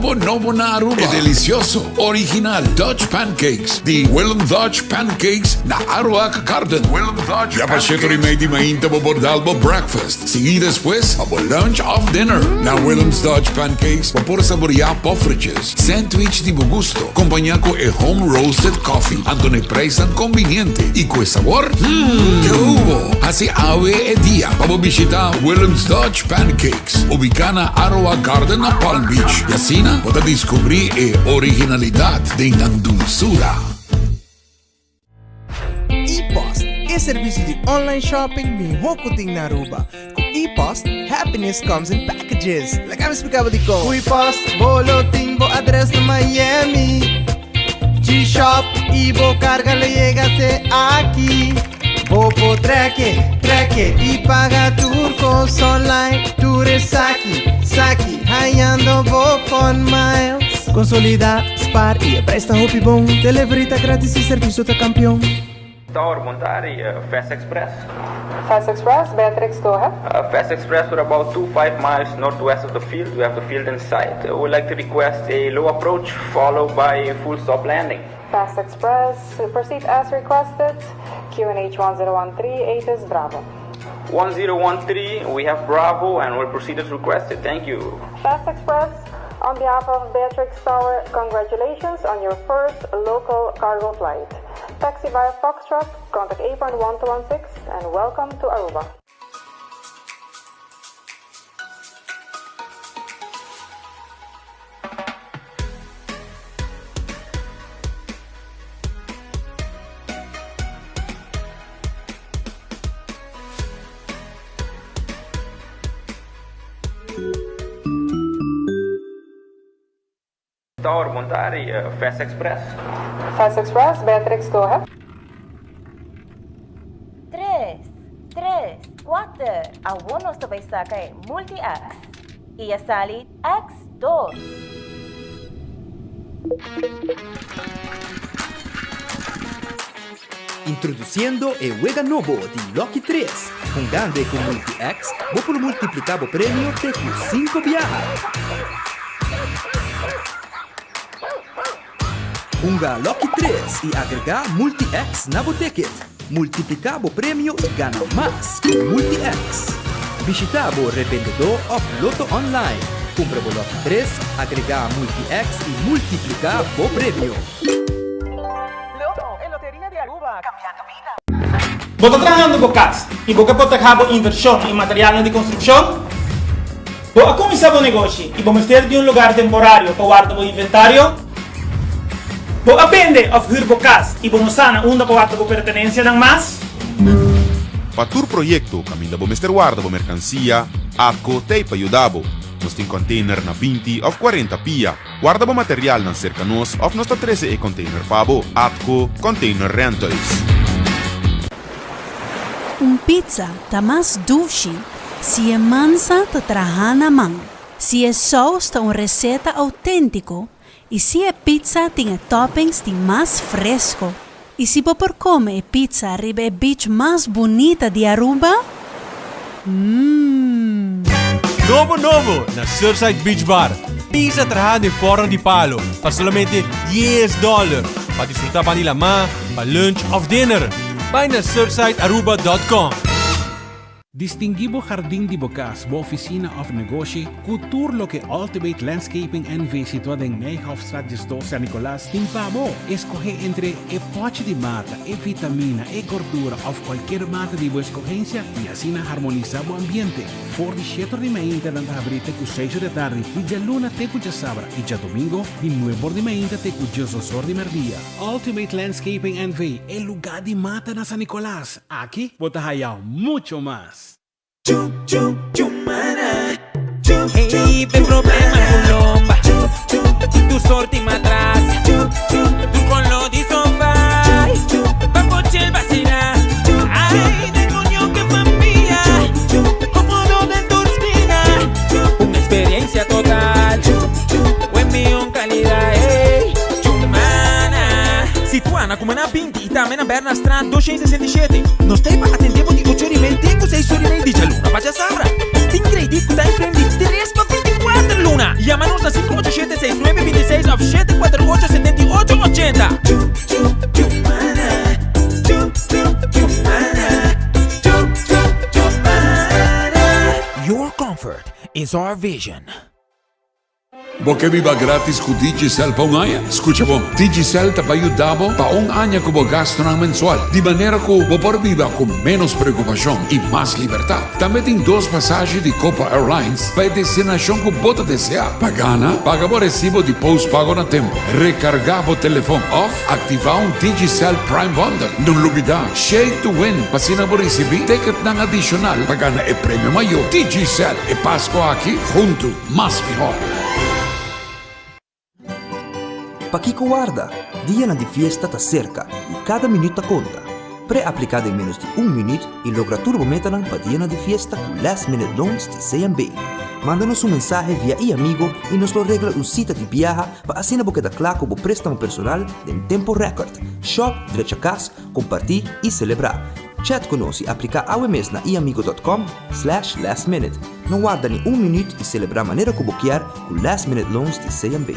Nobo nobo na Aruba, e delicioso, original Dutch Pancakes di Willem Dutch Pancakes na Aruac Garden. Willem Dutch Ya pa sheto di mei di mainta bo por dal bo breakfast, sigui despues pa bo lunch of dinner. Na Willem's Dutch Pancakes bo por saborea poffertjes, sandwich di bo gusto, compaña cu e home roasted coffee, anto na e prijsnan conveniente y cu e sabor, hmm, ke hubo! Haci awe e dia pa bo bishita Willem's Dutch Pancakes, ubicá na Aroa Garden na Palm Beach, y asina bo ta descubri e originalidad den nan dulzura. E-Post, e servicio di online shopping miho cu tin na Aruba. Cu E-Post, happiness comes in packages. Laga mi splica bo dicon. Cu E-Post, bo lo tin bo adres na Miami. G-Shop y bo carga lo yega te aki. Bo por trek, trek y paga tur cos online. Tur esaki, saki, hayando bo fun miles. Consolida, spaar y e prijs ta hopi bon. Delivery ta gratis y servicio ta campeon. Tower, bon tardi, Fast Express. Fast Express, Beatrix, go ahead. Fast Express, we're about 2 5 miles northwest of the field. We have the field in sight. We would like to request a low approach followed by a full stop landing. Fast Express, proceed as requested. QNH 1013, ATIS Bravo. 1013, we have Bravo and we'll proceed as requested. Thank you. Fast Express, on behalf of Beatrix Tower, congratulations on your first local cargo flight. Taxi via Foxtrot, contact apron 1216 and welcome to Aruba. Tower, bon tardi, Fast Express. Fast Express, Beatrix, go ahead. Tres, tres, kuater, awor nos ta bai saka e Multi-X. I a sali X dos. Introduciendo e wega nobo di Lucky Tres. Hungando e cu Multi-X, bo por multiplica bo premio te cu cinco biaha. Hunga Lucky Tres y agrega Multi-X na bo ticket. Multiplica bo premio y gana mas cu Multi-X. Bishita bo revendedor of Lotto Online. Cumpra bo Lucky Tres, agrega Multi-X y multiplica bo premio. Lotto, e loteria di Aruba, cambiando bida. Bo ta trahando bo cas y bo ke protehá bo inversion y materialnan di construccion? Bo a cuminsa bo negoshi y bo mester di un lugar temporario pa warda bo inventario? Bo a bende of huur bo cas y bo no sa na unda pa warda bo pertenencianan mas? Pa tur proyecto caminda bo mester warda bo mercancia, ATCO t'ey pa yuda bo. Nos tin container na 20 of 40 pia. Warda bo materialnan serka nos òf nos ta trese e container pa bo. ATCO Container Rentals. Un pizza ta mas dushi si e mansa ta traha na man, si e saus ta un receta autentico y si e pizza tin e toppings di mas fresco. Y si bo por come e pizza riba e beach mas bunita di Aruba? Mmm. Nobo nobo na Surfside Beach Bar. Pizza traha den forno di palo pa solamente dies dollar. Pa disfruta ban di lamá, pa lunch of dinner. Bai na surfsidearuba dot com. Distinguí bo hardin di bo kas, bo ofisina òf negoshi ku tur loke Ultimate Landscaping NV. situá den Nijhoffstraat 12 San Nicolas tin pa bo. Eskohé entre e pòchi di mata, e vitamina, e gordura òf kualkier mata di bo eskohensia i asina harmonisá bo ambiente. For di shete or di mainta nan ta habrí te ku seis or di atardi, di djaluna te ku djasabra i djadomingo di nuebe or di mainta te ku diesdos or di mèrdia. Ultimate Landscaping NV. E lugá di mata na San Nicolas. Aki bo ta haya mucho mas. Hey, ben problema cu lomba Tu sorti matras Tu con di sofá Pa pochel vacila Ay, demonio que familia Cómodo den tur esquina Un experiencia total Buen mion calidad Hey, Chumana Situa na Cumana 20 y tambe na Bernastraat 267. Nos ta ei pa atendé bo di ocho ori mei te ku seis ori mei di djaluna pa djasabra. Tin kredit ku time frame di tres pa 24. kuater luna. Yama nos na 587 6926 òf 748 78 80. Your comfort is our vision. Bo ke biba gratis ku Digicel pa un aña? Skucha bon, Digicel ta bai yuda bo pa un aña ku bo gastunan mensual, di manera ku bo por biba ku ménos preokupashon i mas libertat. Tambe tin dos pasashi di Copa Airlines pa e destinashon ku bo ta deseá. Pa gana, paga bo resibo di postpago na tempu, rekargá bo telefon òf aktivá un Digicel Prime Bundle. No lubidá, Shake to Win pa asina bo risibí ticketnan adishonal pa gana e premio mayó. Digicel, e Pasko aki huntu! Mas mihor. Pakiko warda? Dianan di fiesta ta serka i kada minüt ta konta. Pre-apliká den ménos di un minüt i logra tur bo metanan pa dianan di fiesta ku Last Minute Loans di CMB. Manda nos un mensahe via iAmigo i nos lo regla un sita di biaha pa asina bo keda kla ku bo préstamo personal den tempu rèkòrt. Shòp, drecha kas, kompartí i selebrá. Chat ku nos i apliká awe mes na iamigo dot com slash last minute. No warda ni un minüt i selebrá manera ku bo kier ku Last Minute Loans di CMB.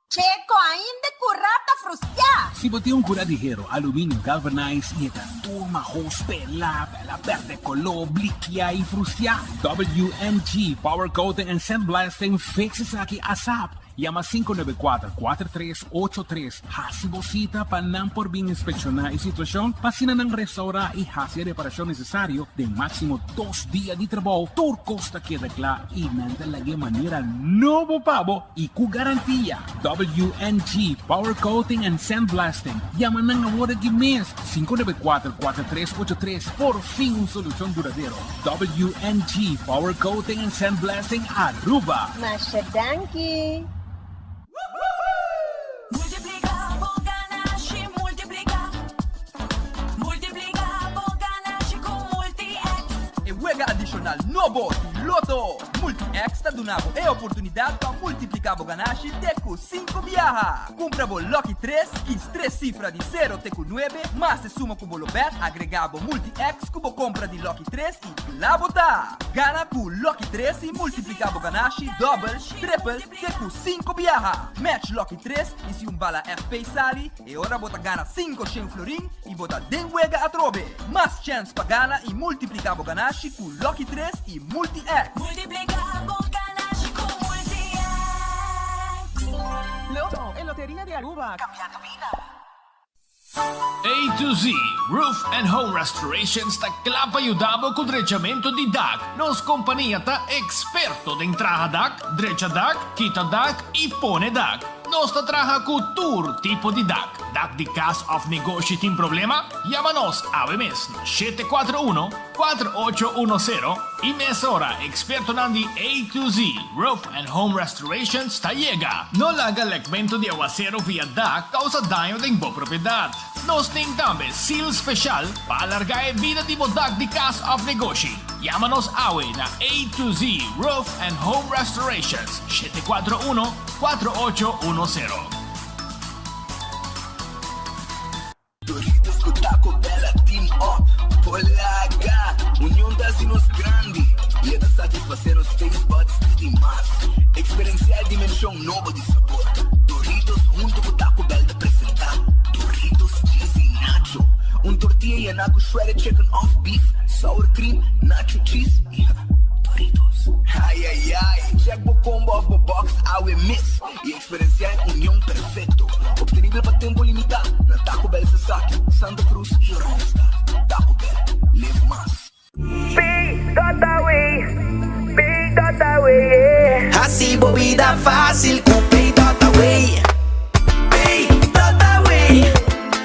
Checo ainda cu rata frustia. Si bo tin un cura di hero, aluminio galvanized y e ta tur mahos, pela, pela berde color, blikia y frustia, WNG Power Coating and Sandblasting fix esaki asap. Yama 594 4383, hasi bo sita pa nan por bin inspekshoná e situashon pa asina nan restourá i hasi e reparashon nesesario den máksimo dos dia di trabou. Tur kos ta keda kla i nan ta lag'é manera nobo pa bo i ku garantia. WNG Power Coating and Sandblasting. Yama nan awor aki mes, 594 4383. Por fin un solushon duradero. WNG Power Coating and Sandblasting Aruba. Masha danki! Multiplica bo ganashi, multiplica. Multiplica bo ganashi cu Multi-X. E wega adishonal nobo di Lotto! Multi-X ta duna bo e oportunidat pa multipliká bo ganashi te ku sinku biaha. Kumpra bo Lucky tres, kis tres sifra di sero te ku nuebe, mas e suma ku bo lo bèt, agregá bo Multi-X ku bo kompra di Lucky tres i kla bo ta! Gana ku Lucky tres i multipliká bo ganashi dòbel, tripel, te ku sinku biaha. Match Lucky tres i si un bala FP sali, E ora bo ta gana 500 florin i bo ta den wega atrobe. Mas chèns pa gana i multipliká bo ganashi ku Lucky 3 i Multi-X. Multipliká bo ganashi ku Multi-X. Lotto, e loteria di Aruba, cambiando bida. A to Z Roof and Home Restorations ta kla pa yuda bo ku drechamentu di dak. Nos kompania ta eksperto den traha dak, drecha dak, kita dak i pone dak. Nos ta traha ku tur tipo di dak. Dak di kas òf negoshi tin problema? Yama nos awe mes na 741 4810 i mesora ekspertonan di A to Z Roof and Home Restorations ta yega. No laga lèkmentu di awaseru via dak kousa daño den bo propiedat. Nos tin tambe seal speshal pa alargá e bida di bo dak di kas òf negoshi. Yama nos awe na A to Z Roof and Home Restorations, 741 4810. Doritos cu Taco Bell a team up Polaga! Union ta haci nos grandi y e ta satisface nos taste buds te di mas. Experiencia e dimension nobo di sabor. Doritos hunto cu Taco Bell ta presenta Doritos Cheesy Nacho, un tortilla yena cu shredded chicken of beef, sour cream, nacho cheese y Doritos. Ay ay ay! Check bo combo of bo box awe mes y experiencia e union perfecto. Obtenibel pa tempo limita na Taco Bell Sasaki, Santa Cruz y Oranjestad. Taco Bell, live mas. Pay.away, Pay.away, yeah. Hasi bo bida fácil ku Pay.away. Pay.away,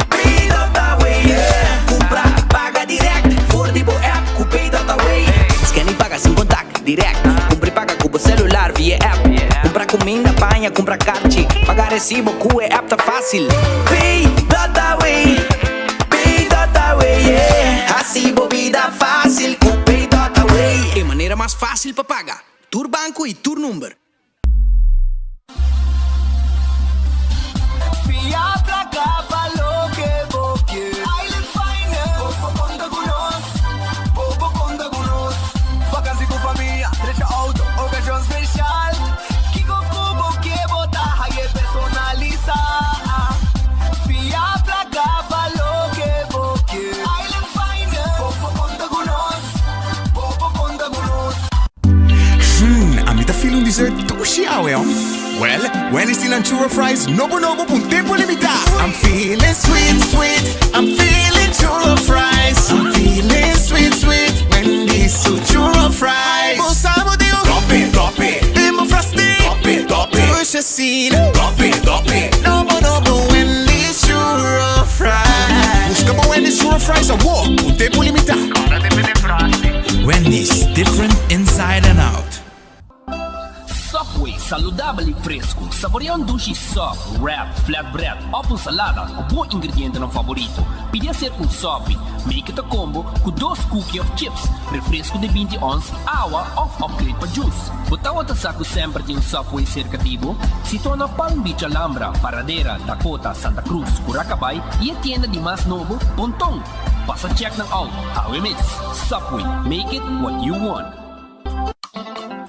Pay.away, yeah. Kumpra, paga direct for di bo app ku Pay.away. Scan i paga sin kontak, direct. Kumpra i paga ku bo selular via app. Kumpra kuminda, paña, kumpra karchi. Paga resibo ku e app ta fácil. Pay.away. Pay.away, yeah. Hasi bo bida fácil ku Pay.away. E manera mas fácil pa paga. Tur banko i tur number. Fia placa pa loke bo kier. Island Finance. Bo por conta cu nos. Bo por conta cu nos. Vakantie cu familia. Well, Wendy's tin nan churro fries nobo nobo pa un tempo limita. I'm feeling sweet, sweet, I'm feeling churro fries. I'm feeling sweet, sweet, Wendy's su churro fries. Bo sa bo di un tope, tope, den bo frosty, tope, tope, dushi asina, tope, tope, nobo nobo Wendy's churro fries. Busca bo Wendy's churro fries awor, pa un tempo limita. Wendy's, different inside and out. Subway, saludabel y fresco. Saborea un dushi sub, wrap, flatbread of un salada cu bo ingredientenan favorito. Pidi hacer un sopi. Make it a combo cu dos cookie of chips, refresco di binti ons, awa of upgrade pa juice. Bo tawata sa cu semper tin un Subway cerca di bo? Situa na Palm Beach Alhambra, Paradera, Dakota, Santa Cruz, Curacabay y e tienda di mas nobo, Ponton. Pasa check nan out, awe mes. Subway, make it what you want.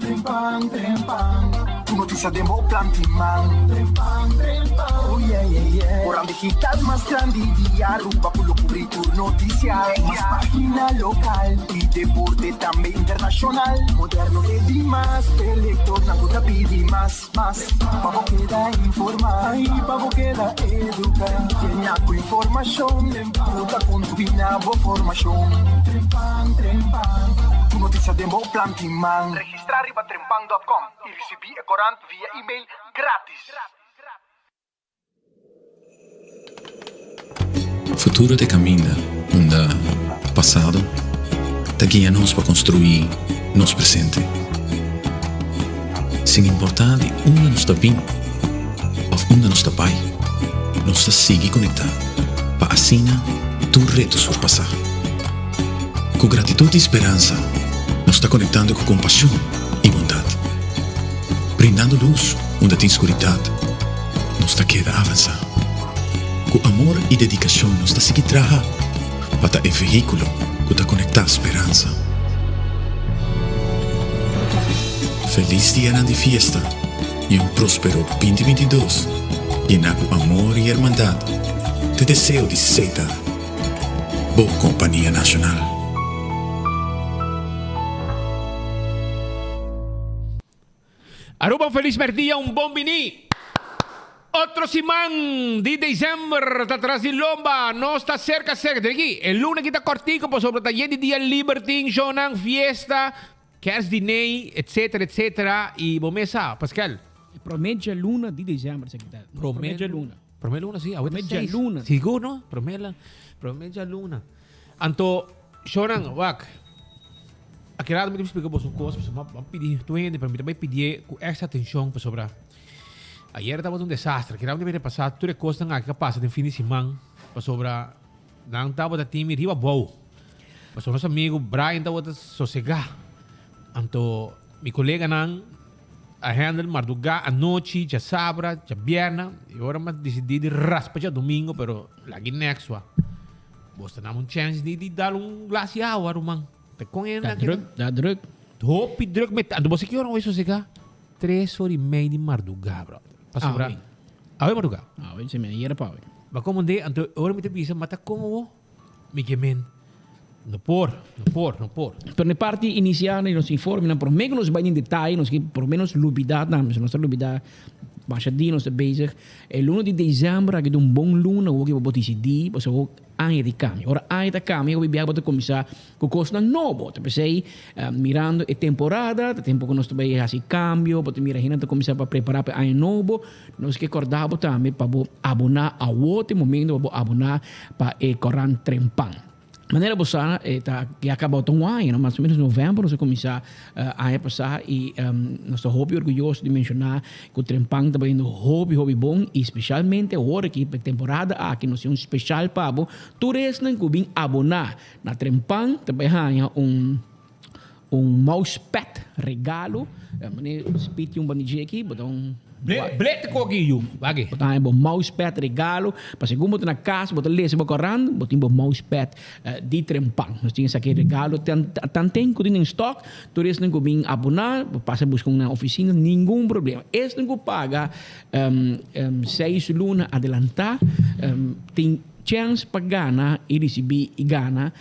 Trempan, trempan, Tur noticia den bo plan tin man. Trempan, trempan, oh yeah, yeah, yeah. Koran digital mas grandi di Aruba cu lo cubri tur noticia. Mas pagina local y deporte tambe internacional. Moderno e di mas, p'e lectornan cu ta pidi mas, mas. Pa bo keda informa y pa bo keda educa. Llena cu informacion cu ta contribui na bo formacion. Trempan, trempan, Tur noticia den bo plan tin man. Registra riba trempan dot com y ricibi e corant via email gratis. Futuro ta e kaminda unda pasado ta guia nos pa konstruí nos presente. Sin importá di unda nos ta bin òf unda nos ta bai, nos ta sigui konektá pa asina tur reto surpasá. Ku gratitut i speransa nos ta konektando ku kompashon i bondat, brindando lus unda tin skuridat. Nos ta keda avansá. Ku amor i dedikashon nos ta sigui traha pa ta e vehíkulo ku ta konektá speransa. Felis dianan di fiesta i un próspero 2022 yená ku amor i hermandat ta e deseo di Seta, bo kompania nashonal. Aruba un felis merdia, un bon bini. Otro siman di december ta tras di lomba, nos ta cerca cerca. Tin aki, e luna aki ta cortico pasobra ta yen di dia liber tin, shownan, fiesta, kerstdiner, etcetera, etcetera. Y bo mes sa, Pascal. E prome djaluna di december esaki ta. Prome djaluna. Prome luna, si. Awe ta Prome seis. djaluna. Sigur no? Prome la, prome djaluna. Anto, shownan, wak. Aki rato mi ta splika boso un kos, pasobra mi a pidi tur hende, pero mi ta bai pidié ku èkstra atenshon pasobra ayer tabata un desastre. Aki rato mi ta bai repasá tur e kosnan aki ku a pasa den fin di siman pasobra nan tabata tin mi riba abou. Pasobra nos amigu Brian tabata sosegá. Anto mi koleganan a handle mardugá, anochi, djasabra, djabièrnè i ora mi a disidí di raspa djadumingu pero lag'i nèks wak. Bos ta nam un chèns di di dal un glas di awa ruman. Ta kon e Ta druk, ta druk. Hopi druk met. Anto bo sa ki ora hoy sosega? Tres ora y mei di marduga, brother. Pasobra. Awe. Awe marduga. Awe, si mi ayera pa awe. Ba como de, anto ora mi ta bisa, ma ta kon awo? Mi ke men. No por, no por, no por. Pero na e parti inicial di nos informenan, prome ku nos bai den detaye, nos ke por lo menos lubida nan, nos ta lubida masha dia nos ta bezig. E luna di december aki ta un bon luna awor ke bo por disidí, pasobra awor aña di kambia. Ora aña ta kambia hopi biaha bo ta kuminsá ku kosnan nobo. Ta p'esei mirando e temporada, ta tempu ku nos ta bai hasi kambio, bo ta mira hende ta kuminsá pa prepará pa e aña nobo. Nos ke kòrda bo tambe pa bo aboná awor ta e momento pa bo aboná pa e Korant Trempan. Manera bo sa e ta ya kaba ta un aña, no? Mas o menos november nos a kuminsá aña pasá i nos ta hopi orguyoso di menshoná ku Trempan ta bayendo hopi hopi bon i spesialmente awor aki pa e temporada aki nos tin un speshal pa bo. Tur esnan ku bin aboná na Trempan ta bai haña un Un mousepad regalo. Meneer Speed tin un bandijé aki, bo ta un. Ble te koki yu, wak. Bo ta haña bo mousepad regalo. Pa segun bo ta na kas, bo ta lesa bo korant, bo tin bo mousepad di Trempan. Nos tin esaki regalo tanten ku tin den stock. Tur esnan ku bin aboná, bo pasa buska un na ofisina, ningun problema. Esnan ku paga seis luna adelantá tin chèns pa gana i risibí i gana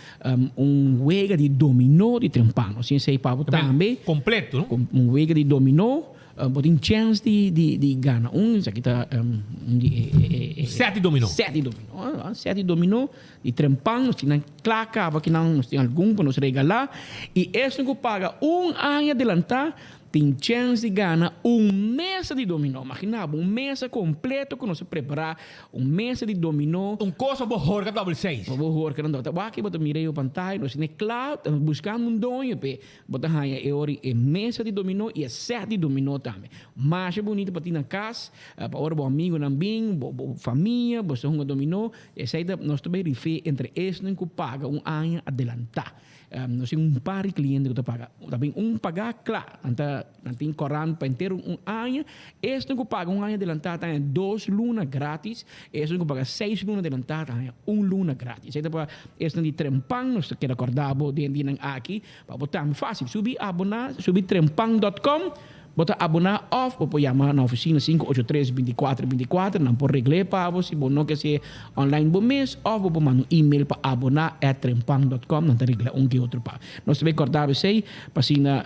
Un wega di dominó di trempano. Sin esei pa bo tambe. Completo, no? Un wega di dominó. Bo tin chèns di di di gana un, esaki ta un di e e e. Sèt di dominó. Sèt di dominó. Sèt di dominó di trempan, nos tin nan kla kaba kinan, nos tin algun pa nos regalá. I esun ku paga un aña adelantá tin chèns di gana un mesa di dominó. Maginá bo, un mesa kompleto ku nos a prepará, un mesa di dominó. Un kos pa bo horka dòbel seis. Pa bo horka nan dòbel. Wak bo ta mira e pantaya, nos tin e kla, ta buskando un doño p'e. Bo ta haña e ora e mesa di dominó i e sèt di dominó tambe. Masha bunita pa tin na kas, pa ora bo amigunan bin, bo bo famia, bo sta hunga dominó. Esei ta nos ta bay rif'é entre esnan ku paga un aña adelantá. Nos tin un par di kliente ku ta paga. Ta bin un pagá kla. Nan ta nan tin korant pa henter un aña. Esnan ku paga un aña adelantá ta haña dos luna grátis. Esnan ku paga seis luna adelantá ta haña un luna grátis. Esei ta pa esnan di trempan. Nos ta keda kòrda bo den dianan aki. Pa bo tambe fácil, subi aboná, subi trempan dot com, bo ta aboná òf bo por yama na ofisina 583 24 24, nan por regl'é pa bo si bo no ke hasié online bo mes òf bo por manda un email pa aboná at trempan dot com, nan ta regla un ke otro pa. Nos ta bay kòrda bo esei pa asina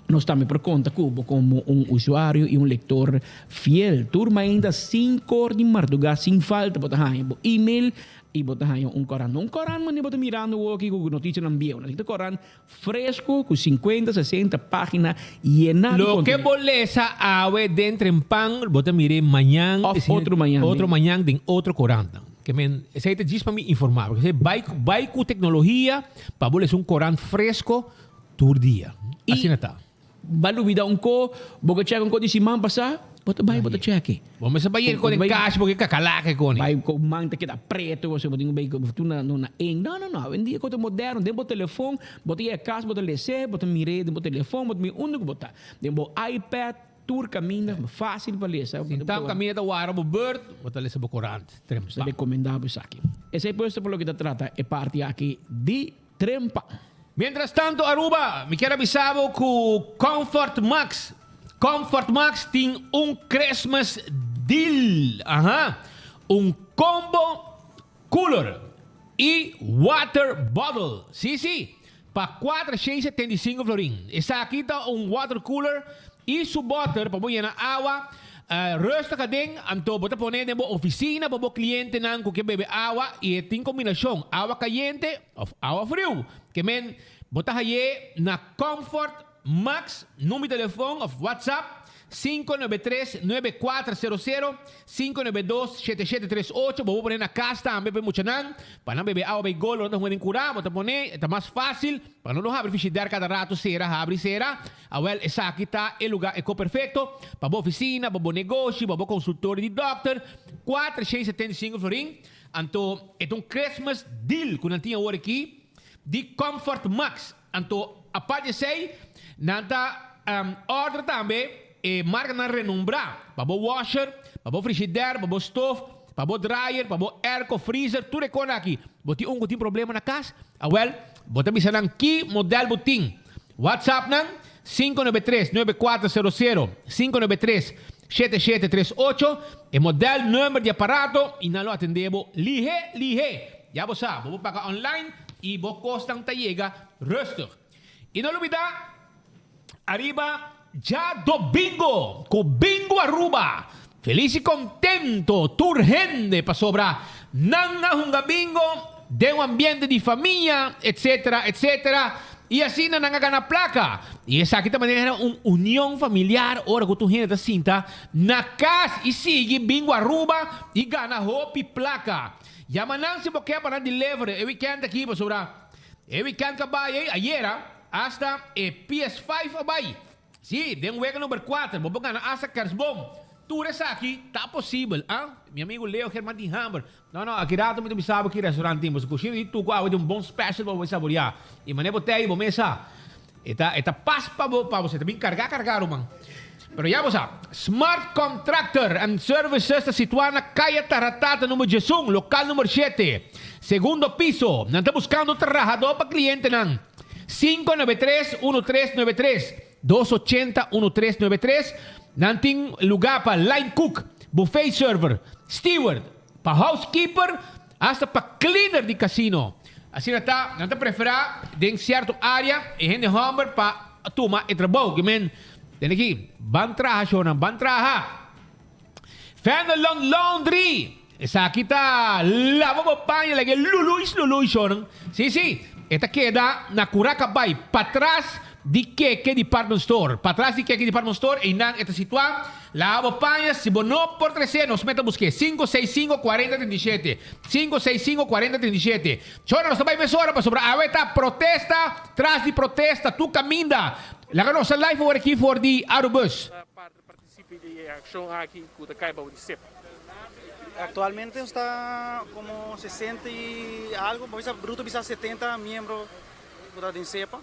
nos tambe por konta ku bo komo un usuario i un lektor fiel. Tur mainta sinkor di mardugá sin falta bo ta haña bo email I bo ta haña un koran. No un koran manera bo ta mirando awor aki ku notisianan bieu. Nan ta koran fresku ku sinkuenta, sesenta página yená di Loke kontenido. bo lesa awe den Trempan, bo ta mir'é mañan. Òf otro mañan. Otro mañan den otro korantnan. Ke men, esei ta djis pa mi informá bo. Esei bai, bai ku teknologia pa bo lesa un koran fresko tur dia. Asina ta. Ba lubida un ko, bo ke chèk un ko di siman pasá, bo ta bai bo ta chèk'e. Bo mester bai yega kon e kashi bo ke kakalaka e koni. Bai ku man ta keda preto bo tin ku bai tu na na ink. No no no, awendia ko ta moderno, den bo telefon bo ta yega kas bo ta les'é, bo ta mir'é den bo telefon, bo ta mira unda ku bo ta. Den bo iPad tur kaminda fásil pa lesa. Sinta un kaminda ta wara bo bùrt, bo ta lesa bo korant. Trempa. Ta rekomendá bo esaki. Esei pues ta por loke ta trata e parti aki di Trempa. Mientras tanto Aruba, mi kier a bisa bo cu Comfort Max, Comfort Max tin un Christmas deal, aha, un combo cooler y water bottle, si si, pa 475 florin. Esaki ta un water cooler y su boter pa bo yena awa Rustig aden, anto bo ta pone den bo oficina pa bo clientenan cu ke bebe awa y e tin combinacion awa cayente of awa friu. Ke men bo ta haye na Comfort Max, number di telefon of WhatsApp 593 9400 592 7738. Bo por pone na cas tambe pa e muchanan pa nan bebe awa bay gol ora nan ta hunga den cura bo ta pone e ta mas facil pa no no habri frigidaire cada rato cera habri cera. Awel, esaki ta e lugá eko perfekto pa bo ofisina, pa bo negoshi, pa bo konsultorio di dòkter. 475 florin. Anto e ta un Christmas deal ku nan tin awor aki di Comfort Max. Anto apart di esei nan ta order tambe e markanan renombrá pa bo washer, pa bo frishider, pa bo stof, pa bo dryer, pa bo airco, freezer, tur e kos aki. Bo tin un ku tin problema na kas? Awel, bo ta bisa nan ki modèl bo tin. WhatsApp nan, 593 9400, 593 7738, e model number di aparato y nan lo atende bo lihe lihe. Ya bo sa, bo por paga online y bo cosnan ta yega rustig. Y no lubida ariba djadomingo cu Bingo Aruba! Feliz y contento tur hende pasobra nan a hunga bingo den un ambiente di famia etc etc y asina nan a gana placa y esaki ta manera un union familiar ora cu tur hende ta sinta na cas y sigui bingo Aruba y gana hopi placa. Yama nan si bo ke pa nan deliver e weekend aki pasobra e weekend ka bay ey ayera hasta e PS5 a bay. Sí, den wega number kuater bo por gana hasta kerstboom. Tur esaki ta posibel, ah? Mi amigo Leo German tin hamber. No, no, aki rato mi ta bisa bo ki restaurant tin. Boso kushina di Tuco awe tin un bon special pa bo saboreá. I manera bo tei bo mesa. E ta, e ta pas pa bo, pa bo. E ta bin kargá kargá, ruman. Pero ya bo sa, Smart Contractor and Services ta situá na Kaya Taratata number diesun, lokal number shete, segundo piso. Nan ta buskando trahadó pa klientenan. 593 1393, 280 1393, Nan tin lugá pa line cook, buffet server, steward, pa housekeeper, hasta pa cleaner di casino. Asina ta, nan ta preferá den sierto área e hende hòmber pa tuma e trabou. Ki men. Tende aki, ban traha shownan, ban traha! Fenelon Laundry! Esaki ta laba bo paña like e luluis luluis shownan. Si si, e ta keda na Curacabay, patras di Keke Department Store. Patras di Keke Department Store, einan e ta situá. Laba bo paña, si bo no por tres'é, nos meta busk'é. Sinku seis sinku kuarenta trinta i shete. Sinku seis sinku kuarenta trinta i shete. Shownan, nos ta bai mesora pasobra awe ta protesta tras di protesta tur kaminda. Laga nos ta live awor aki for di Arubus. Participe di e accion aki cu ta cay bao di SEPA. Actualmente nos ta como 60 y algo, bo bisa bruto bisa 70 miembro cu ta den SEPA.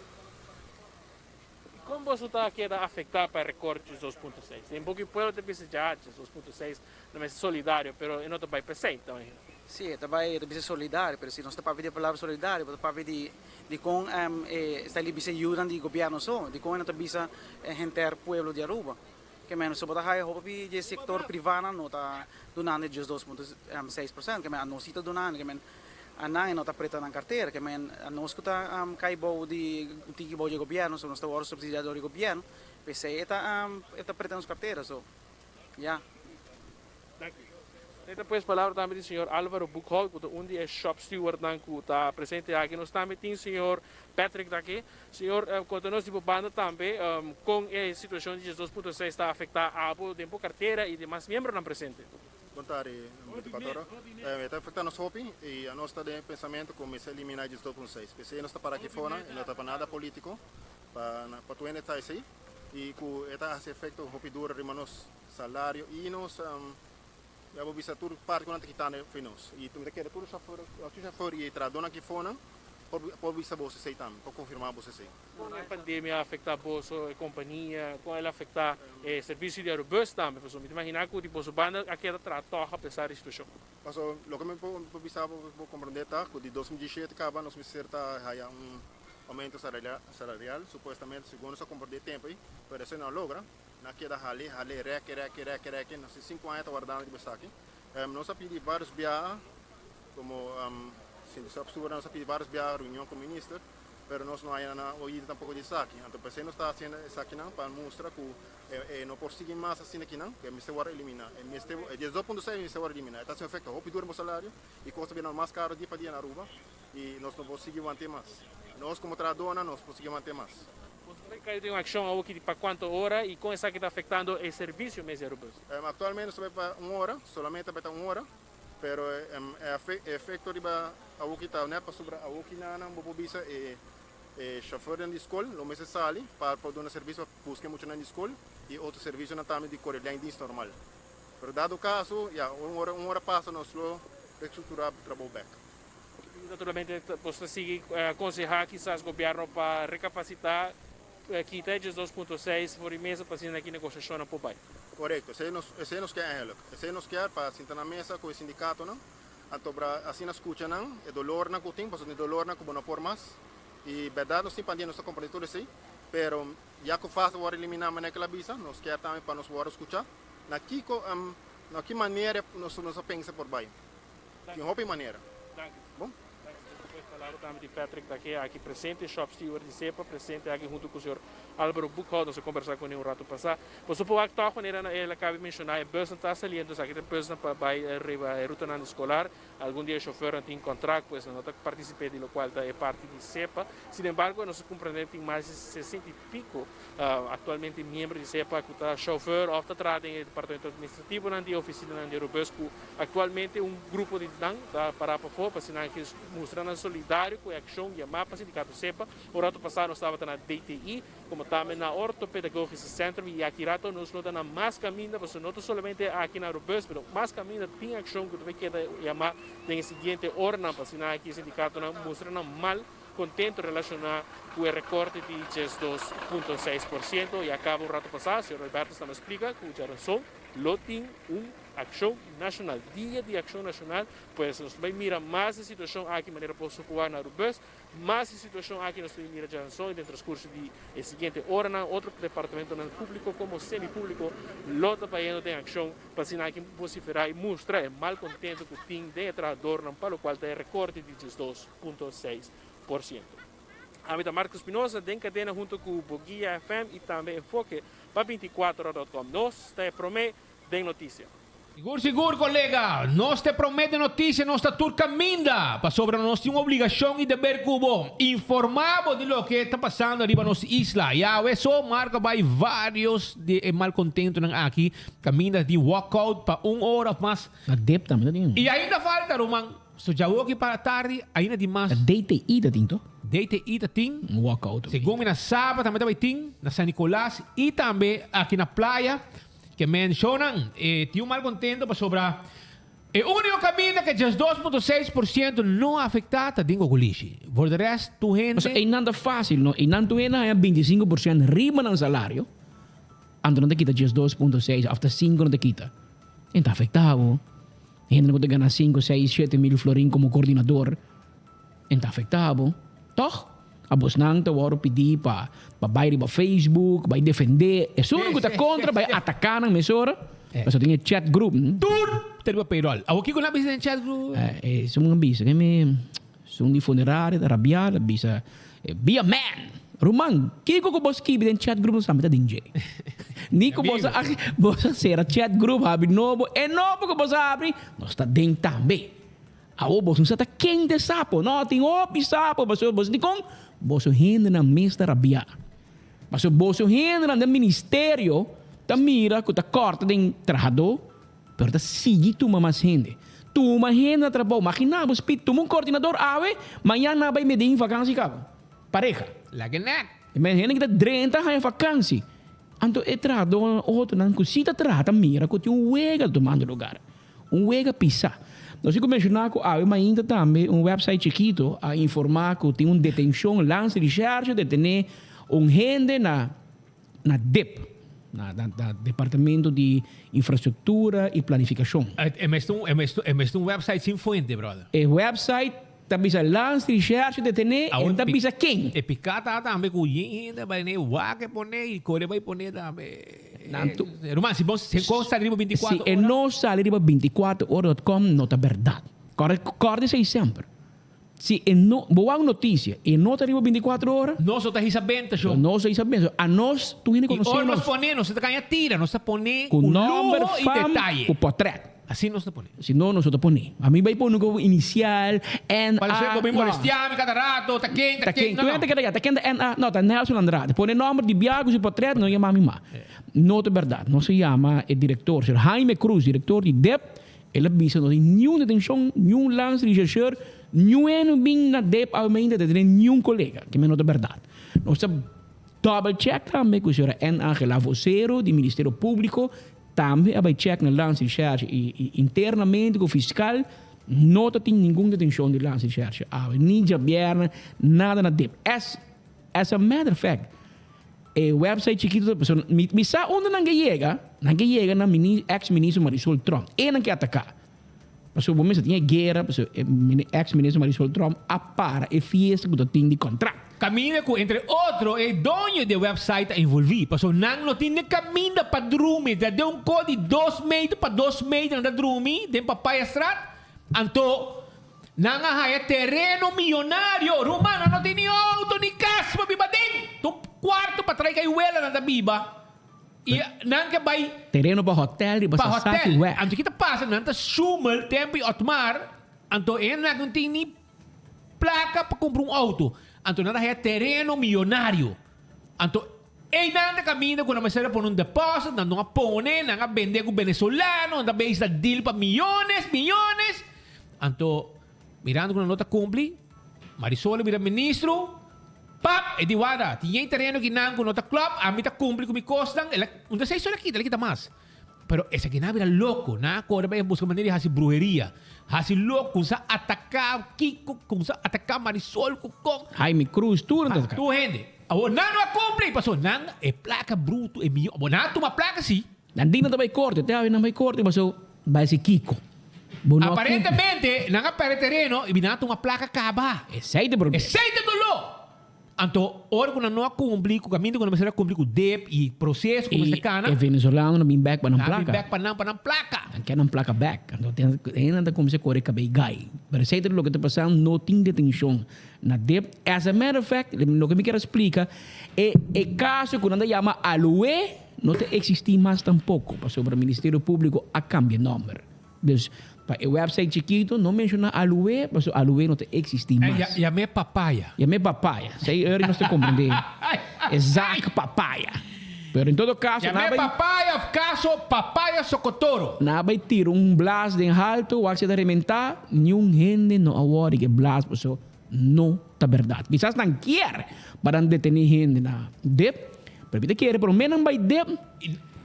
Y con boso ta keda afecta pa e record djes 2.6? Den boki pueblo ta bisa dja djes 2.6 no mester solidario, pero e no ta bay pesey, ta imagina. Si, e ta bay, e ta bisa solidario, pero si nos ta papia di e palabra solidario, bo ta papia di Dikon e sta li bisa yudan di gobierno so? Dikon e no ta bisa henter pueblo di Aruba? Ke men so bo ta haya hopi di e sector privanan no ta dunando e 12.6%, ke men anos si ta dunando, ke men anan e no ta preta nan cartera, ke men anos ku ta kai bou di un tiki bou di e gobierno, so nos ta wòrdu subsidia dor di gobierno, p'esei e ta e ta preta nos cartera, so ya. Danki. Neta pues palabra tambe di señor Alvaro Boekhout cu ta un di e shop stewardnan cu ta presente aki. Nos tambe tin señor Patrick ta aki. Señor, conta nos di bo banda tambe con e situacion di 12.6 ta afecta abo den bo cartera y demas miembronan presente. Bon tardi, Diputado. E ta afecta nos hopi y anos ta den e pensamento cu mester elimina e 12.6. P'esey nos ta para aki fonan y no ta pa nada politico, pa pa tur hende ta esey y cu e ta haci efecto hopi duro riba nos. Salario y nos ya bo bisa tur parti cu nan ta kitando fi nos y mi ta kere tur chauffeur tur chauffeur y trahadornan aki fonan por por bisa boso esey tambe por confirma boso esey. Con e pandemia a afecta boso e compania, con el a afecta e servicio di Arubus tambe pasobra mi ta imagina cu di boso banda a keda traha toch a pesar di situacion. Pasobra loke mi por por bisa bo por comprende ta cu di 2017 caba nos mester ta haya un aumento salarial supuestamente segun nos a comprende e tempo ey pero esey no a logra. Nan keda hale, hale, reke, reke, reke, reke. Nos tin sinku aña ta wardando riba esaki. Nos a pidi varios biaha, komo sindiksato nos a pidi varios biaha reunion ku minister, pero nos no haya na oido tampoko di esaki. Anto p'esei nos ta hasiendo esakinan pa mustra ku e no por sigui mas asina akinan, ku e mester wòrdu eliminá. E mester, e diesdos punto seis mester wòrdu eliminá. E ta hasi un efekto hopi duro riba salario i kos ta bira mas karo dia pa dia na Aruba i nos no por sigui want'é mas. Nos komo trahadónan nos por sigui want'é mas. Boso ta kai den un akshon awoki di pa kuantu ora i kon esaki ta afektando e servisio mes di Arubus? Aktualmente nos ta bai pa un ora, solamente ta bai ta un ora, pero e efekto riba awoki ta nèt pasobra awoki nan bo por bisa e shofèrnan di skol lo mester sali pa por duna servisio pa buska e muchanan di skol i otro servisionan tambe di kore lijndienst normal. Pero dado kaso ya un ora un ora pasa nos lo restrukturá trabou bèk. Naturalmente boso ta sigui konsehá kisas gobièrnu pa rekapasitá, kita e 12.6 for di mesa pa asina ki negoshashonnan por bai. Korekto, esei nos esei nos kier eigenlijk. Esei nos kier pa sinta na mesa ku e sindikatonan, anto bra asina skucha nan e dolornan ku tin, pasobra tin dolornan ku bo no por mas. I bèrdat nos tin pandia nos ta komprendé tur esei, pero ya ku fase wòrdu eliminá manera ku el a bisa, nos kier tambe pa nos wòrdu skuchá na kiko na ki manera nos nos a pensa por bai. Tin hopi manera. Danki. Bon. Danki. Despues palabra tambe di Patrick Taqué aki presente, shop steward di SEPA, presente aki hunto cu señor Alvaro Boekhoudt. Nos a conversa cune un rato pasa. Boso por wak toch manera na el a cabe menciona e busnan ta saliendo, esaki ta e busnan pa bay riba e rutanan di escolar. Algun di e chofernan tin contract, pues nan no ta participe di locual ta e parti di SEPA. Sin embargo, nos a comprende tin mas di 60 y pico actualmente miembro di SEPA cu ta chauffeur of ta traha den e departamento administrativonan di e oficinanan di Arubus cu actualmente un grupo di nan ta para pafó pa asina nan mustra nan solidario cu e accion yama pa sindicato SEPA. Un rato pasa nos tabata na DTI como tambe na Orthopedagogische Centrum y aki rato nos lo ta na mas caminda pasobra no ta solamente aki na Arubus pero mas caminda tin accion cu ta bay keda yama den e siguiente oranan pa asina aki e sindicatonan mustra nan mal Contento relaciona cu e recorte di 12.6% y a caba un rato pasa, señor Albertus ta nos splica cu djaranson lo tin un accion nacional, dia di accion nacional, pues nos ta bay mira mas e situacion aki manera por socua na Arubus, mas e situacion aki nos ta bay mira djaranson y den transcurso di e siguiente oranan otro departamentonan publico como semi publico lo ta bayendo den accion pa asina aki vocifera y mustra e malcontento cu tin den e trahadornan pa locual ta e recorte di 12. Punto seis por siento. Ami ta Marco Espinosa den cadena hunto cu Boguia FM y tambe Enfoke. pa binticuatrohora.com. Nos ta e prome den noticia. Sigur sigur colega, nos ta e prome den noticia, nos ta tur caminda, pasobra nos tin un obligacion y deber cu bo, informa bo di loke ta pasando riba nos isla. Y awe so Marco a bay varios di e malcontentonan aki, caminda di walkout pa un ora of mas. Na dep tambe ta tin. Y ainda falta ruman, so djawoki pa tardi ainda tin mas. Na DTI ta tin to? DTI ta tin. Un walkout. Segun mi na Saba tambe ta bay tin, na San Nicolas y tambe aki na Playa. Ke menshonan e tin un malcontento pasobra e unico caminda ke 12.6% no afecta ta den Gogolishi. Voor de rest tur hende. Pasobra einan ta facil no, einan tur hende haña 25% riba nan salario, anto nan ta kita 12.6 of ta 5 nan ta kita. E ta afecta bo. Hendenan ku ta gana 5, 6, 7 mil florin como coordinador. En ta afecta bo, toch? Abosnan ta wòrdu pidí pa pa bai riba Facebook, bai defendé esun ku ta kontra, bai ataká nan mesora. Pasobra tin e chat group. Tur ta riba payroll. Awor kiko nan a bisa den chat group? Esun a bisa ke mi esun di funeraria ta rabiá, ta bisa, Be a man! Ruman, kiko ku bo skibi den chat group nos tambe ta den dje. Ni ku bo sa bo sa sera chat group habri nobo, e nobo ku bo sa habri nos ta den tambe. Awor boso no sa ta ken ta e sapo. No, tin hopi sapo, pasobra boso dikon? Boso hendenan mes ta rabiá. Pasobra boso hendenan den ministerio ta mira ku ta kòrta den trahadó, pero ta sigui tuma mas hende. Tuma hende na trabou. Maginá bo, Speed, tuma un kòrdinador awe, mañan nan a bai Medellín vakansi kaba. Pareha. Laga nèk. E men hende ki ta drenta haña vakansi. Anto e trahadónan otronan ku si ta traha ta mira ku tin un wega tumando lugar. Un wega pisá. Nos tin ku menshoná ku awe mainta tambe un website chikito a informá ku tin un detenshon Landsrecherche detené un hende na na dip, na na Departamento di Infrastruktura i Planifikashon. E mester un e mester e mester un website sin fuente, brother. E website ta bisa Landsrecherche detené e ta bisa ken. E piká ta tambe ku yen hende a bai ne wak e pone i kore bai pone tambe. Nan tu. Ruman, si bo si e sali riba 24 Si e no sali riba 24 ora dot com no ta berdad. Kòrda kòrda esei semper. Si e no, bo wak un notisia e no ta riba 24 ora. Nos no ta hisa benta sho. Nos ta hisa benta. Anos tur hende I konosé ora nos nos. pone nos ta kaña tira, nos ta pone Ku ku nòmber, luho i fam, detaye. ku pòtrèt. Asina nos ta pone. Si no, nos no ta pone. A mi bai pone ku inisial, NA. Pa esei bo bin no. molestiá mi kada rato, ta ken, ta Ta ken, ken. no, Tur no. hende ta keda ya, ta ken ta NA. No, ta Nelson Andrade. Pone nòmber di biaha ku su pòtrèt, no yama mi mas. No ta bèrdat. Nos a yama e direktor, señor Jaime Cruz, direktor di dep. El a bisa no tin niun detenshon, niun landsrechercheur, niun hende bin na dep awe ta tene niun kolega. Kimen no ta bèrdat. Nos ta double check tambe ku señora N. Angela Vocero di Ministerio Públiko. Tambe a bai check na Landsrecherche y internamente cu fiscal no ta tin ningun detencion di Landsrecherche awe, ni djabierne, nada na dip. As as a matter of fact, e website chikito ta pasobra mi mi sa unda nan ke yega, nan ke yega na mini ex ministro Marisol Tromp, e nan ke ataca. Pasobra bo mester tin e guera, pasobra e ex minister Marisol Tromp a para e fiesta cu ta tin di contract. Caminda cu entre otro e doño di e website ta envolvi, pasobra nan no tin ni caminda pa drumi, ta den un co di dos meter pa dos meter nan ta drumi den Papayastraat, anto nan a haya tereno miyonario, ruman nan no tin ni auto ni cas pa biba den, ta un cuarto pa trae cayuela nan ta biba. I nan ke bai. Tereno pa hotel riba Pa Sasaki hotel. Weg. Anto ki ta pasa? Nan ta sumel tempo i Otmar, anto e nan no tin ni plaka pa kumpra un auto. Anto nan ta haya tereno miyonario. Anto einan ta kaminda ku nan mester a pone un deposit, nan no a pone, nan a bende ku venezolano, nan ta bezig ta deal pa miyones, miyones. Anto mirando ku nan no ta kumpli, Marisol a bira ministro. Pap, e di wada, tin yen tereno ki nan ku no ta klòp, ami ta kumpli ku mi kosnan, el a, un ta sei so el a kita, el a kita mas. Pero esaki nan a bira loko, nan a kore bai buska manera di hasi bruheria, hasi loko, kumsa ataká Kiko, kumsa ataká Marisol ku kon. Jaime Cruz, tur nan ta ataká. Tur hende. Awor nan no a kumpli, pasobra nan e plaka brutu, e miyon, bo nan a tuma plaka si. Nan di nan ta bai korte, te awe nan bai korte, pasobra bai hasi Kiko. Bo no a kumpli. Aparentemente nan a perde tereno i nan a tuma plaka kaba. Esei ta e problema. Esei ta doló! Anto ora ku nan no a kumpli ku kaminda ku nan mester a kumpli ku dep i proseso ku mester kana. I e venezolano nan bin bek pa nan Nan plaka. bin bek pa nan pa nan plaka. Nan ke nan plaka bek. Anto e nan ta kuminsá kore kabei gai. Pero esei ta loke ta pasando, no tin detenshon na dep. As a matter of fact, loke mi kier a splika, e e kaso ku nan ta yama Aloe. no ta existi mas tampoco pasobra Ministerio Publico a cambia nomber. Dus pa e website chikito no menciona Aluwe pasobra Aluwe no ta existi mas. Yam'é papaya. Yam'é papaya. Esei ora nos ta comprende e zaak papaya. Pero en todo caso Yam'é papaya of caso papaya socotoro. Nan a bay tira un blaas den halto wak si ta rementa niun hende no a wori ke blaas pasobra no ta berdad. Kisas nan kier pa nan detene hende na dip, pero mi ta kere prome nan bay dip,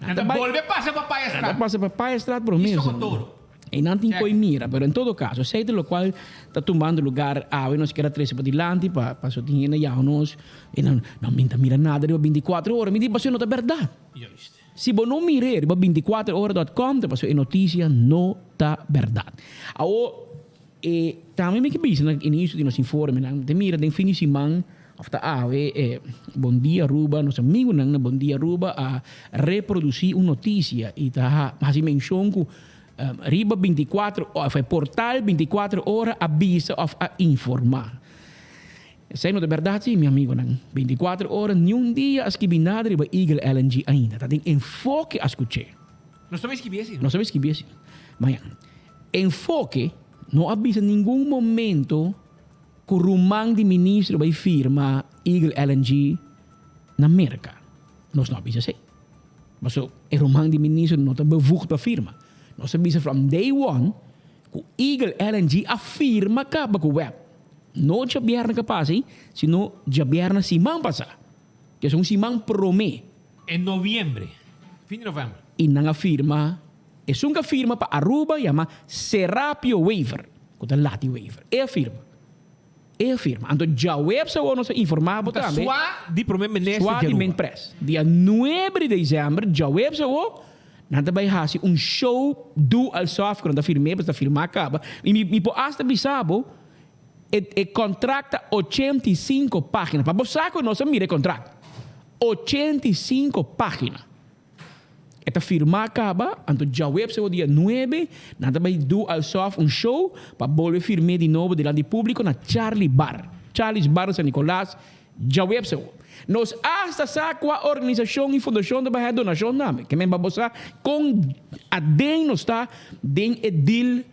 Nan ta bolbe pasa pa Payastraat. Nan ta pasa pa Payastraat prome. Y Socotoro. Y nan tin koe mira, pero en todo caso, esey ta locual ta tumando lugar awe, nos kier a trece padilanti pa paso tin hende yaha nos y nan no mi ta mira nada riba binticuatro ora, mi di paso no ta berdad. Si bo no mir'é riba binticuatro ora dot com ta paso e noticia no ta berdad. Awo E tambe mi ke bisa na inicio di nos informenan, ta mira den fin di siman of ta awe e Bon Dia Aruba, nos amigunan na Bon Dia Aruba a reproduci un noticia y ta haci mencion cu riba binticuatro of e portal binticuatro ora a bisa of a informa. Esey no ta berdad si, mi amigonan. Binticuatro ora niun dia a skibi nada riba Eagle LNG ainda. Ta den enfoke a scuche. Nos ta bay skibi esi. Nos ta bay skibi esi. Maña. Enfoke no a bisa ningun momento cu ruman di ministro bay firma Eagle LNG na Merca. Nos no a bisa esey. Paso e ruman di ministro no ta bevoegd pa firma. Nos a bisa from day one cu Eagle LNG a firma caba cu web. No djabièrnè ca pasa ey, sino djabièrnè siman pasa. Ke es un siman prome. En noviembre, fin di november. Y nan a firma. Esun ku a firma pa Aruba yama Serapio Wever, ku ta Lati Wever. E a firma. E a firma. Anto djaweps awor nos a informá bo Ta tambe. swa di Prome Minister Swa di di Aruba. Minpres. Dia nuebe di desèmber, djaweps awor, nan ta bai hasi un show do alsof ku nan ta firm'é, pasobra ta firmá kaba. I mi mi por asta bisa bo, e e kontrakt ta 85 página. Pa bo sa ku nos a mira e kontrakt. 85 página. E ta firmá kaba, anto djaweps e dia nuebe, nan ta bai do alsof un show pa bolbe firm'é di nobo dilanti públiko na Charlie Bar, Charlie's Bar na San Nicolas, djaweps awo. Nos asta sa kua organisashon i fundashon ta bai haña donashon tambe. Ke men pa bo sa kon aden nos ta den e deal,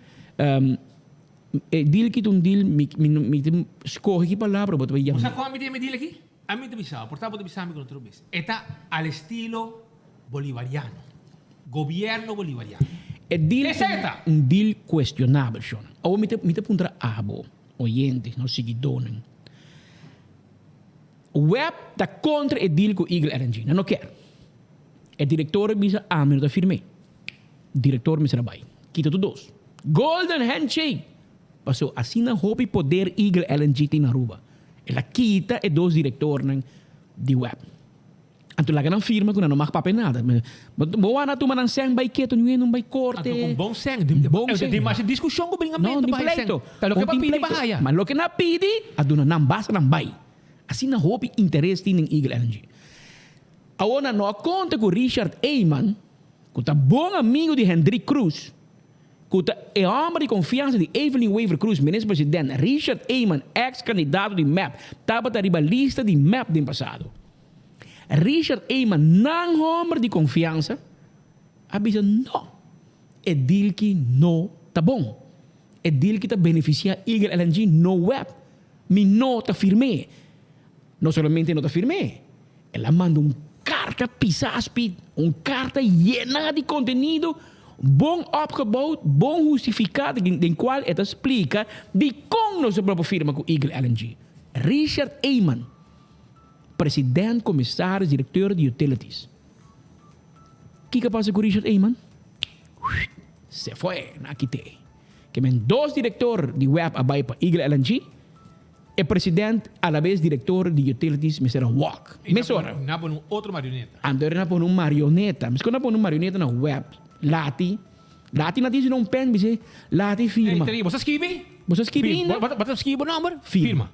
e deal ki ta un deal, mi mi ta skohe ki palabra bo ta bai Bo yam'é. sa kua mi ta yama e deal aki? Ami ta bisa, por ta bo ta bisa mi ku no ta rubes. E ta al estilo bolivariano. Gobierno bolivariano. E deal Esei ta. un deal cuestionabel, shon. Awor mi ta mi ta puntra abo, oyentes, nos siguidónan. Web ta kontra e deal ku Eagle LNG. Nan no kier. E direktor a bisa ami no ta firm'é. Direktor mester a bai. Kita tur dos. Golden handshake! Paso asina hopi poder Eagle LNG tin na Aruba. El a kita e dos directornan di web. Anto laga nan firma cu nan no mag papia nada. Bo wak na tuma nan sèn bai keto niun hende no bai corte. Anto con bon sèn. Bon sèn. Tin masha discusion cu bringamento No, pa e sèn. Ta loke pa pidi pa haya. Ma loke nan a pidi a duna nan basta nan bai. Asina hopi interes tin den Eagle LNG. Awor nan no a conta cu Richard Eman, cu ta bon amigo di Hendrik Croes, ku ta e hòmber di konfiansa di Evelyn Wever-Croes, Minister President Richard Eman, eks kandidato di mep, tabata riba lista di mep den pasado. Richard Eman, nan hòmber di konfiansa, a bisa no, e deal ki no ta bon. E deal ki ta benefisiá Eagle LNG no web. Mi no ta firm'é. No solamente e no ta firm'é, el a manda un karta pisá speed, un karta yená di kontenido bon opgebouwd, bon hustifiká den kual e ta splika dikon nos a propo firma ku Eagle LNG. Richard Eman, president komisaris direkteur di Utilities. Kiko a pasa ku Richard Eman? Se fue, nan a kit'é. Ke men dos direktor di web a bai pa Eagle LNG. E president alabes director di utilities mester a walk. Mesora. Na pone un otro marioneta. Anto na pone un marioneta. Miskon na pone un marioneta na web. Lati. Lati na tin sino un pen bis'é lati firma. Ey, bo sa skibi? Bo sa skibi ainda? Bo ta skibi bo nomber? Firma.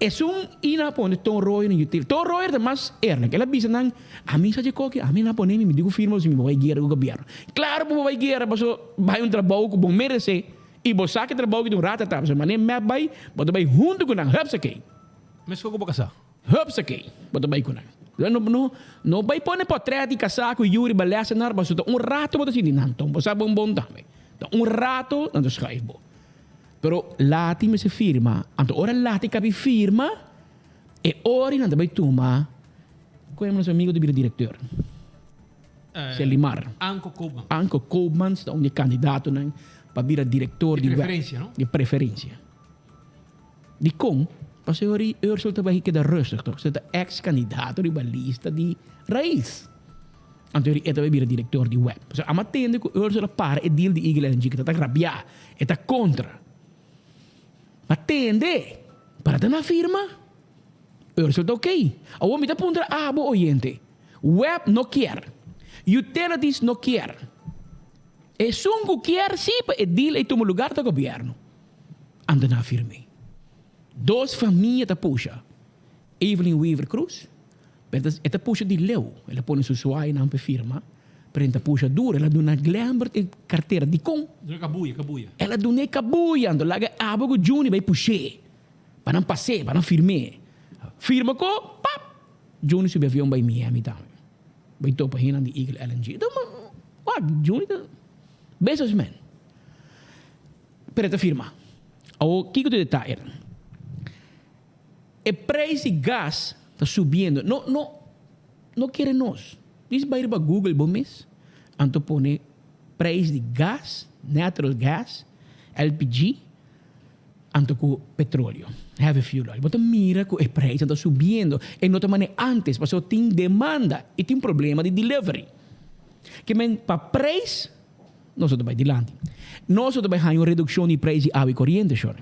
Esun i na pone Ton Royer na utility. Ton Royer ta mas eerlijk. El a bisa nan, ami sa dje koki, ami na pone mi, mi di ku firma si mi bo bai guera ku gobierno. Klaro ku bo bai guera paso bai un trabou ku bo merese. I bo sa ki trabou ki ta un ratata, pasobra manera mep bai, bo ta bai huntu ku nan, hupsakee. Meskos ku bo kasá. Hupsakee, bo ta bai ku nan. No, no, no bai pone portret di kasá ku yu riba lèsenar pasobra ta un rato bo ta sinti nan ton bo sa bon bon tambe. Ta un rato nan ta schuif bo. Pero Lati mester firma, anto ora Lati kabi firma e ora nan ta bai tuma ku nos amigo ta bira direkteur. Selimar. Anko Koopmans. Anko Koopmans ta un di e kandidatonan pa bira direktor di preferensia, no? Di preferensia. Dikon? Pasobra e Ursel ta bai keda rustig toch? Se ta ex kandidato riba lista di Raiz. Anto e ta bai bira direktor di web. Pasobra amo a tende ku Ursel a para e deal di Eagle LNG, ku ta ta rabiá, e ta kontra. Ma tende, para ta na firma, Ursel ta oké. Awor mi ta puntra abo oyente, web no kier, utilities no kier. Esun ku kier si pa e deal ei tuma lugar ta gobièrnu. Anto nan a firm'é. Dos famia ta pusha. Evelyn Wever Croes, pero e ta pusha di leu. El a pone su suainan pa e firma, pero e ta pusha duro. El a duna Glembert e kartera. Dikon? Duna kabuya, kabuya. El a dun'é kabuya. Anto laga e abo ku Juni bai push'é. Pa nan pas'é, pa nan firm'é. Firma ko, pap! Juni subi avion bai Miami tambe. Bai topa hendenan di Eagle LNG. Wak, Juni ta businessman. Pero e ta firma. Awor, kiko ta e detaye? E prijs di gas ta subiendo. No, no, no kere nos. Dis bai riba Google bo mes, anto pone prijs di gas, natural gas, LPG, anto ku petroleo, heavy fuel oil. Bo ta mira ku e prijsnan ta subiendo. E no ta manera antes, pasobra tin demanda i tin problema di delivery. Ke men pa prijs. Nos ta bai dilanti. Nos ta bai haña un redukshon di preis di awa i koriente, shor.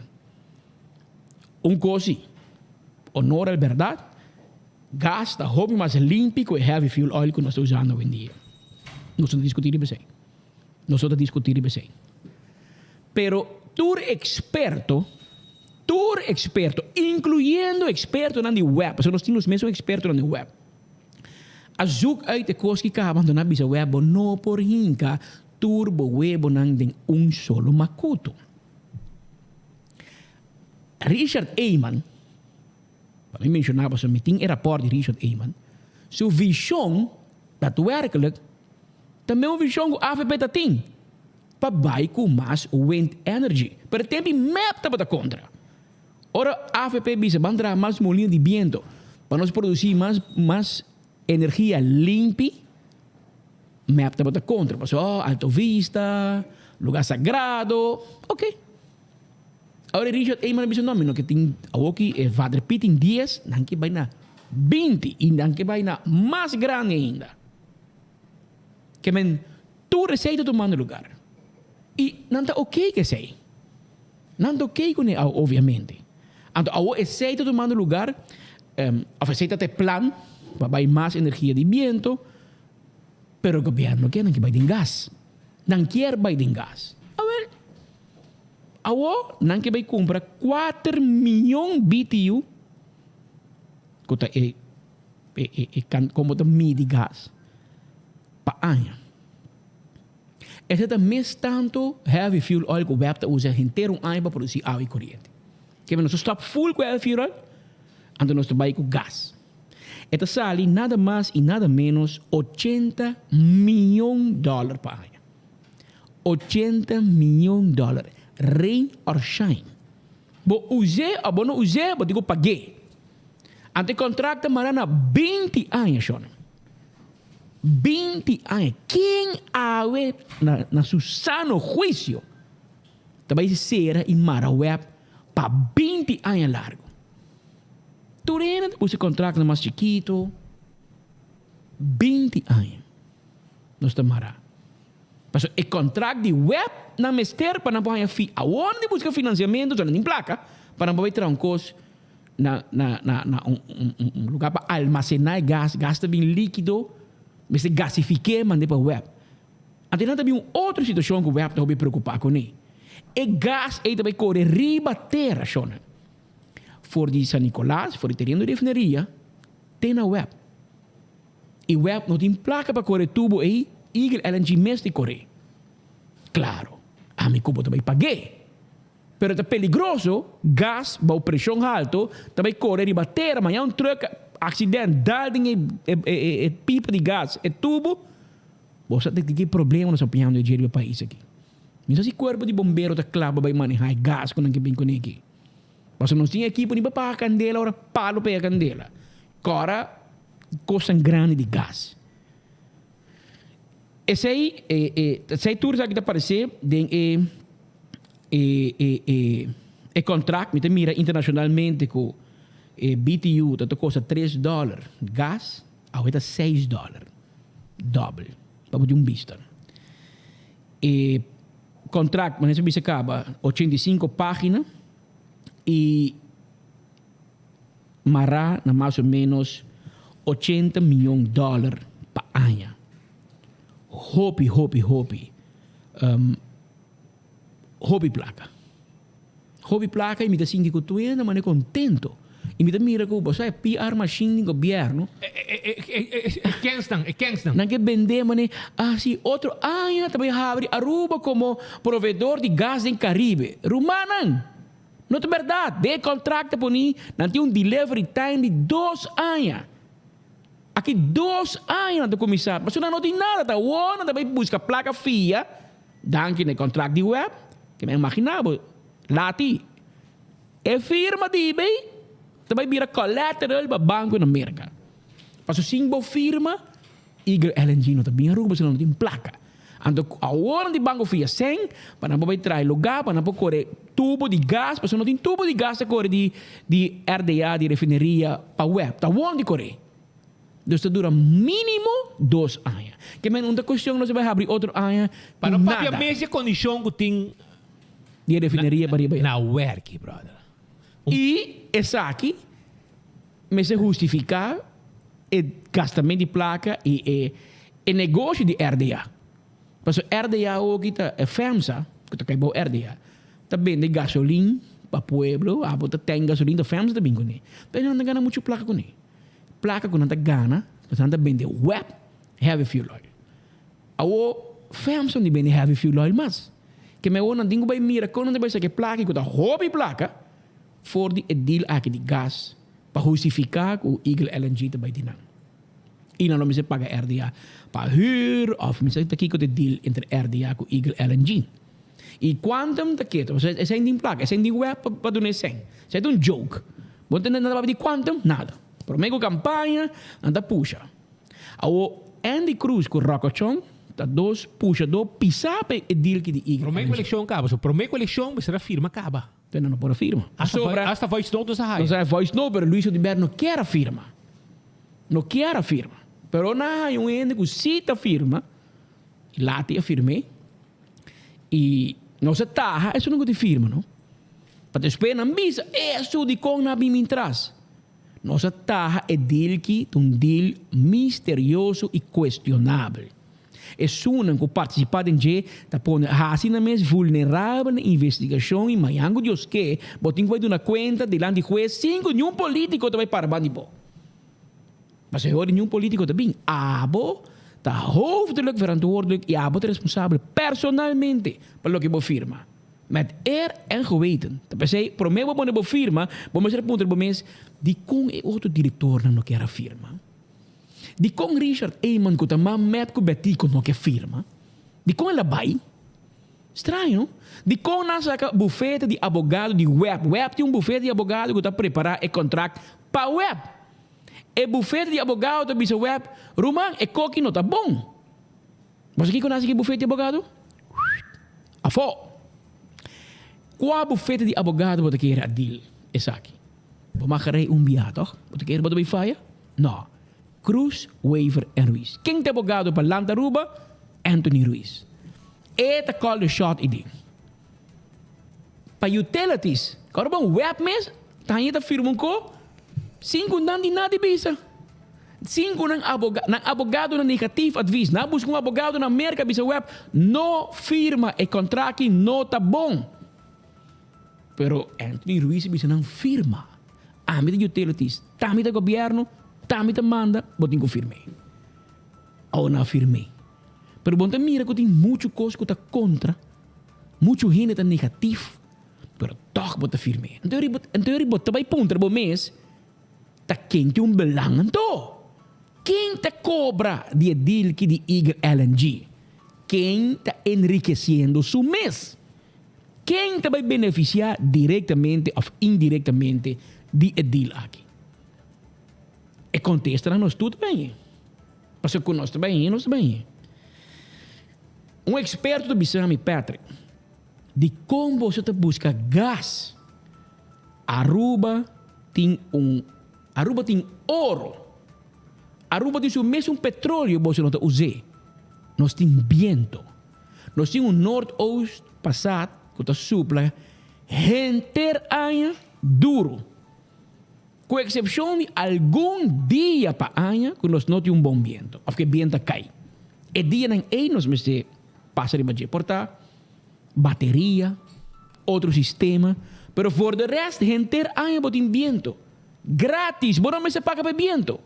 Un kos si, honor al bèrdat, gas ta hopi mas limpi ku e heavy fuel oil ku nos ta usando awendia. Nos no ta diskutí riba esei. Nos no ta diskutí riba esei. Pero tur eksperto, tur eksperto, inkluyendo ekspertonan di web, pasobra nos tin nos mesun ekspertonan di web, A zoek uit e kos ki kaba anto nan a bisa web bo no por hinka tur bo webonan den un solo makutu. Richard Eman, pa mi menshona pasobra mi tin e raport di Richard Eman, su vishon daadwerkelijk ta mesmo vishon ku avp ta tin pa bai ku mas wind energy. Pero e tempo mep tabata kontra. Ora avp bisa ban traha mas molino di biento pa nos produci mas mas energia limpi, mep tabata contra pasobra oh Alto Vista, lugar sagrado, ok. Awor e Richard Eman a bisa no mi no ke tin awoki e Vader Piet tin dies nan ke bai na binti y nan ke bai na mas grandi ainda. Ke men tur esey ta tumando lugar y nan ta ok ke esey. Nan ta okey kuné awo obviamente. Anto awo esei ta tumando lugar, of esei ta ta e plan pa bai mas energia di biento, pero gobierno ke nan ke bai den gas. Nan kier bai den gas. Awel, awo nan ke bai kumpra kuater miyon BTU, ku ta e e e komo ta midi gas, pa aña. Esei ta mes tantu heavy fuel oil ku web ta usa henter un aña pa produsí awa i koriente. Keme nos ta stòp full ku heavy fuel oil, anto nos ta bai ku gas. E ta sali nada mas i nada ménos ochenta mion dòler pa aña. 80 mion dòler, rain or shine. Bo us'é òf bo no us'é, bo tin ku pag'é. Anto e kontrakt ta mará na binti aña, shònan. 20 aña. Ken awe na na su sano huisio ta bai sera i mara web pa 20 aña largu? Tur hende ta buska kontraktnan mas chikitu. 20 aña nos ta mara. Pasobra e kontrakt di web nan mester pa nan por haña fi. Awor nan ta buska finansiamentu, so nan tin plaka pa nan por bai traha un kos. Na na na na un un un lugar pa almacená e gas, gas ta bin líkido, mester gasifiké mand'é pa web. Anto nan ta bin un otro situashon ku web ta hopi preokupá kuné. E gas ei ta bai kore riba tera, shònan. For di San Nicolas, for di tereno di refineria, te na web. I web no tin plaka pa kore tubo ei, Eagle LNG mes di kore. Klaro, ami ku bo ta bai pag'é. Pero ta peligroso, gas bou preshon halto ta bai kore riba tera, maña un truck. accident dal den e e e pipa di gas, e tubo, bo sa di ki problema nos a piñando dje riba e pais aki. Mi sa si cuerpo di bombero ta cla pa bay maneha e gas cu nan ke bin cune aki. Pasobra nos tin ekipo ni pa paga candela ora palo pega candela. Cora cosnan grandi di gas. Esey e e esey tur esaki ta parece den e e e e e contract mi ta mira internacionalmente cu e BTU ta ta costa tres dollar gas awe ta seis dollar dobbel pa bo tin un bista. E contract manera sa bisa caba 85 pagina y mará na mas o menos 80 miyon dollar pa aña. Hopi, hopi, hopi, um, hopi placa. Hopi placa y mi ta sinti cu tur hende mane contento. Y mi ta mira cu, bo sa, e PR machine di gobierno. E kensnan, e kensnan. Nan ke bende mane, ah si, otro aña ta bay habri Aruba como proveedor di gas den Caribe. Rumannan! No ta berdad. Den e contract ta poni nan tin un delivery time di dos aña. Aki dos aña nan ta cuminsa. Pasobra nan no tin nada. Ta awor nan ta bay busca placa fia. Danki na e contract di web. Ke men imagina bo. Lati. E firma di ebay ta bay bira collateral pa banco na Merca. Pasobra sin bo firma. Eagle LNG no ta bin Aruba pasobra nan no tin plaka. Anto awor nan tin banco fia sèn pa nan por bai traha e lugá pa nan por kore tubo di gas pasobra no tin tubo di gas ta kore di di RDA di refineria pa web ta awor nan tin kore. Dus ta dura minimo dos aña. Ke men un ta kuestion nos a bai habri otro aña Pa ku no papia nada. mes di e kondishon ku tin Di e refineria pa riba ya. na werki brother. I esaki Mester hustifiká e gastament di plaka i e e negoshi di RDA. Pasobra RDA awoki ta e FEMSA, ku ta kai bou RDA, ta bende gasolin pa pueblo, abo ta ten gasolin ta FEMSA ta bin kuné. Pero nan ta gana muchu plaka kuné. Plaka ku nan ta gana, pasobra nan ta bende web heavy fuel oil. Awo FEMSA no di bende heavy fuel oil mas. Ke men awo nan tin ku bai mira kon nan ta bai saka e plaka ku ta hopi plaka. For di e deal aki di gas pa hustifica cu Eagle LNG ta bay di nan. Y nan lo mester paga RDA pa huur of mi sa ta kico ta e deal entre RDA cu Eagle LNG. Y Quantum ta keto pasobra esey tin placa, esey tin web pa duna e cen. Esey ta un joke. Bo no tende nada papia di Quantum? Nada. Prome cu campaña nan ta pusha. Awo Andy Cruz cu Rocco Chong ta dos pushador pisa pa e deal ki di Eagle Prome LNG. cu eleccion caba, so prome cu eleccion mester a firma caba. Pero nan no por a firma. Hasta, hasta voice note nos a haya. Nos a haya voice note, pero Luis Oduber no kier a firma. No kier a firma. Pero nan a haya un hende cu si ta firma, y Lati a firm'é, y nos a taha esun cu tin firma, no. Pa despues nan bisa, esun dicon nan a bin min tras. Nos a taha e deal ki ta un deal misterioso y cuestionabel. Esunnan ku partisipá den dje ta pone hasi nan mes vulnerabel na investigashon i mañan ku Dios ke, bo tin ku bai duna kuenta dilanti hues sin ku niun polítiko ta bai para banda di bo. Pasobra e ora niun polítiko ta bin, abo ta hoofdelijk verantwoordelijk i abo ta responsabel personalmente pa loke bo firma. Met eer en geweten. Ta p'esei promé bo pone bo firma, bo mester puntra bo mes, Dikon e otro direktornan no kier a firma? Dikon Richard Eman ku ta man mep ku Betico no ke firma? Dikon el a bai? Straño no? Dikon nan saka bufete di abogado di web? Web tin un bufete di abogado ku ta prepara e kontrakt pa web. E bufete di abogado ta bisa web, Ruman, e koki no ta bon. Bo sa kiko nan hasi ku e bufete di abogado? Afó! Kua bufete di abogado bo ta kere a deal esaki? Bo mag rei un bia toch? Bo ta kere bo ta bay faya? No. Cruz, Wever en Ruiz. Ken ta abogado pa Land Aruba? Anthony Ruiz. E ta call the shot y ding. Pa utilities, ora bo un web mes, ta haña ta firma un ko, sin cu nan di nada di bisa. Sin cu nan aboga, nan abogado na negatief advies. Nan a busca un abogado na Merca bisa web, no firma e contractki no ta bon. Pero Anthony Ruiz a bisa nan firma. Ami ta utilities, ta mi ta gobierno, ta mi ta manda, bo tin cu firm'é. Awor nan a firm'é. Pero bo no ta mira cu tin mucho cos cu ta contra, mucho hende ta negatief, pero toch bo ta firm'é. Anto yori bo ta bay puntra bo mes. Ta ken tin un belang anto? Ken ta cobra di e deal ki di Eagle LNG? Ken ta enrikeciendo su mes? Ken ta bay beneficia directamente of indirectamente di e deal aki? E contestanan nos tur ta bay haña. Pasobra cu nos ta bay haña, nos ta bay haña. Un experto ta bisa mi, Patrick, dicon boso ta busca gas? Aruba tin un Aruba tin oro. Aruba tin su mesun petroleo boso no ta us'é. Nos tin biento. Nos tin un noordoost pasat ku ta supla henter aña duru. Ku eksepshon di algun dia pa aña ku nos no tin un bon biento òf ku e biento a kai. E dianan ei nos mester pasa riba dje. Por ta bateria, otro sistema, pero voor de rest henter aña bo tin biento. Gratis, bo no mester paga pa e biento.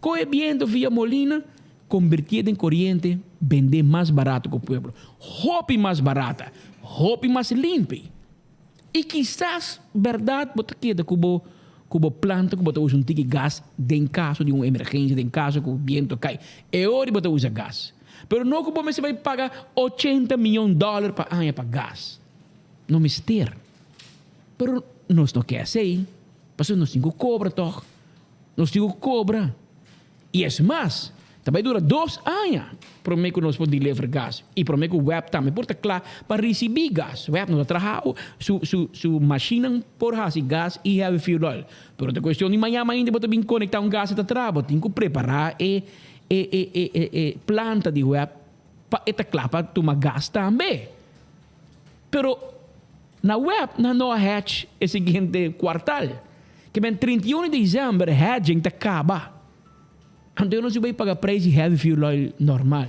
Kohe e biento via molina, kombertié den koriente, bendé mas barato ku pueblo. Hopi mas barata, hopi mas limpi. I kisas bèrdat bo ta keda ku bo ku bo planta ku bo ta usa un tiki gas den kaso di un emergensia, den kaso ku biento kai. E ora bo ta usa gas. Pero no ku bo mester bai paga ochenta miyon dòler pa aña pa gas. No mester. Pero nos no ke esei, pasobra nos tin ku kobra tòg. Nos tin ku kobra. I es mas, ta bai dura dos aña promé ku nos por deliver gas i promé ku web tambe por ta kla pa risibí gas. Web no ta traha su su su mashinnan por hasi gas i heavy fuel oil. Pero ta kuestion di mañana mainta bo ta bin konektá un gas e ta traha. Bo tin ku prepará e e e e e e planta di web pa e ta kla pa tuma gas tambe. Pero na web nan no a hedge e siguiente kuartal. Ke men 31 di december hedging ta kaba. Anto yo no si bay paga prijs di heavy fuel oil normal.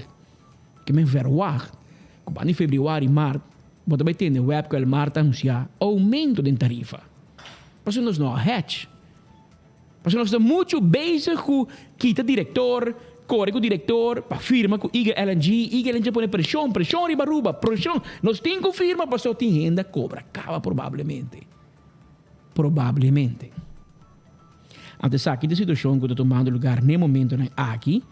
Ke men verwacht ku banda di februari, mart bo ta bay tende web ku Elmar ta anuncia aumento den tarifa. Pasobra nos no a hedge. Pasobra nos ta muchu bezig ku kita direktor, kore ku direktor pa firma ku Eagle LNG, Eagle LNG a pone preshon, preshon riba Aruba, preshon. Nos tin ku firma pasobra tin hende a kobra kaba probablemente. Probablemente. Anto esaki ta e situashon ku ta tumando lugar n'e momentonan aki.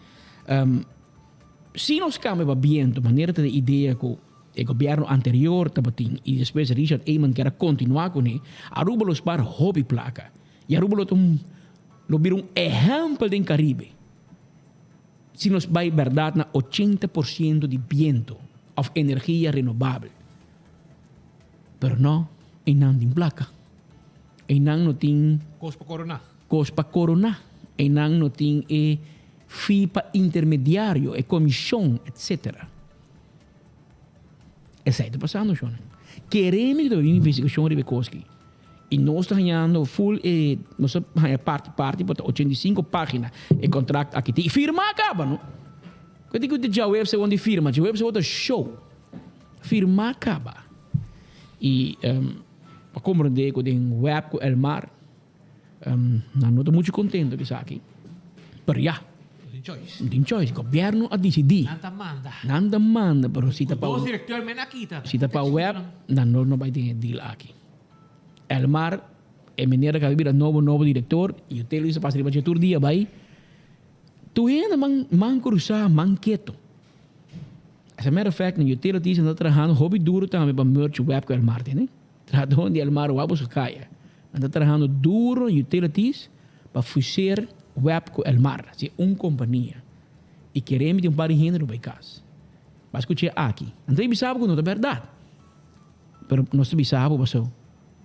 Si nos kambia pa bientu manera ta e idea ku E gobierno anterior tabatin y despues Richard Eman kier a continua cune, Aruba lo spaar hopi placa y Aruba lo ta un lo bira un ehempel den Caribe si nos bay berdad na 80% di biento of energia renovabel. Pero no, eynan tin placa. Eynan no tin Cos pa corona. Cos pa corona. Eynan no tin e fee pa intermediario, e comision, etc. Esei ta pasando shon. Kere mi ku ta bin investigashon riba e kos aki. I nos ta hañando full e nos ta haña parti parti por ta 85 página e kontrakt aki tin. I firmá kaba no. Ku di ku di djaweps e won di firma. Djaweps e won ta show. Firmá kaba. I pa komprondé ku den web ku Elmar Nan no ta muchu contento cu esaki, pero ya. No tin choice. No tin choice. Gobierno a dicidi. Nan ta manda. Nan ta manda, pero si ta pa. Cu dos directeur men a kita. Si ta pa web, nan no no bay tin e deal aki. Elmar, e meneer a caba bira nobo nobo director, y hotel a pasa riba dje tur dia bay. Tur hende man man crusa, man keto. As a matter of fact, na utilities nan ta trahando hopi duro tambe pa merge web cu Elmar tene. Trahadónan di Elmar wak boso kaya. Nan ta trahando duro na utilities pa fuseer web ku Elmar. Así un kompania. I kere mi tin un par di hende lo bai kas. Bo a skuch'é aki. Nan ta bisa bo ku no ta bèrdat. Pero nos ta bisa bo paso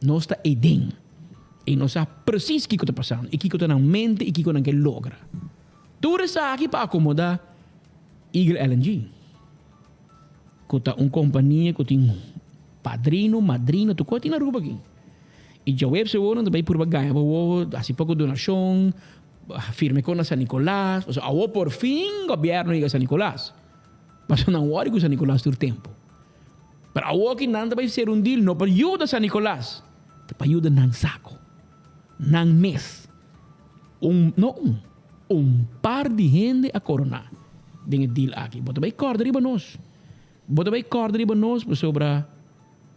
nos ta eiden. I nos sa presis kiko ta pasando i kiko ta nan mente i kiko nan ke logra. Tur esaki pa akomodá Eagle LNG. Ku ta un kompania ku tin padrino, madrino, tur kos tin na Aruba aki. I djaweps e wowo nan ta bai purba gaña bo wowo, hasi poko donashon, firma e kos na San Nicolas. Pasobra awo por fin gobièrnu yega San Nicolas. Pasobra nan wòri ku San Nicolas tur tempu. Pero awo aki nan ta bai sera un deal no pa yuda San Nicolas, ta pa yuda nan sako, nan mes. Un, no un, un par di hende a koroná den e deal aki. Bo ta bai kòrda riba nos. Bo ta bai kòrda riba nos pasobra.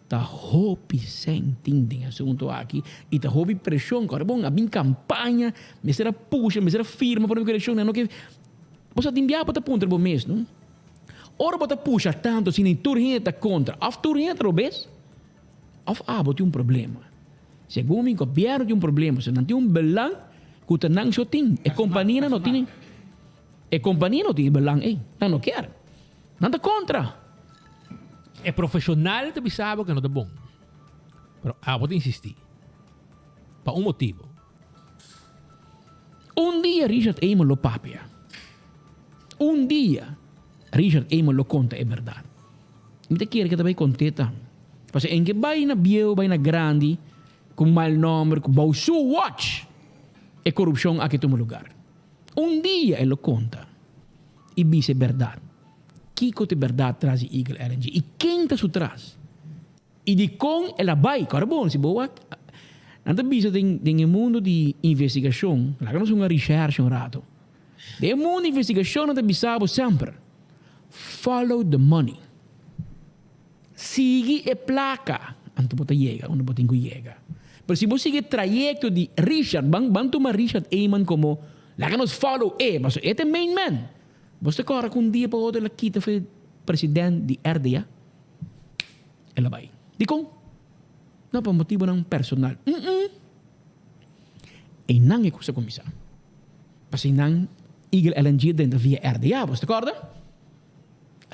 Ta hopi sèn tin den e asunto aki i ta hopi preshon. Kòrda bon, a bin kampaña, mester a pusha, mester a firma pa no elekshon, nan no ke. Bo sa tin bia bo ta puntra bo mes, no? Ora bo ta pusha tantu asina i tur hende ta kontra, òf tur hende ta robes, òf abo tin un problema. Segun mi, gobièrnu tin un problema, pasobra nan tin un belang ku ta nan so tin. E kompanianan no tin, e kompania no tin e belang ei, nan no kier. Nan ta kontra. E profesional ta bisa bo ke no ta bon. Pero abo ta insisti. Pa un motibo. Un dia Richard Eman lo papia. Un dia Richard Eman lo konta e bèrdat. Mi ta kere ke ta bai kont'é tambe. Pasobra en ke bai na bieu, bai na grandi, ku mal nòmber, ku bou su watch e korupshon aki tuma lugar. Un dia e lo konta i bisa e bèrdat. Kiko ta e bèrdat tras di Eagle LNG i ken ta su tras? I dikon el a bai? Kòrda bon, si bo wak, nan ta bisa den den e mundu di investigashon, laga nos hunga rishèrshe un ratu. Den e mundu di investigashon nan ta bisa bo semper, follow the money. Sigui e plaka, anto bo ta yega unda bo tin ku yega. Pero si bo sigui e trayekto di Richard, ban ban tuma Richard Eman komo, laga nos follow e, pasobra e ta e main man. Bo ta kòrda ku un dia pa otro el a kita for e president di RDA? El a bai. Dikon? No, pa motibonan personal. Mm-mm. Einan e kos a kuminsá. Pasobra einan Eagle LNG a drenta via RDA, bo ta kòrda?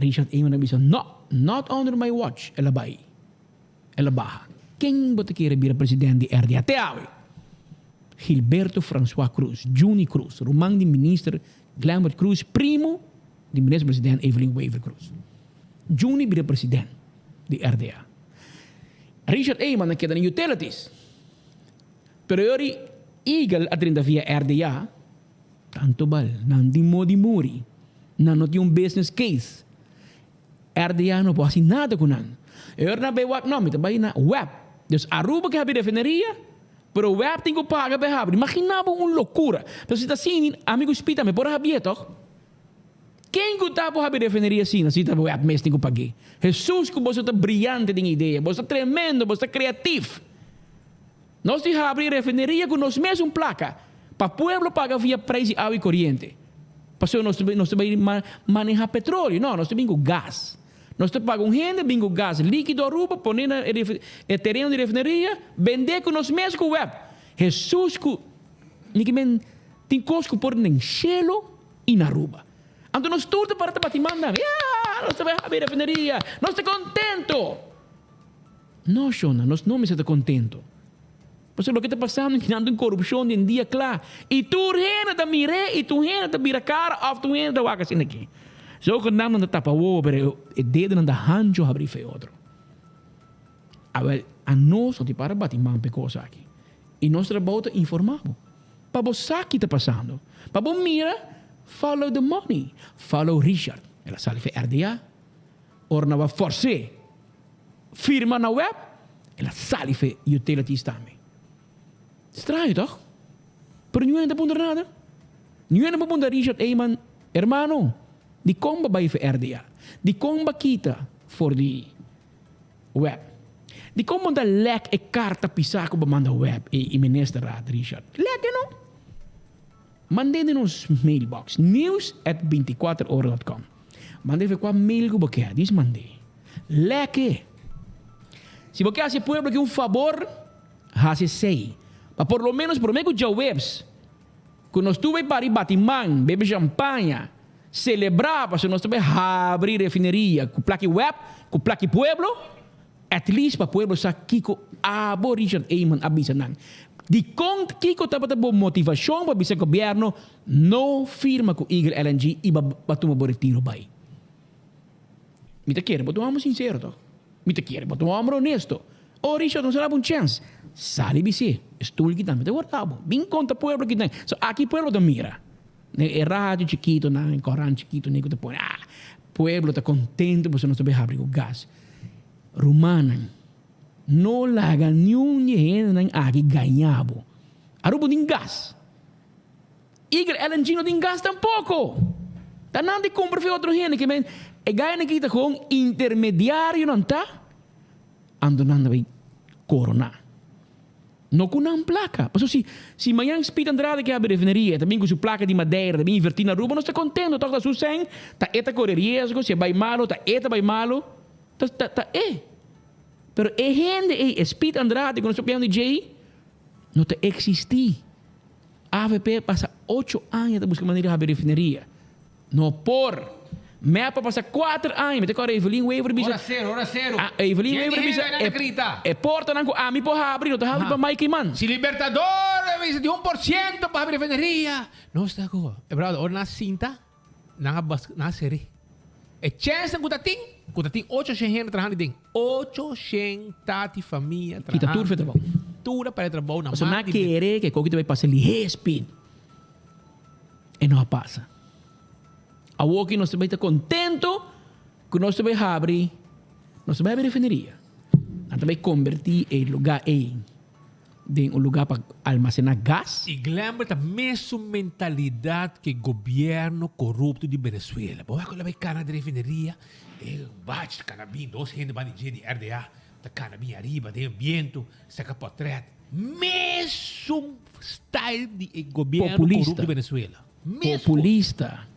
Richard Eman a bisa, No, not under my watch. El a bai. El a baha. Ken bo ta kere bira president di RDA te awe? Gilberto Francois Croes, Juni Croes, ruman di minister Glenbert Croes, primo di minister president Evelyn Wever Croes. Juni bira president di RDA. Richard Eman a keda na Utilities. Pero e ora Eagle a drenta via RDA, Tanto bal, nan tin modi muri. Nan no tin un business case. RDA no por hasi nada ku nan. E ora nan bai wak, no, mi ta bai na web. Dus Aruba ke habri refineria, pero web tin ku paga pa e habri. Imagina bo un lokura. Pero si ta asina, ami ku Spita mi por a habié tòg? Ken ku ta por habri refineria asina si ta web mes tin ku pag'é? Hesus ku boso ta briyante den idea, boso ta tremendo, boso ta kreatif. Nos di habri refineria ku nos mesun plaka pa pueblo paga via prijs di awa i koriente. Pasobra nos ta nos ta bai maneha petroleo. No, nos ta bin ku gas. Nos ta paga un hende bin ku gas likido Aruba pone na e tereno di refineria, bende ku nos mes ku web. Hesus ku mi ke men tin kos ku por den shelo i na Aruba. Anto nos tur ta para ta bati man nan, Ya! Nos ta bai habri refineria! Nos ta kontento! No, shona, nos no mester ta contento. Pasobra loke ta pasando kinan ta un corupcion den dia cla. Y tur hende ta mir'é y tur hende ta bira cara of tur hende ta wak asina aki. Zogenaamd nan ta tapa wowo pero e dedonan ta hancho habri fe otro. Awel, anos no tin para bati man p'e cos aki. Y nos trabou ta informa bo. Pa bo sa ki ta pasando. Pa bo mira, follow the money. Follow Richard. El a sali fe RDA. Ora nan a fors'é firma na web, el a sali fe utilities tambe. Straño toch? Pero niun hende ta puntra nada. Niun hende por puntra Richard Eman, hermano, dikon bo bai fe RDA? Dikon bo a kita for di web? Dikon bo ta lek e karta pisá ku bo manda web i ministerraad, Richard? Lek e no. Mand'é den nos mailbox, nieuws at binticuater ora dot com. Mand'é fe kua mail ku bo ke, dis mand'é. Lèk'é. Si bo ke hasi e pueblo aki un fabor, hasi esei. Pa por lo menos promé ku djaweps, ku nos tur bai para i bati man, bebe shampaña, selebrá pasobra nos ta bai habri refineria ku plaki web, ku plaki pueblo, At least pa pueblo sa kiko abo Richard Eman a bisa nan. Dikon kiko tabata bo motivashon pa bisa gobierno no firma ku Eagle LNG i ba tuma bo retiro bai? Mi ta kere bo ta un homber sincero toch? Mi ta kere bo ta un homber honesto. Oh Richard nos a dabo un chens. Sali bis'é, e stoel ki tambe ta warda bo. Bin konta pueblo kinan. So aki pueblo ta mira. E radio chikitonan, e koran chikitonan ku ta pone, ah, pueblo ta kontento pasobra nos ta bai habri ku gas. Rumannan, no laga niun di e hendenan aki gaña bo. Aruba no tin gas. Eagle LNG no tin gas tampoko. Ta nan di kumpra fi otro hende. Ke men, e gainan aki ta kon intermediarionan ta. Anto nan ta bay corona. No cu nan placa. Pasobra si si mañan Speed Andrade ke habri refineria, e ta bin cu su placa di Madeira, ta bin inverti na Aruba, nos ta contento toch ta su cen, ta e ta core riesgo, si e bay malo ta e ta bay malo, ta ta ta e. Pero e hende ey, e Speed Andrade cu nos ta papiando di djey, no ta existi. Avp pasa ocho aña ta busca manera di habri refineria. No por. Mep a pasa kuater aña. Mi ta kòrda Evelyn Wever bisa. Ora sero, ora sero. Ah, Evelyn Yen Wever di bisa hende nan ta grita. e portanan ku ami por habri no ta habri pa Mike Eman. Si Libertador a bisa di 1% pa habri refineria. Nos ta ku. E brother, ora nan a sinta, nan a bas, nan a seri. E chènsnan ku ta tin, ku ta tin ocho shen hende trahando den. Ocho shen tati famia Kita trahando. tur fe trabou. Tur a perde trabou na Pasobra man nan di. kere ku e koki ta bai pasa lihé speed. E no a pasa. Awoki nos ta bai ta contento cu nos ta bai habri, nos ta bai habri refineria. Nan ta bai converti e lugar ey den un lugar pa almacena gas. Y Glenbert ta mesun mentalidad ke gobierno corupto di Venezuela. Bo wak cu lo bai cana di refineria, e bach cana bin dos hende ban di dje di RDA ta cana bin ariba den e biento, saca portret. Mesun style di e gobierno Populista. corupto di Venezuela. Mesun. Populista.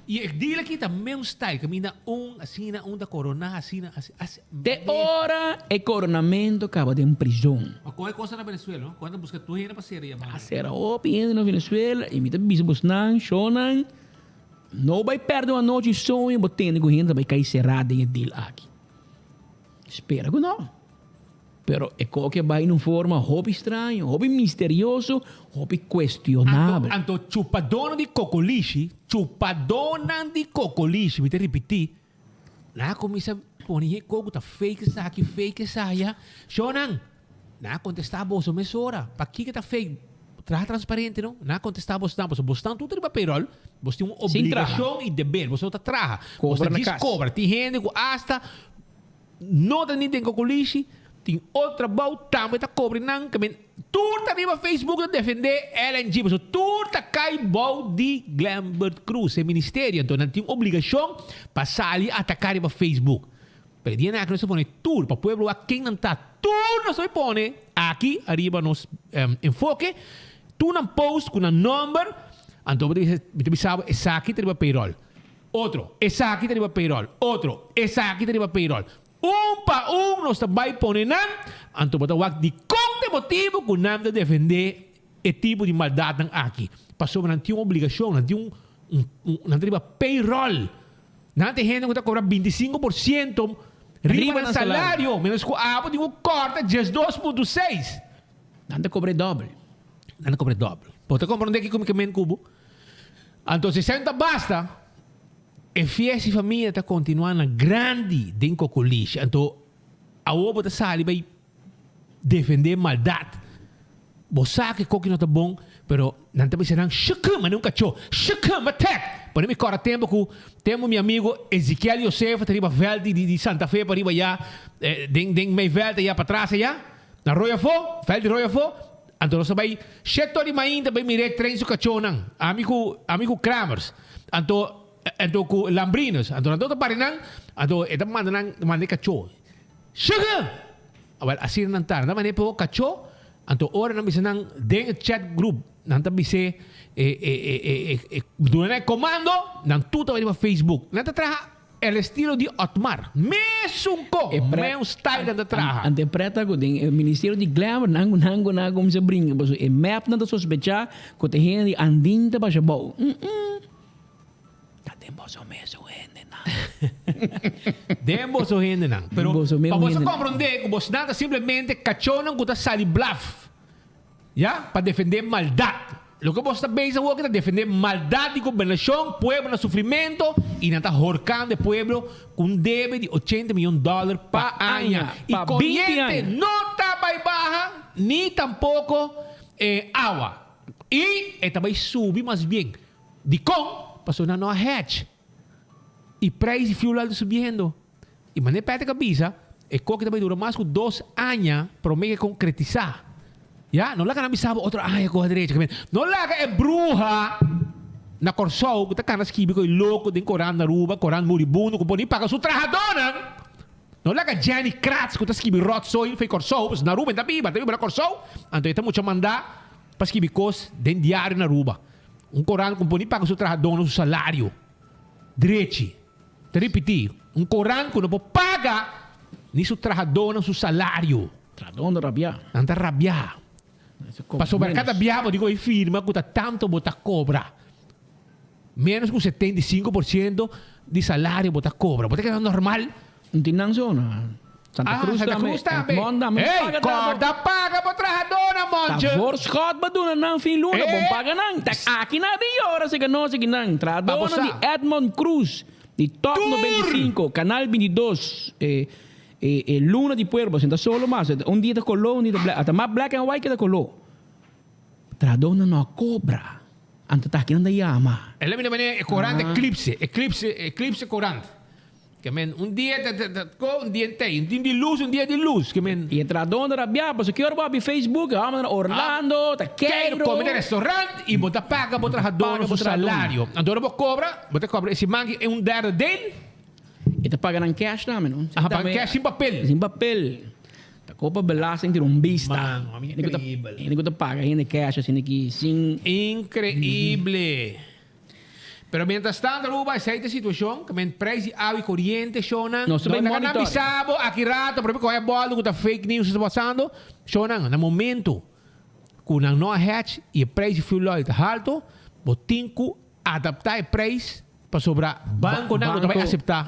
Y e deal aki ta meun style, caminda un asina, un ta corona asina, asi, asi. Te ora e coronamento caba den prison. Ma con e cosa na Venezuela, no? Cuando busca tur hende pa cera y A cera hopi hende na Venezuela y mi ta bisa bosnan, shownan, no bay perde un anochi soño bo tende cu hende ta bay cay cera den e deal aki. Spera cu no. Pero e koki a bai na un forma hopi straño, hopi misterioso, hopi kuestionabel. Anto chupadónan di kokolishi, chupadónan di kokolishi, mi ta ripití, nan a kuminsá pone e koko ta fake esaki, fake esaya. Shownan, nan a kontestá boso mesora, pakiko ta fake? Traha transparente no. Nan a kontestá boso nan, pasobra boso tan tur ta riba payroll, boso tin un Sin traha. obligashon i deber, boso no ta traha. Boso Kobra ta na djis kas. kobra. Tin hende ku asta No ta ni den Cocolishi, tin otro trabou tambe ta cobri nan ke men tur ta riba Facebook ta defende LNG pasobra tur ta cay bou di Glenbert Croes e ministerio anto nan tin obligacion pa sali ataca riba Facebook pero e dia nan aki nos ta pone tur pa pueblo wak ken nan ta tur nos ta bay pone aki ariba nos enfoke tur nan post cu nan nomber anto bo ta bisa mi ta bisa bo esaki ta riba payroll. Otro, esaki ta riba payroll. Otro, esaki ta riba payroll. Un pa un nos ta bai pone nan, anto bo ta wak dikon ta e motibu ku nan ta defendé e tipo di maldatnan aki. Pasobra nan tin un obligashon, nan tin un, un, un, nan ta riba payroll. Nan ta e hende ku ta kobra 25 por siento riba nan salario, menos ku abo tin ku kòrta 12.6. Nan ta kobra e dòbel. Nan ta kobra e dòbel. Bo ta komprondé kiko mi ke men ku bo? Anto si esei no ta basta, e fiesta di famia ta kontinuá na grandi den Kokolishi. Anto awor bo ta sali bai defendé maldat. Bo sa ku e koki no ta bon, pero nan ta bisa nan, Shukm! Manera un kachó, Shukm! Attack! Pone mi kòrda tempu ku tempu mi amigu Ezekiel Yosef ta riba vèlt di di Santa Fe pariba ayá, den den mei vèlt ayá patras ayá, na Rooi Afó, vèlt di Rooi Afó. Anto nos a bai shete ora di mainta bai mira e tren su kachónan, ami ku ami ku Kramers, anto anto ku Lambrinus. Anto nan tur ta pari nan, anto e ta manda nan manda e kachó. Shuga! Awel asina nan ta, nan ta manda e poco kachó, anto ora nan bisa nan den e chat group, nan ta bis'é e e e e e duna nan e komando, nan tur ta bai riba Facebook. Nan ta traha El estilo di Otmar. Mesun ko, meun style nan ta traha. Ante preta ku den e ministerio di Glamour nan ku nan ku nan a kuminsá bringa pasobra e mep nan ta sospechá ku ta hende di andin ta basha bou. Mm-mm. Ta den boso mesun hendenan. Den boso hendenan. Pero pa boso komprondé ku bosnan ta simplemente kachónan ku ta sali blaf. Ya, pa defendé maldat. Loke boso ta bezig awor ta defendé maldat di gobernashon, pueblo na sufrimento i nan ta horkando e pueblo ku un debe di ochenta miyon dòler pa aña. I koriente no ta bai baha ni tampoko awa. I e ta bai subi mas bien. Dikon? Pasobra nan no a hedge. I prijs di fuel oil ta subiendo. I manera Patrick a bisa, e koki ta bai dura mas ku dos aña promé ke konkretisá. Ya, no laga nan bisa bo otro aña koha derecho. No laga e bruha na Kòrsou ku ta kana skibi ku e loko den korant na Aruba, korant muribundo ku por ni paga su trahadónan. No laga Jenny Kratz ku ta skibi rotzooi for Kòrsou, pasobra na Aruba e ta biba, e ta biba na Kòrsou, anto e ta mucha mandá pa skibi kos den diario na Aruba. Un korant ku no por ni paga su trahadónan su salario drechi. Ta ripití, un korant ku no por paga ni su trahadónan su salario. Trahadónan ta rabiá. Nan ta rabiá. Pasobra kada biaha bo tin ku bai firma ku ta tantu bo ta kobra. Menos ku 75% di salario bo ta kobra. Bo ta keda normal. No tin nan so na Santa Cruz Santa tambe. Cruz tambe. Edmond tambe. Hey, Paga trahadó. kòrda paga bo trahadónan, Monche. Ta voorschot bo duna nan fin luna, Eh. bon paga nan. Ta aki nan bin yora si ke no si nan. Pa bo Trahadónan sa. di Edmond Cruz, di Top Tur. 95, Canal 22, e e e luna di pueblo, sin ta solo mas. Un dia ta koló, un dia ta black. Ata mas black and white ke ta koló. Trahadónan no a kobra. Anto ta aki nan ta yama. El a mira manera e korant Eclipse, Eclipse, Eclipse korant. Ke men un dia ta ta ta ko, un dia tei. Un dia di lus, un dia di lus. Ke men. I e trahadónan ta rabiá pasobra ki ora bo abi Facebook e hòmbernan na Orlando, ta Keiro Keiro. kome den restaurant i bo ta paga bo trahadónan Paga bo su trahadónan. salario. Anto ora bo kobra, bo ta kobra e siman ki e un derde deel. E ta paga nan cash tambe, no? Aha, paga cash sin papel. Sin papel. Ta kopa belasting tira un bista. Man, mami, increíble. Hende ku ta paga hende cash asina aki sin. Increíble. Pero mientras tanto Aruba esei ta e situacion, ke men prijs di awa y coriente shownan. Nos ta bay No ta monitor. bisa bo aki rato, pero mi coge boldo cu ta fake news ta pasando. Shownan, na momento cu nan no a hedge y e prijs di fuel oil ta halto, bo tin cu adapta e prijs pasobra banconan no ta bay acepta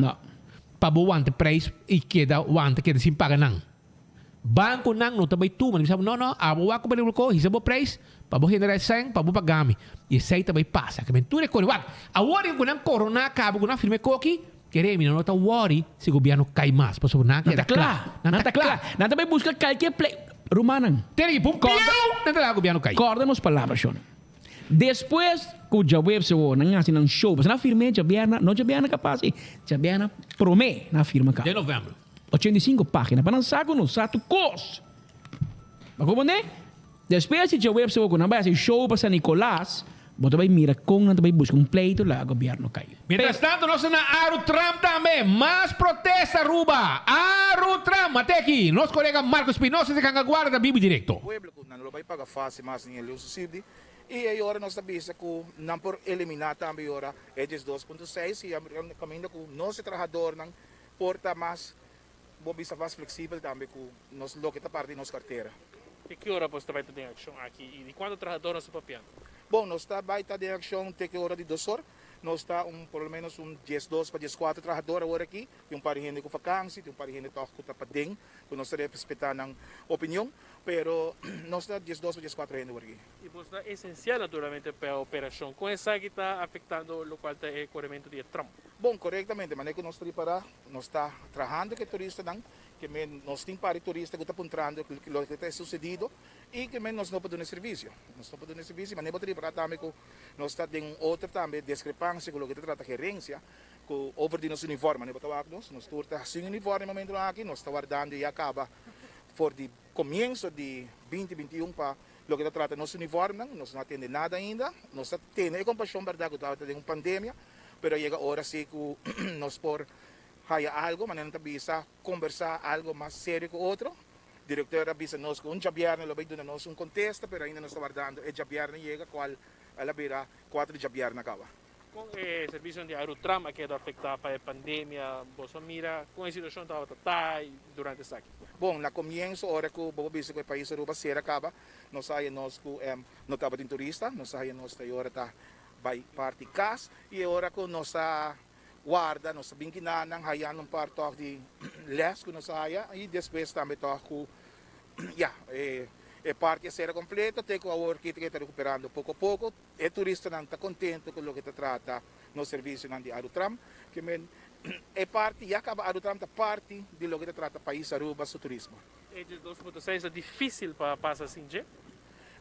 pa bo wanta prijs y keda wanta keda sin paga nan. Banconan no ta bay tuma, nan bisa bo no no, abo wak ku bay ko hisa bo prijs pa bo genera e sèn pa bo paga mi. Y esey ta bay pasa. Ke men tur e kore wak. Awor ku nan corona caba ku nan firma e koki, kere mi nan no ta worry si gobierno cay mas pasobra nan a Nan keda ta kla. kla. Nan ta kla. Nan ta bay busca kalke play. Rumannan. Tene ki pun pieu nan ta laga gobierno cay. Corda nos palabra, shon. Despues ku djaweps awor nan hasi nan show, pasobra nan a firm'é djabièrnè, no djabièrnè kapas ei, djabièrnè promé nan a firma kaba. Den novèmber. 85 página, pa nan sa ku nos sa tur kos. Bo a komprendé? Despues di djaweps awor ku nan bai hasi show pa San Nicolas, bo ta bai mira kon nan ta bai buska un pleito laga gobièrnu kai. Mientras tanto nos ta na Arutram tambe, mas protesta Aruba! Arutram! Mate aki, nos kolega Marco Espinosa di Cangaguarda ta bibi direkto. Pueblo ku nan lo bai paga fásil mas ni e lus subsidi i e ora nos ta bisa ku nan por eliminá tambe e ora e 12.6 i kaminda ku nos e trahadornan por ta mas bo bisa mas fleksibel tambe ku nos loke ta parti di nos kartera. Te ki ora boso ta bai ta den akshon aki i di kuantu trahador nos ta papiando? Bon, nos ta bai ta den akshon te ki ora di dos or. Nos ta un por lo menos un 12 pa 14 trahador awor aki. Tin un par di hende ku vakansi, tin un par di hende tòg ku ta paden, ku nos ta respetá nan opinion. Pero nos ta 12 pa 14 hende awor aki. I boso ta esensial naturalmente pa e operashon. Kon esaki ta afektando lokual ta e korementu di e tram? Bon, korektamente. Manera ku nos ta ripará, nos ta trahando ku e turistanan, ke men nos tin par di turista ku ta puntrando loke ta susedido i ke men nos no por duna e servisio. Nos no por duna e servisio. Manera bo ta ripará tambe ku nos ta den un otro tambe diskrepansia ku loke ta trata gerensia ku over di nos uniforme. Manera bo ta wak nos, nos tur ta sin uniforme e momentunan aki. Nos ta wardando ya kaba for di Comienso di 2021 pa loke ta trata nos uniformnan, nos no a tende nada ainda. Nos ta tene e compasion berdad cu tabata den un pandemia, pero a yega ora si cu nos por haya algo, manera nan ta bisa, conversa algo mas serio cu otro. Director a bisa nos cu un djabierne lo bay duna nos un contesta, pero ainda nos ta wardando e djabierne yega, cual el a bira cuatro djabierne caba. Kon e servisionan di Arutram a keda afektá pa e pandemia? Boso a mira kon e situashon tabata ta durante esaki? Bon, na komienso ora ku bo bisa ku e pais Aruba sera kaba, nos a haya nos ku no tabatin turista, nos a haya nos ta e ora ta bai parti kas i e ora ku nos a warda nos a bin kinanan hayando un par tòg di lès ku nos a haya i despues tambe tòg ku ya e parti a sera kompleto te ku awor ki ta rekuperando poko poko. E turistanan ta contento cu loke ta trata nos servicionan di Arutram. Ke men e parti ya caba Arutram ta parti di loke ta trata pais Aruba su turismo. E 12.6 ta dificil pa pasa sin dje?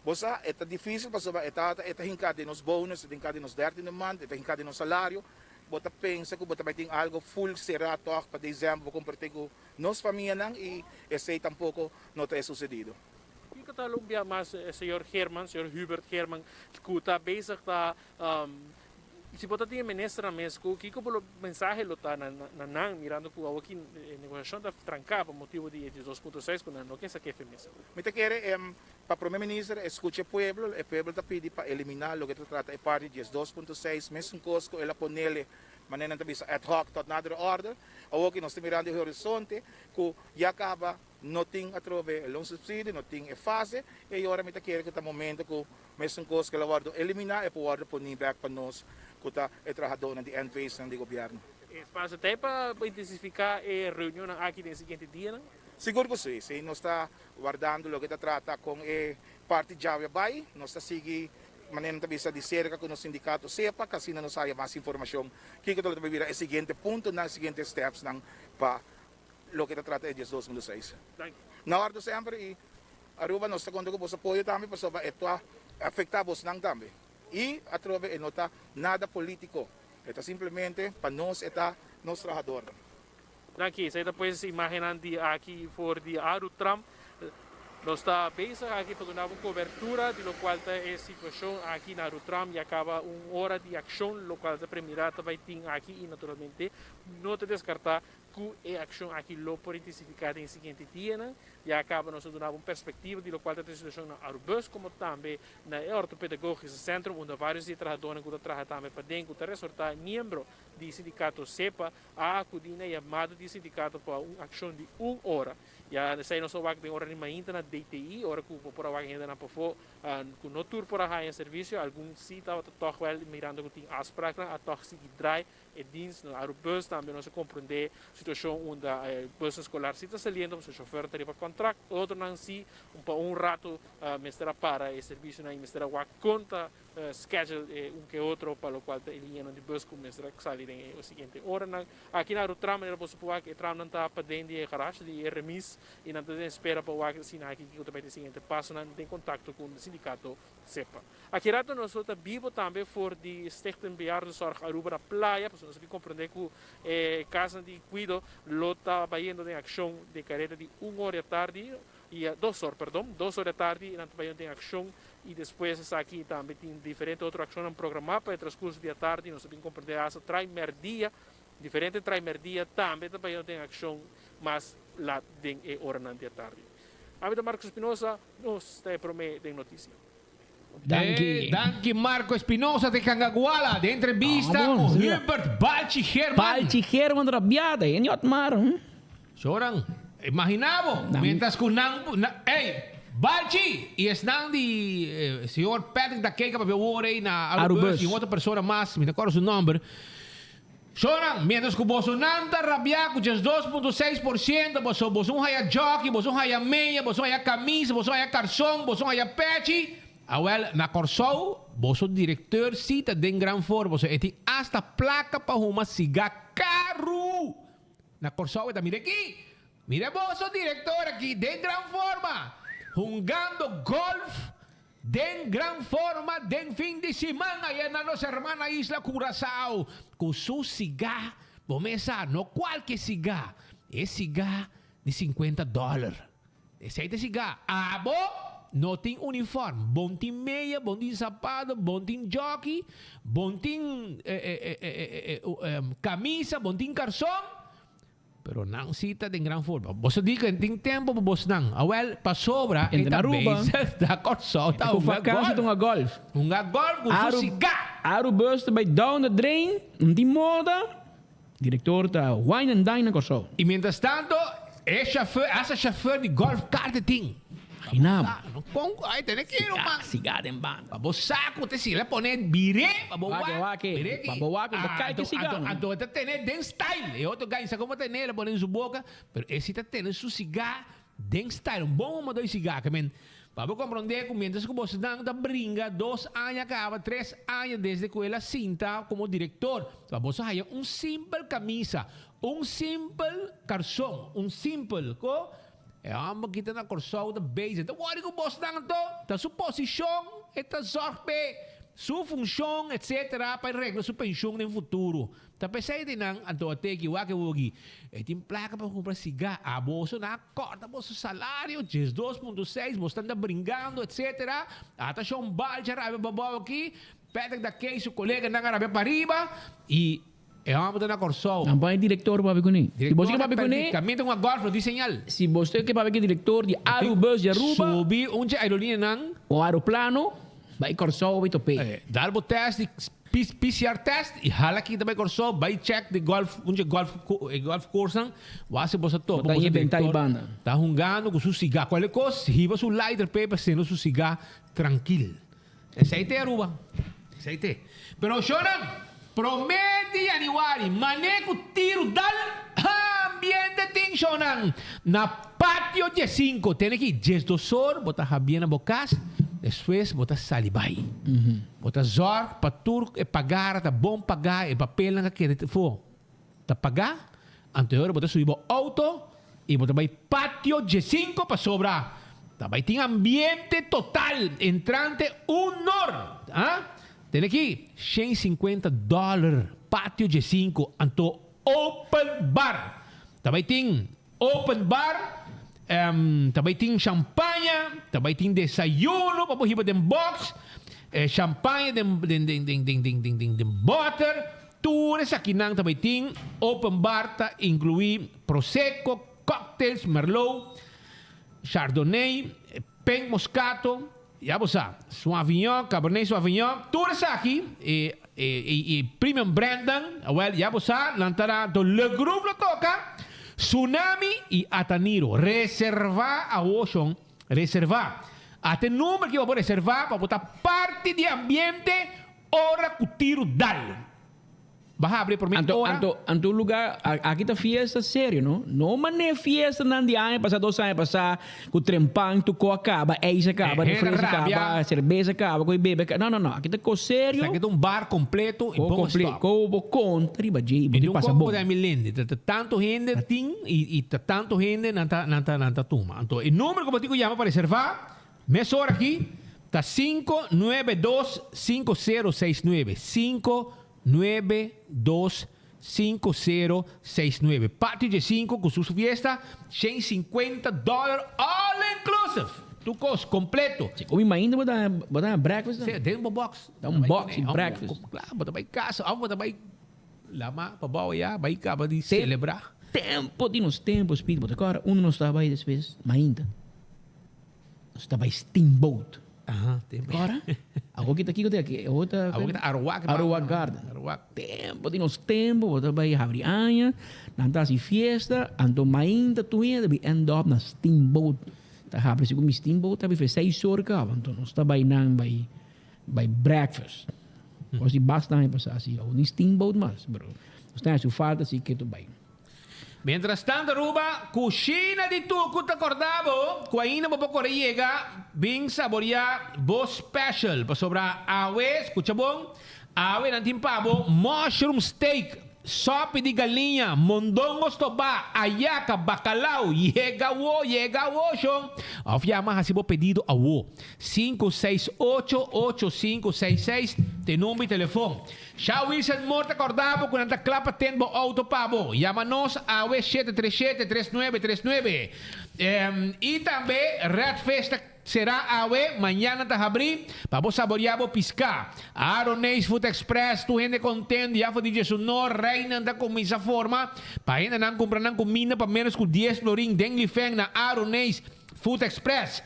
Bo sa, e ta dificil pasobra e ta e ta hinca den nos bonus, e ta hinca den nos dertiende maand, e ta hinca den nos salario. Bo ta pensa cu bo ta bay tin algo full cera toch pa december bo comparti cu nos famianan y esey tampoco no ta e sucedido. Kiko ta lo un bia mas señor Geerman, señor Hubert Geerman, ku ta bezig ta. Si bo ta tin e ministernan mes ku kiko bo lo mensahe lo ta na na nan mirando ku awoki e negosiashon ta tranká pa motibu di e 12.6 ku nan no ke sa kefe mes. Mi ta kere pa Prome Minister e skucha e pueblo, e pueblo ta pidi pa eliminá loke ta trata e parti 12.6 mesun kos ku el a ponele manera nan ta bisa ad hoc tot nader order. Awoki nos ta mirando e horizonte ku ya kaba no tin atrobe e loonsubsidie, no tin e fase i ora mi ta kere ku ta momento ku Mesun kos ku el a wòrdu eliminá e por wòrdu poní bèk pa nos ku ta e trahadónan di NV's-nan di gobièrnu. E espasio ta ei pa intensifiká e reunionnan aki den e siguiente dianan? Sigur ku sí. Sí, nos ta wardando loke ta trata kon e parti djawe a bai. Nos ta sigui, manera nan ta bisa, di serka ku nos sindikato sepa, ku asina nos haya mas informashon kiko ta lo ta bira e siguiente puntonan, e siguiente stèpsnan pa loke ta trata e 12.6. Na òrdu semper i Aruba nos ta konta ku boso apoyo tambe pasobra e ta afektá bosnan tambe. I atrobe e no ta nada polítiko, e ta simplemente pa nos e ta nos trahadornan. Danki. Esei ta pues imagennan di aki for di Arutram. Nos ta bezig aki pa duna bo kobertura di lokual ta e situashon aki na Arutram. Ya kaba un ora di akshon lokual ta premirá ta bai tin aki i naturalmente no ta deskartá Ku e akshon aki lo por intensifiká den e siguiente dianan. Ya kaba nos a duna bo un perspektiva di lokual ta e situashon na Arubus komo tambe na e Orthopedagogische Centrum unda vários di e trahadónan ku ta traha tambe paden ku ta resortá miembro di sindikato SEPA a akudí na e yamado di e sindikato pa un akshon di un ora. Ya esei nos a wak den ora di mainta na DTI ora ku bo por a wak hendenan pafó ku no tur por a haña servisio algun si tabata tòg wèl mirando ku tin afspraknan a tòg sigui drai E dienst na Arubus tambe nos a comprende situacion unda e busnan escolar si ta saliendo pasobra chofer ta riba contract, otronan si pa un rato mester a para e servicionan y mester a wak con ta schedule e un ke otro pa locual ta e liñanan di bus cu mester a sali den e siguiente oranan. Aki na Arutram manera boso por wak e tramnan ta paden di e garage di e remis y nan ta den espera pa wak asina aki kico ta bay ta e siguiente pasonan den contacto cu sindicato SEPA. Aki rato nos lo ta bibo tambe for di Stichting Bejaardenzorg Aruba na Playa, pasobra nos a bin comprende cu e casnan di cuido lo ta bayendo den accion den careda di un or di atardi y dos or, perdon, dos or di atardi nan ta bayendo den accion y despues esaki tambe tin diferente otro accionnan programa pa e transcurso di atardi. Nos a bin comprende hasta trai merdia, diferente trai merdia tambe ta bayendo den accion mas lat den e oranan di atardi. Ami ta Marcos Espinosa, nos ta e prome den noticia. Danki. Danki Marco Espinosa de Cangaguala de entrevista ah, bon, cu Hubert Balchi Herman. Balchi Herman rabiada, en jot maar. Hm? Choran, imaginabo, mientras cu nan, na, ey, Balchi y esnan di eh, señor Patrick da Keka papia worde na Arubus y otra persona mas, mi no acuerdo su nombre. Shornan, mientras ku bosonan ta rabiá ku 12.6%, boso boso un haya jockey, boso un haya meya, boso un haya kamisa, boso un haya karson, boso un haya pechi, awèl na Kòrsou boso direkteur sí ta den gran forma, pasobra e tin asta plaka pa huma sigá karu! Na Kòrsou e ta mira aki, mira boso direktor aki den gran forma, hungando gòlf Den gran forma den fin di siman ayer na nos hermana isla Curaçao cu su siga, bo mes sa, no cualke siga, e siga di cincuenta dollar. Esey ta e siga. Abo no tin uniform, bon tin meya, bon tin zapato, bon tin jockey, bon tin camisa, bon tin carson. Pero nan si ta den gran forma. Boso di cu tin tempo pa bosnan. Awel, pasobra e ta bezig na Corsou ta hunga golf. Hunga golf. Hunga golf cu su siga. Arubus ta bay down the drain. No tin moda. Director ta wine and dine na Corsou. Y mientras tanto e chauffeur, hasta chauffeur di golf cart e tin. Imagina bo. Con cu ay tene kero man. Siga den banda. Pa bo sa cu te si la pone bire pa bo wak. Wake wake. Pa bo wak cu ta cay ki siga. Anto e ta tene den style. E otro guy sa como tene la pone den su boca. Pero e si ta tene su siga den style. Un bon humador di siga. Ke men pa bo compronde cu mientras cu bosnan ta bringa dos aña caba tres aña desde cu el a sinta como director. Pa boso haya un simpel camisa. Un simpel carson. Un simpel co. E hòmber ki ta na Kòrsou ta bezig. Ta wòrdu ku bosnan anto. Ta su posishon e ta zòrg p'e, su funshon etsetera pa e regla su penshun den futuro. Ta p'esei di nan anto a teki wak e wogi. E tin plaka pa kumpra sigá. A boso nan a kòrta boso salario 12.6 boso ta anda bringando etsetera. Ata shon balcha rabia babou aki. Patrick da Key su coleganan a rabia pariba y e homber ta na Corsou. Nan pone director papia kuné. Si bo ke papia kuné. Caminda un golf no tin señal. Si bo ke papia ku director di Arubus di Aruba. Subi un dje aerolineanan. O aeroplano bai Corsou bai top'é. Dal bo test di PCR test y hala kita bai Corsou bai check di golf un dje golf e golf course nan. Wak si bo sa topa Bo ta boso inventá director banda. Ta hungando ku su siga. Cualkier cos hiba su lighter p'e pa sendo su siga trankil. Esei te Aruba. Esei te. Pero shownan, prome di januari, mane ku tiru dal ambiente tin shownan na patio diesinco. Tene ki diesdos or bo ta habia na bo kas, despues bo ta sali bai. Bo ta zorg pa tur e pagara ta bon paga, e papelnan ka keda afo ta paga. Anto e ora bo ta subi bo auto y bo ta bay patio diesinco pasobra ta bay tin ambiente total entrante un nor. Ha? Tene aki 150 dollar patio diesinco anto open bar. Ta bay tin open bar, ta bay tin champaña, ta bay tin desayuno pa bo hiba den box, champaña den den den den den den den den boter. Tur esakinan ta bay tin open bar ta inclui prosecco, cocktails, merlot, chardonnay, pink moscato, ya bo sa, sauvignon, cabernet sauvignon, tur esaki e e premium brandnan, awel ya bo sa, nan ta na do Le Groove lo toca, Tsunami y Ataniro. Reserva awo shon, reserva. Ata e number ki bo por reserva pa bo ta parti di ambiente Ora ku tiru dal. Bo habri e promé Anto, ora. anto, anto un lugar, aki ta fiesta serio, no? No mané fiestanan di aña pasá, dos aña pasá, ku trempan, tuko a kaba, ijs a kaba, Eh, hende refresco a rabia. kaba, serbes a kaba, koe bebe a kaba. No, no, no. Aki ta kos serio. Esaki ta un bar kompleto i Ko bon komple, stop. ko bo konta riba dje i bo I tin di un pasa koko bon. ta mi lende. Ta ta tantu hende tin i i ta tantu hende nan ta nan ta nan ta tuma. Anto e number ku bo tin ku yama pa reservá Mesora aki ta 5925069, 5925069. Patio dje sinku ku su fiesta, 150 dollar all inclusive. Tur kos kompleto. Si komi mainta bo ta bo ta breakfast Sí, den bo box. Ta un box di breakfast. Klaar, bo ta bai kas of bo ta bai lama pa bou ya, bai kaba di selebrá. Tempo di nos tempo, Speed, bo ta kòrda unda nos ta bai despues mainta. Nos ta bai Steamboat. Aha, tempo. Ora? Awor ki ta kiko te aki? Awor ta Awor ki ta Aruac. Aruac Garden. Aruac. Tempo di nos tempo, bo ta bai habri aña, nan ta hasi fiesta, anto mainta tur hende bi end up na Steamboat. Ta habri segun mi Steamboat ta habri for seis or kaba, anto nos ta bai nan bai bai breakfast. Ora si basta aña pasa asi, awor ni Steamboat mas, pero nos ta hasi falta si ke tur bai. Mientras tanto Aruba, cushina di Tucu ta corda bo cu ainda bo por core yega bin saboria bo special pasobra awe, scucha bon, awe nan tin pa bo mushroom steak, sopi di galiña, mondongo stobá, ayaca, bacalao, yega awo, yega awo shon, of yama haci bo pedido awo, 568 8566 t'e number di telefon. Sha Wilson Moore ta corda bo cu nan ta cla pa ten bo auto pa bo. Yama nos awe 737 3939. Y tambe Red Fish ta cera awe, mañana ta habri pa bo saboria bo pisca. Aroneis Food Express tur hende contento ya for di djesunor rijnan ta cuminsa forma pa hendenan cumpra nan cuminda pa menos cu dies florin den Lifeng na Aroneis Food Express.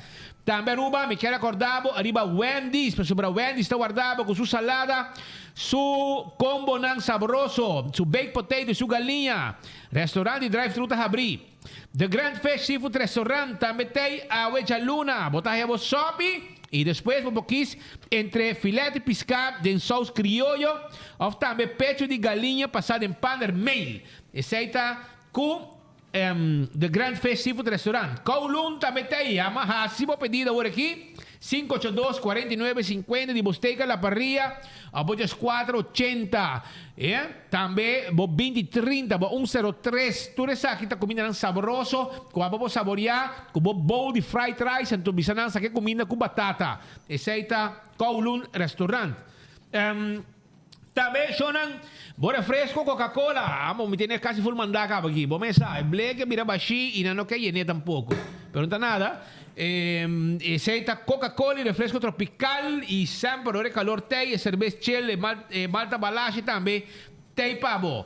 Tambe Aruba, mi kier acorda bo ariba Wendy's, pasobra Wendy's ta warda bo cu su salada, su combonan sabroso, su baked potato y su galiña. Restaurant di drive thru ta habri. The Grand Fish Seafood Restaurant tambe t'ey awe djaluna. Bo ta haya bo sopi y despues bo por kies entre filet di pisca den saus crioyo of tambe pecho di galiña pasa den paner mail. Esey ta cu The Grand Fish Seafood Restaurant, Kowloon tambe ta ei. Ama hasi bo pedido awor aki, 582 49 50 di bo steak a la parrilla of bo djes 4 80. E tambe bo 20 30, bo 1 03. Tur esaki ta kumindanan sabroso ku abo bo saboreá ku bo bowl di fried rice anto bisa nan sa ke kuminda ku batata. Esei ta Kowloon Restaurant. Tambe shownan bo refresco Coca Cola amo mi tene casi full manda caba aki bo mesa e bleke bira bashi y nan no ke yene tampoco pero no ta nada esey ta Coca Cola y refresco tropical y semper ora e calor tey e cerbes chill e malta balashi tambe tey pa bo.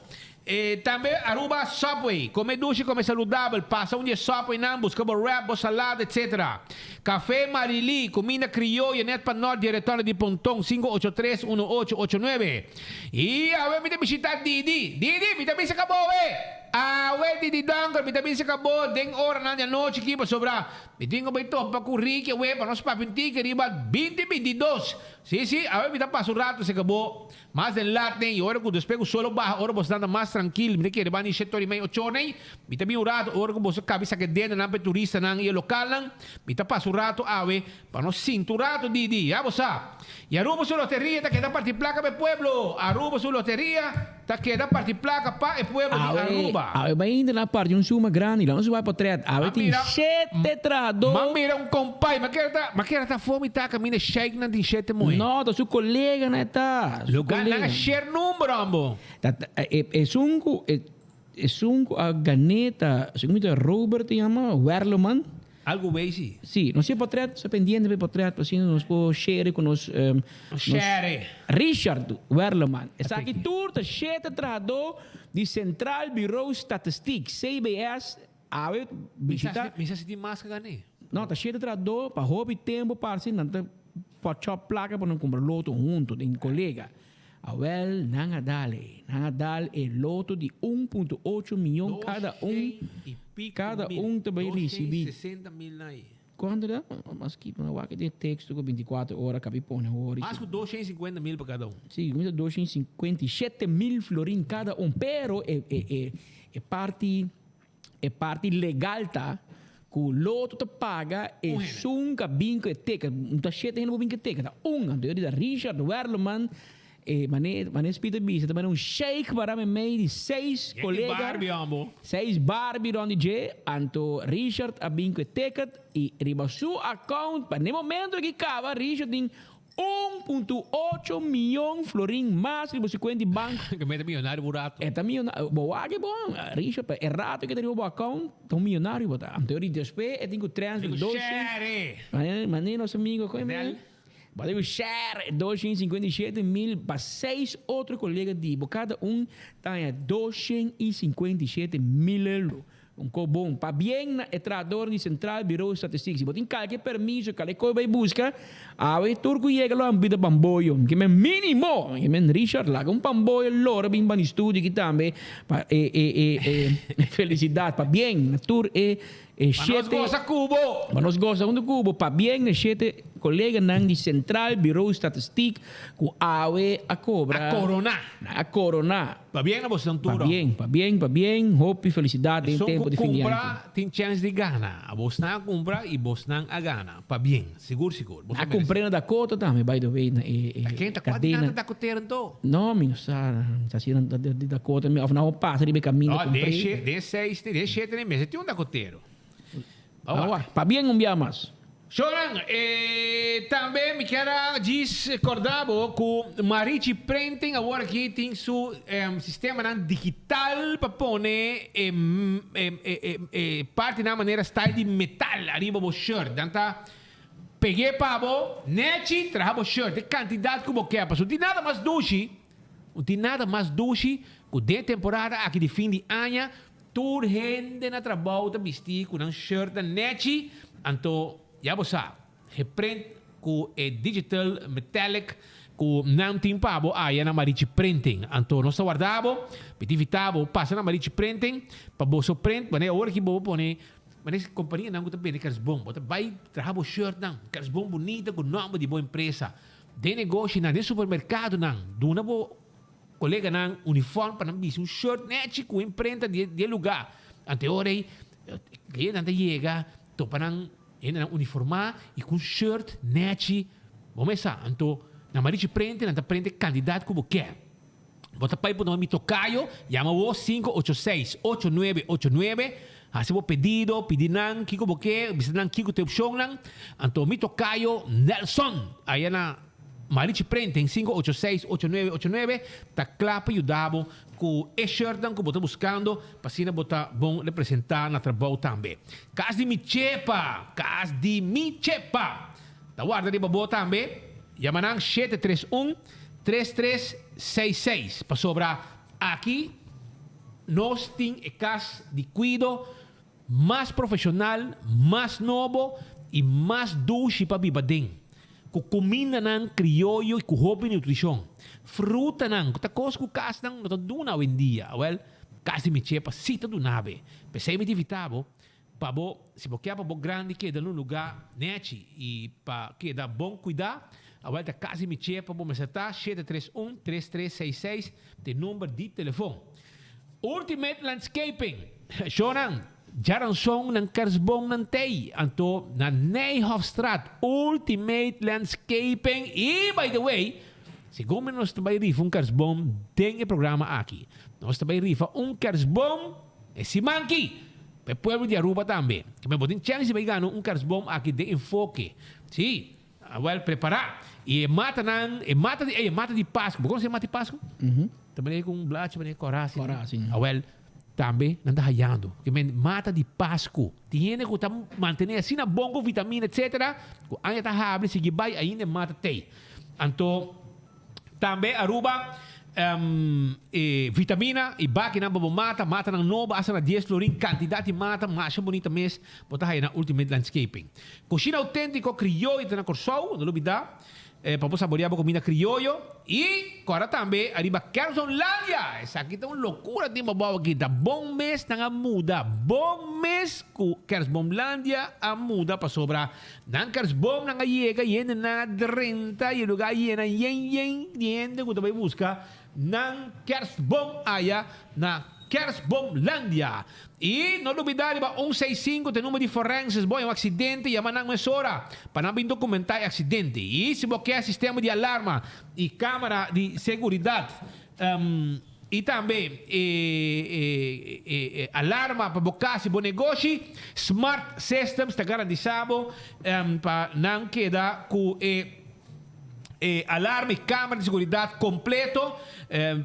Tambe Aruba Subway, come dushi, come saludabel, pasa un di e Subwaynan, busca bo wrap, bo salada, etc. Café Marily, cuminda crioyo net pa nort di e retorno di Ponton, 583 1889. Y awe mi ta bishita Didi. Didi, mi ta bisa ca bo awe! Awe Didi Donker, mi ta bisa ca bo den oranan di anochi aki pasobra mi tin cu bay topa cu Ricky awe pa nos papia un tiki riba binti 22. Si, si, awe mi ta pasa un rato cerca bo. Mas den lat den i ora ku despues ku solo baha ora boso ta anda mas trankil mi ta kere banda di shete ora i mei ocho ora nei mi ta bin un rato ora ku boso kabi saka e dendenan pa e turistanan i e lokalnan mi ta pasa un rato awe pa nos sinta un rato di di ya bo sa i Aruba su loteria ta keda parti plaka pa e pueblo Aruba su loteria ta keda parti plaka pa e pueblo di Awe, Aruba. awe bai inda na parti un suma grandi, la nos bai potret. Awe Ma tin mira, shete trahadó. ma mira un kompai, ma kere ta, ma kere ta fomi ta kaminda sheiknan tin shete moe. No, ta su koleganan e ta. Su Lugar nan a kolega. share number hombo. Ta, ta, e, esun ku, e, esun ku a gané ta, segun mi ta Robert ta yama, Werleman. Algo wey si. Si, nos tin e potret, nos ta pendiente pa e potret, pa asina nos por share ku nos, nos Share. Richard Werleman. Esaki tur ta shete trahadó di Centraal Bureau Statistiek, CBS, awe bishita. Mi sa si tin mas ka gané. No, ta shete trahadó pa hopi tempu parse nan ta pòchòp plaka pa nan kumpra loto huntu den kolega. Awel, nan a dal e. Nan a dal e loto di un punto ocho miyon kada un. Kada un ta bai risibi. Kuantu da? Mas ki pa wak den teksto ku bintikuater ora kabi pone hori. Mas ku 250 mil pa kada un. Si, kuminsa 257 mil florin kada un. Pero e e e e parti E parti legal ta ku loto ta paga esun ka bin ku e teken. Un ta shete hende por bin ku e teken. Ta un. Anto yo di ta Richard Werleman e mane mane Speed a bisa ta mane un sheik para memei di seis kolega. Seis Barbie rond di dje. Anto Richard a bin ku e ticket i riba su account pa ne momento aki kaba Richard tin Un punto ocho miyon florin mas riba su cuenta di banco. Ke meta miyonario bo rato. E ta miyonario. Bo wak e bon, Richard, pa e rato ke ta riba bo account, ta un miyonario bo ta. Anto di despues e tin ku transfer Tin ku dos share. Mane, mane nos amigo kon e Nel. Bo tin ku share 257 mil pa seis otro colega di bo. Kada un ta haña 257 mil euro. Un ko bon. Pabien na e trahador di Centraal Bureau Statistiek. Si bo tin kalke permiso, kalke koe bai buska, awe tur ku yega lo ambita pamboyo. Ke men minimo, ke men Richard laga un pamboyo lora bin ban di studio aki tambe pa e e e e felisidat. Pabien na tur e e Pa nos shete. gosa ku bo. Pa nos gosa huntu ku bo. Pabien na shete koleganan di Centraal Bureau Statistiek ku awe a kobra. A korona. A korona. Pabien na boso tur. Pabien, pabien, pabien. Hopi felicidad den Esun tempo ku di fin di aña. kumpra tin chèns di gana. Bosnan a kumpra i bosnan a gana. Pabien, sigur sigur. Boso A merese. kumpr'é na Dakota tambe, by the way, na e Ta ken ta kua di kadena. nan ta Dakotero anto? No, mi no sa. Mi sa si nan ta di Dakota mi òf nan a pasa riba e kaminda No, den kumpr'é. she, den seis, den shete den mester tin un Dakotero. Awa, pabien un bia mas. Shonan, e tambe mi kier a djis korda bo ku Marichi Printing awor aki tin su sistemanan digital pa pone e e partinan manera style di metal ariba bo shirt. Nan ta peg'é pa bo nechi traha bo shirt e kantidat ku bo kier. Pasobra no tin nada mas dushi, no tin nada mas dushi ku den e temporada aki di fin di aña Tur hende na trabou ta bisti ku nan shirtnan nechi, anto ya bo sa, geprint ku e digital metallic ku nan tin pa bo aya na Marichi Printing. Anto nos ta warda bo, mi ta invita bo pasa na Marichi Printing pa boso print, wanneer awor aki bo por pone, wanneer kompanianan ku ta bende kersboom, bo ta bai traha bo shirtnan, kersboom bunita ku nòmber di bo empresa, den negoshinan, den supermerkadonan, duna bo. Koleganan uniform pa nan bisti un shirt nechi ku imprenta di e lugá. Anto e ora ei klientenan ta yega topa nan hendenan uniformá i ku un shirt nechi. Bo mesa. Anto na Marichi Prente nan ta prente e kandidat ku bo ke. Bo ta pai por mi tokayo, yama bo 586 8989, hasi bo pedido, pidi nan kiko bo ke, bisa nan kiko ta e opshonnan. Anto mi tokayo Nelson aya na. Marichi Printing, 586 8989, ta kla pa yuda bo ku e shirtnan ku bo ta buskando pa asina bo ta bon representá na trabou tambe. Kas di mi Chepa! Kas di mi Chepa! Ta warda riba bo tambe. Yama nan 731 3366 pasobra aki nos tin e kas di kuido Mas profesional, mas nobo y mas dushi pa biba den. Cu cumindanan crioyo y cu hopi nutricion. Frutanan, cu ta cos cu casnan no ta duna awendia. Awel, cas di mi chepa si ta duna be. P'esey mi ta invita bo pa bo, si bo kier pa bo grandi keda na un lugar nechi y pa keda bon cuida, awel ta cas di mi chepa bo mester ta 731 3366 t'e number di telefon. Ultimate Landscaping, Shownan, djaranson nan kersboom nan tey, anto na Nijhofstraat, Ultimate Landscaping y by the way, segun mi nos ta bay rifa un kersboom den e programa aki. Nos ta bay rifa un kersboom e siman ki pa e pueblo di Aruba tambe. Kimen bo tin chance di bay gana un kersboom aki den Enfoke. Si. Awel prepara. Y e matanan, e mata di, ey, e mata di Pascu. Bo conoce e mata di Pascu? Ta manera cu un blachi manera cora asina. Cora asina. Awel, tambe nan ta hayando. Ke men mata di Pascu. Tin hende cu ta mantene asina bon cu vitamina etcetera, cu aña ta habri sigui bay ainda e mata tey. Anto, Tambe Aruba e vitamina y bakinan pa bo mata, matanan nobo hasta na dies florin, cantidad di mata masha bunita mes bo ta haya na Ultimate Landscaping. Cushina autentico crioyo ta na Corsou, no lubida pa bo saborea bo comida crioyo y cora tambe ariba Kersonlandia! Esaki ta un locura tin bo bou aki, ta bon mes nan a muda, bon mes cu Kersboomlandia a muda pasobra Nan kersboomnan a yega i hendenan a drenta i e lugar a yena yen yen di hende ku ta bai buska nan kersboom aya na Kersboomlandia. I no lubida riba un seis sinku ta e number di forenses bo haña un aksidente yama nan mesora pa nan bin dokumentá e aksidente. I si bo ke sistema di alarma i kamera di seguridat I tambe e alarma pa bo kas i bo negoshi. Smart Systems ta garantisa bo pa nan keda ku e alarma i kamera di seguridat kompleto.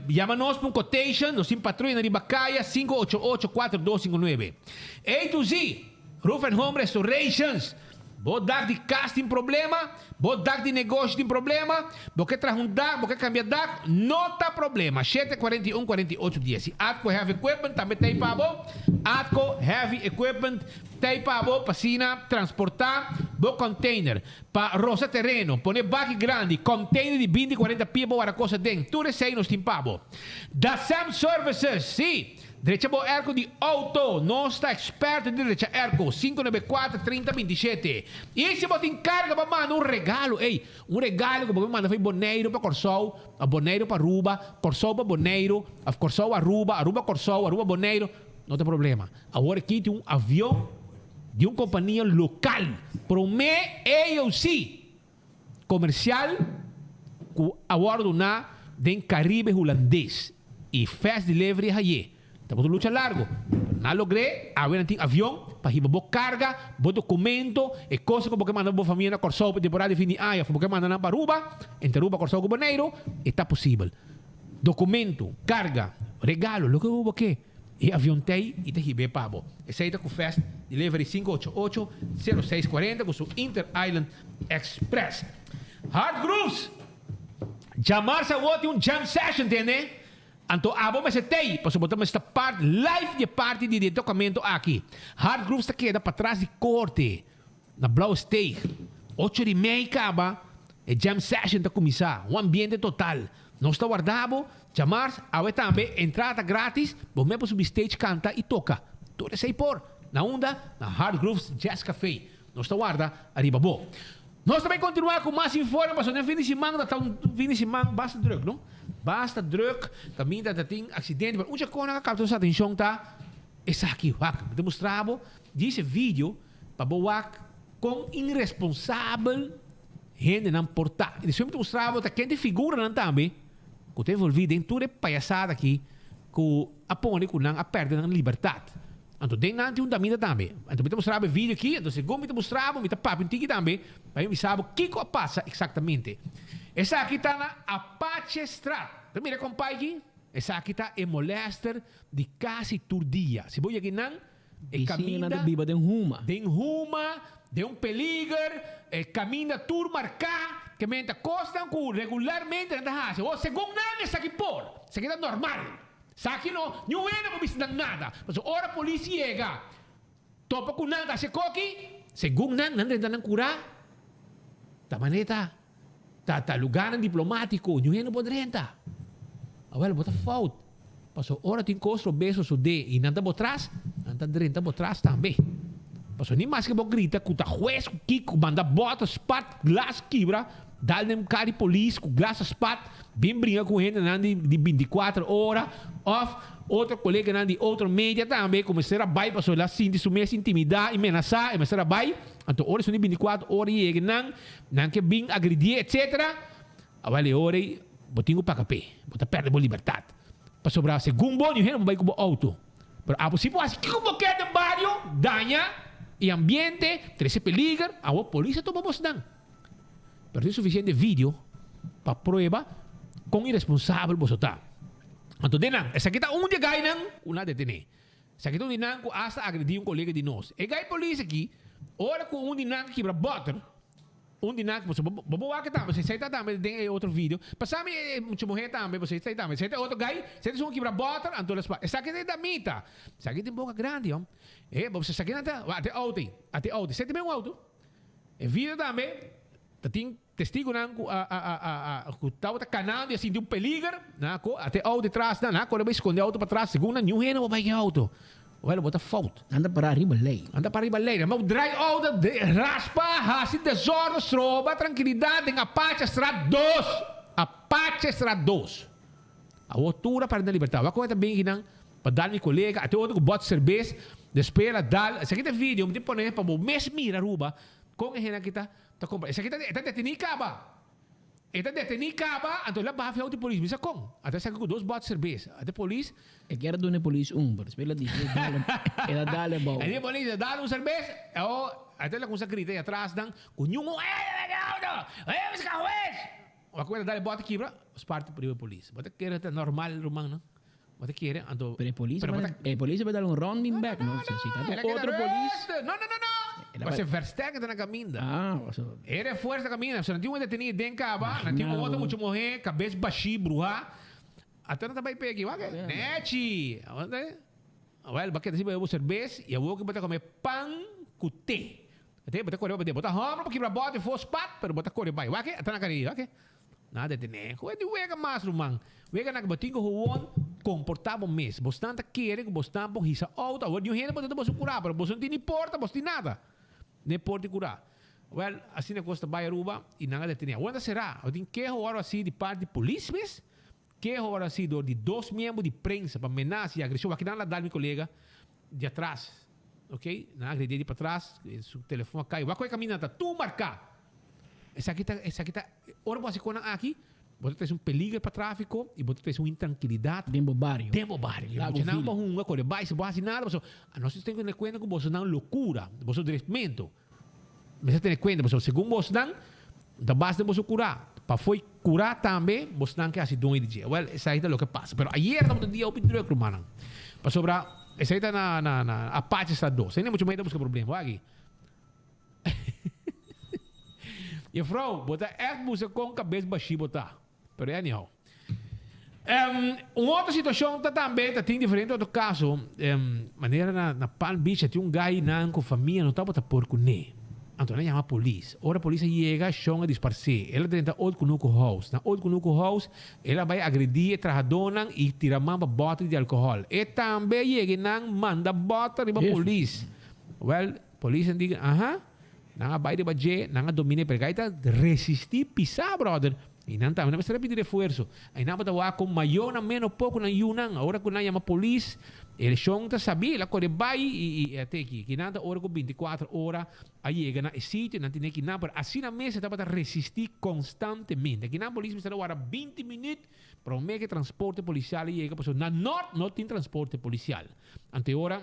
Yama nos pa un quotation. Nos tin patruya na riba kaya 588 4259. A to Z, Roof and Home Restorations. Bo dak di kas tin problema, bo dak di negoshi tin problema, bo ke traha un dak, bo ke kambia dak, no ta problema. 7 41 48 dies. I Atco Heavy Equipment tambe ta ei pa bo. Atco Heavy Equipment ta ei pa bo pa asina transportá bo container, pa rosa tereno, pone baki grandi, container di 20 40 pia bo wara kos aden. Tur esei nos tin pa bo. Dasem Services, sí! Drecha bo airco di auto. Nos ta experto di drecha airco. 594 30 27. Y si bo tin carga pa manda un regalo, ey, un regalo cu bo por manda for di Boneiru pa Corsou, of Boneiru pa Aruba, Corsou pa Boneiru, of Corsou Aruba, Aruba Corsou, Aruba Boneiru, no ta problema. Awor aki tin un avion di un compania local, prome AOC. Comercial cu a wordo duna den Caribe Hulandes y Fast Delivery haye. Tabata un lucha largo, pero nan a logr'é. Awe nan tin avion pa hiba bo carga, bo documento, e cosa cu bo ke manda bo famia na Corsou pa temporada di fin di aña of bo ke manda nan pa Aruba, entre Aruba, Corsou cu Boneiru, e ta posibel. Documento, carga, regalo, loke cu bo ke. E avion t'ei i ta hib'é pa bo. Esei ta ku Fast Delivery 588 0640 ku su Inter Island Express. Hard Grooves! Djamarsa awor tin un jam session tende. Anto abo mester t'ei pasobra bo ta mester ta part live di e parti di e tocamento aki. Hard Grooves ta keda patras di korte. Na Blauwe Steeg, ocho di mei kaba, e jam session ta kuminsá. Un ambiente total. Nos ta warda bo, djamars, awe tambe, entrada ta gratis, bo mes por subi stage kanta i toka. Tur esei por. Na unda? Na Hard Grooves Jazz Café. Nos ta warda ariba bo. Nos ta bai kontinuá ku mas informe pasobra den fin di siman ta un fin di siman basta drùk, no? Basta drùk, kaminda ta tin aksidente, pero un chakon nan a kapta nos atenshon ta esaki. Wak, mi ta mustra bo di ese video. Pa bo wak kon iresponsabel hendenan por ta. I despues mi ta mustra bo ta ken di figuranan tambe ku ta envolví den tur e payasada aki ku a pone ku nan a pèrdè nan libertat. Anto den nan tin un damita tambe. Anto mi ta mustra bo e video aki, anto segun mi ta mustra bo mi ta papia un tiki tambe pa mi bisa bo kiko a pasa eksaktamente. Esaki ta na Apache Straat. Ta mira kompai aki? Esaki ta e molester di kasi tur dia. Si bo yega einan, e Bisiñanan kaminda ta biba den huma. Den huma, den un peliger, e kaminda tur marká, ke men ta kosnan ku regularmente nan ta hasi. Awor, segun nan esaki por, esaki ta normal. Esaki no, niun hende por bisa nan nada. Pasobra ora polis yega, topa ku nan ta hasi koki, segun nan, nan drenta nan kurá, ta manera ta. Ta ta lugarnan diplomatico, niun hende por drenta. Awel, bo ta fout. Paso ora tin cos robes sosode y nan ta bo tras, nan ta drenta bo tras tambe. Paso ni maske bo grita cu ta hues cu kico, manda bota, spat, glas kibra, dal den car di polis cu glas a spat, bin bringa cu hendenan di di binticuater ora of otro coleganan di otro media tambe cu mester a bay paso el a sinti su mes intimida y menasa, e mester a bay. Anto ora esun di binticuater ora yega nan, Nan ke bin agridié etcetera, awel e ora ei bo tin ku paga p'e, bo ta pèrdè bo libertat. Pasobra segun bo niun hende por bai ku bo outo. Pero abo si bo hasi kiko bo ke den bario, daña e ambiente, trese peliger, awor polis a tuma bosnan. Pero tin sufisiente video pa prueba kon iresponsabel boso ta. Anto den nan, esaki ta un di e gainan ku nan a detené. Esaki ta un di nan ku asta agredí un kolega di nos. E gai polis aki, ora ku un di nan a kibra bòter, un di nan, pasobra bo bo wak tambe, esei ta tambe den e otro video, pasa mi e mucha muhé tambe, pasobra esei tambe, esei ta e otro gai, esei ta esun ku kibra bòter, anto el a spa. Esaki ta e damita. Esaki tin boka grandi, hom. E, bo esaki nan ta, wak, ate outo ei, ate outo. Esei ta ben un outo. E video tambe ta tin. Testigunan ku a a a a ku tabata kanando i a sinti un peliger, nan a ko a te outo tras nan, nan a kore bai skonde outo patras, segun nan niun hende bo bai ku e outo. Wèl, bo ta fout. Nan ta pará riba lei. Nan ta pará riba lei. Nan bo drai outo, raspa, hasi desòrdu, stroba trankilidat den Apache Straat dos. Apache Straat dos. Awor tur a pará den libertat. Wak ku e ta bin akinan pa dal mi kolega, a te otro ku bòt serbes, despues el a dal. Esaki ta video, mi tin pone pa bo mes mira Aruba kon e hende aki ta. Ta compra. Esaki ta, e ta detení caba. E ta detení caba, anto el a baha fiau di polis. Mi sa con. Anto a saca cu dos bot cerveza. Anto e polis. E kier a duna e polis un, pero despues el a dici, el dale, el a dale abao. E di e polis, el dale un cerveza, o, anto el a cuminsa grita y atras nan, cu niun un, ey, auto! Ey, mi sa huez! O a cuenta dale bot kibra, spart riba e polis. Bo ta kere ta normal, rumannan? Bo ta kere, anto. Pero e polis Pero bo ta. e polis a bai dal un rounding back, no? Si si ta El a otro keda polis. rustig. No, no, no, no. El a Pasobra bai. versterking ta na kaminda. Ah, pasobra. E refuerzo ta kaminda. Pasobra nan tin un deteni den kaba, nan tin un otro mucha muhé, kabes bashí, bruhá. Anto nan ta bai p'e aki. Wak e. Nechi! Awel, bo a keda sin bebe bo serbes i awor ku bo ta kome pan ku te. Te, bo ta kore bai pa den. Bo ta hòmber pa kibra bòt i fos pat, pero bo ta kore bai. Wak e, ata na kariba. Wak e. Nan a detené. Koe di wega mas, ruman. Wega na ku bo tin ku gewoon komportá bo mes. Bosnan ta kere ku bosnan por hisa outo. Awor niun hende por ta boso kurá, pero boso no tin ni porta, boso tin nada. Ne por di kurá. Wèl, asina kos ta bai Aruba i nan a detené. Awor nan ta será. Awor tin keho wòrdu hasi di parti di polis mes. Keho wòrdu hasi dor di dos miembro di prensa pa menasa i agreshon. Wak nan la dal mi kolega di atras. Oké, nan a agredié di patras, su telefon a kai. Wak ku e kaminda ta tur marká. Esaki ta, esaki ta, ora bo hasi konan aki, bo ta trese un peliger pa tráfiko i bo ta trese un intrankilidat Den bo bario. Den bo bario. Lago Muchanan Vil. pa hunga, kore bai, si bo hasi nada, pasobra nos tin ku tene kuenta ku bosonan lokura, boso drefmentu. Mester tene kuenta, pasobra segun bosnan, ta basta den boso kurá. Pa fo'i kurá tambe, bosnan ke hasi doño di dje. Wèl, esaki ta loke pasa. Pero ayer tabata un dia hopi drùk, rumannan. Pasobra esei ta na, na, na Apache Straat dos. Hende muchu mei ta buska problema. Wak aki. Juffrouw, bo ta ègt buska kon kabes bashí bo ta. Pero anyhow. Un otro situacion ta tambe, ta tin diferente otro caso, manera na, na Palm Beach a tin un guy nan cu famia no tabata por cu ne. Anto nan yama polis. Ora polis a yega, shon a disparce. El a drenta Old Cunucu House. Na Old Cunucu House, el a bay agredi e trahadonan y tira man pa boter di alcohol. E tambe a yega y nan manda boter riba polis. Well, polis a di, aha. Nan a bai riba dje, nan a domin'é, pero e ta resistí pisá, bròder. I nan tambe nan mester a pidi refuerso. I nan tabata wak ku mayornan ménos poko nan yunan. Ora ku nan yama polis, e shon ta sabí, el a kore bai i i a teki. Ki nan ta ora ku binti kuater ora a yega na e sitio, nan tene kinan, pero asina mes e tabata resistí konstantemente. Kinan polis mester a wara binti minüt promé ku e transporte polisial a yega, pasobra na nòrt no tin transporte polisial. Anto e ora.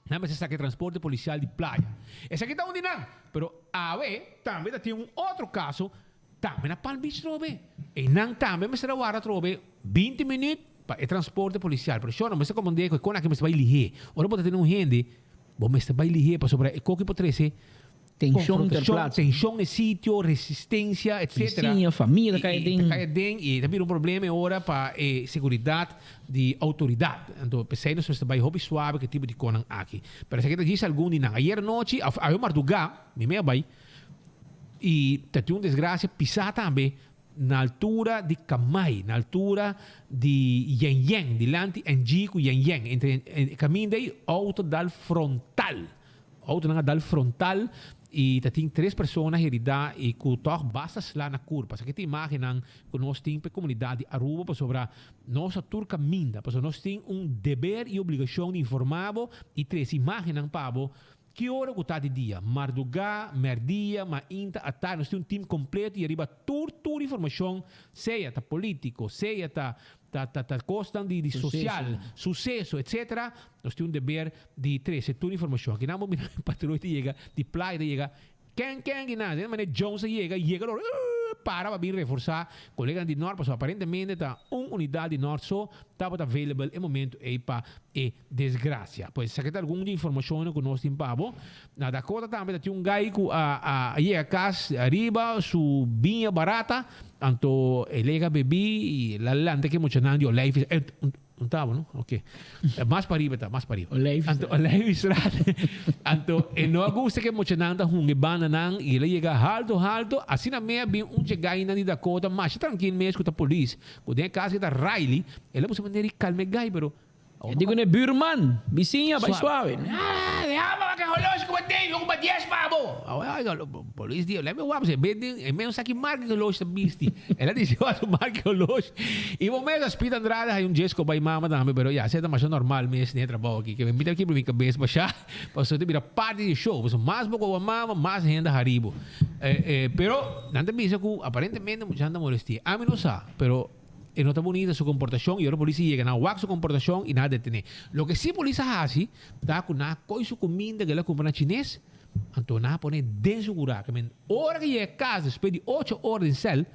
Nan mester saka e transporte policial di playa. Esaki ta un di nan. Pero awe tambe ta tin un otro caso. Tambe na Palm Beach trobe. Einan tambe mester a warda trobe 20 minuut pa e transporte policial. Pero shor, no mester comprende cu e con aki mester bay lihe. Ora bo ta tene un hende, bo mester bay lihe pasobra e coki por trece Tension ter confrontacion, plaatse. tension na e sitio, resistencia, etcetera. Bisiña, famia ta cay Y aden. ta cay aden y ta bira un problema e ora pa e seguridad di autoridad. Anto p'esey nos mester bay hopi suave cu e tipo di conan aki. Pero esaki ta djis algun di nan. Ayer anochi, of awe marduga, mi mey a bay. Y ta tin un desgracia pisa tambe na altura di Kamay, na altura di Yen Yen, dilanti NG cu Yen Yen. Entre e caminda ey auto dal frontal. Autonan a dal frontal y ta tin tres persona herida y cu toch basta sla na curpa. Esaki ta imagennan cu nos tin pa e comunidad di Aruba pasobra nos a tur caminda, pasobra nos tin un deber y obligacion di informa bo y trece imagennan pa bo Ki ora ku ta di dia? Mardugá, mèrdia, mainta, atardi. Nos tin un tim kompleto i ariba tur tur informashon, sea ta polítiko, sea ta ta ta ta kosnan di di sosial, suseso, etsetera. Nos tin un deber di trese tur informashon. Akinan bo mira patruya ta yega di playa ta yega ken ken kinan. Den manera Jones a yega, yega lor para pa bin reforsá koleganan di Nort pasobra aparentemente ta un unidat di Nort so tabata available e momento ei pa e Desgracia. Pues esaki ta algun di informacionnan cu nos tin pa bo. Na Dakota tambe ta tin un guy cu a a yega cas ariba su biña barata, anto el a yega bebi y el a lanta ki muchanan di Olijf eh un tabo no? Ok. Mas pariba ta, mas pariba. Anto Olijfstraat. Anto e no a gusta cu e muchanan ta hunga e bandanan y el a yega halto halto, asina mey a bin un dje guynan di Dakota masha trankil mes cu ta polis, cu den e cas ki ta Riley, el a busca manera di calma e guy pero. E di ku ne buurman, bisiña, bai suave. Ah, dehama wak e holoshi ku bo tin, mi kumpra dies pa bo. Oiga, polis di, lemme wak, pasobra e bende, e mes no sa ki marka e holoshi ta bisti. El a disi wak su marka e holoshi. I bo mes a Speed Andrade haña un djes ku bai mama tambe, pero ya, esei ta masha normal mes den e trabou aki. Ke mi ta kibra mi kabes bashá, pasobra ta bira parti di e show. Pasobra mas bo ku bo mama, mas hende hari bo. Pero nan ta bisa ku aparentemente muchanan ta molestia. Ami no sa, pero. E no ta bunita su komportashon i ora polis a yega nan a wak su komportashon i nan a detené. Loke si polis a hasi ta ku nan a koi su kuminda ku el a kumpra na chines anto nan a pone den su kura. Ke men ora ke yega kas despues di ocho ora den sèl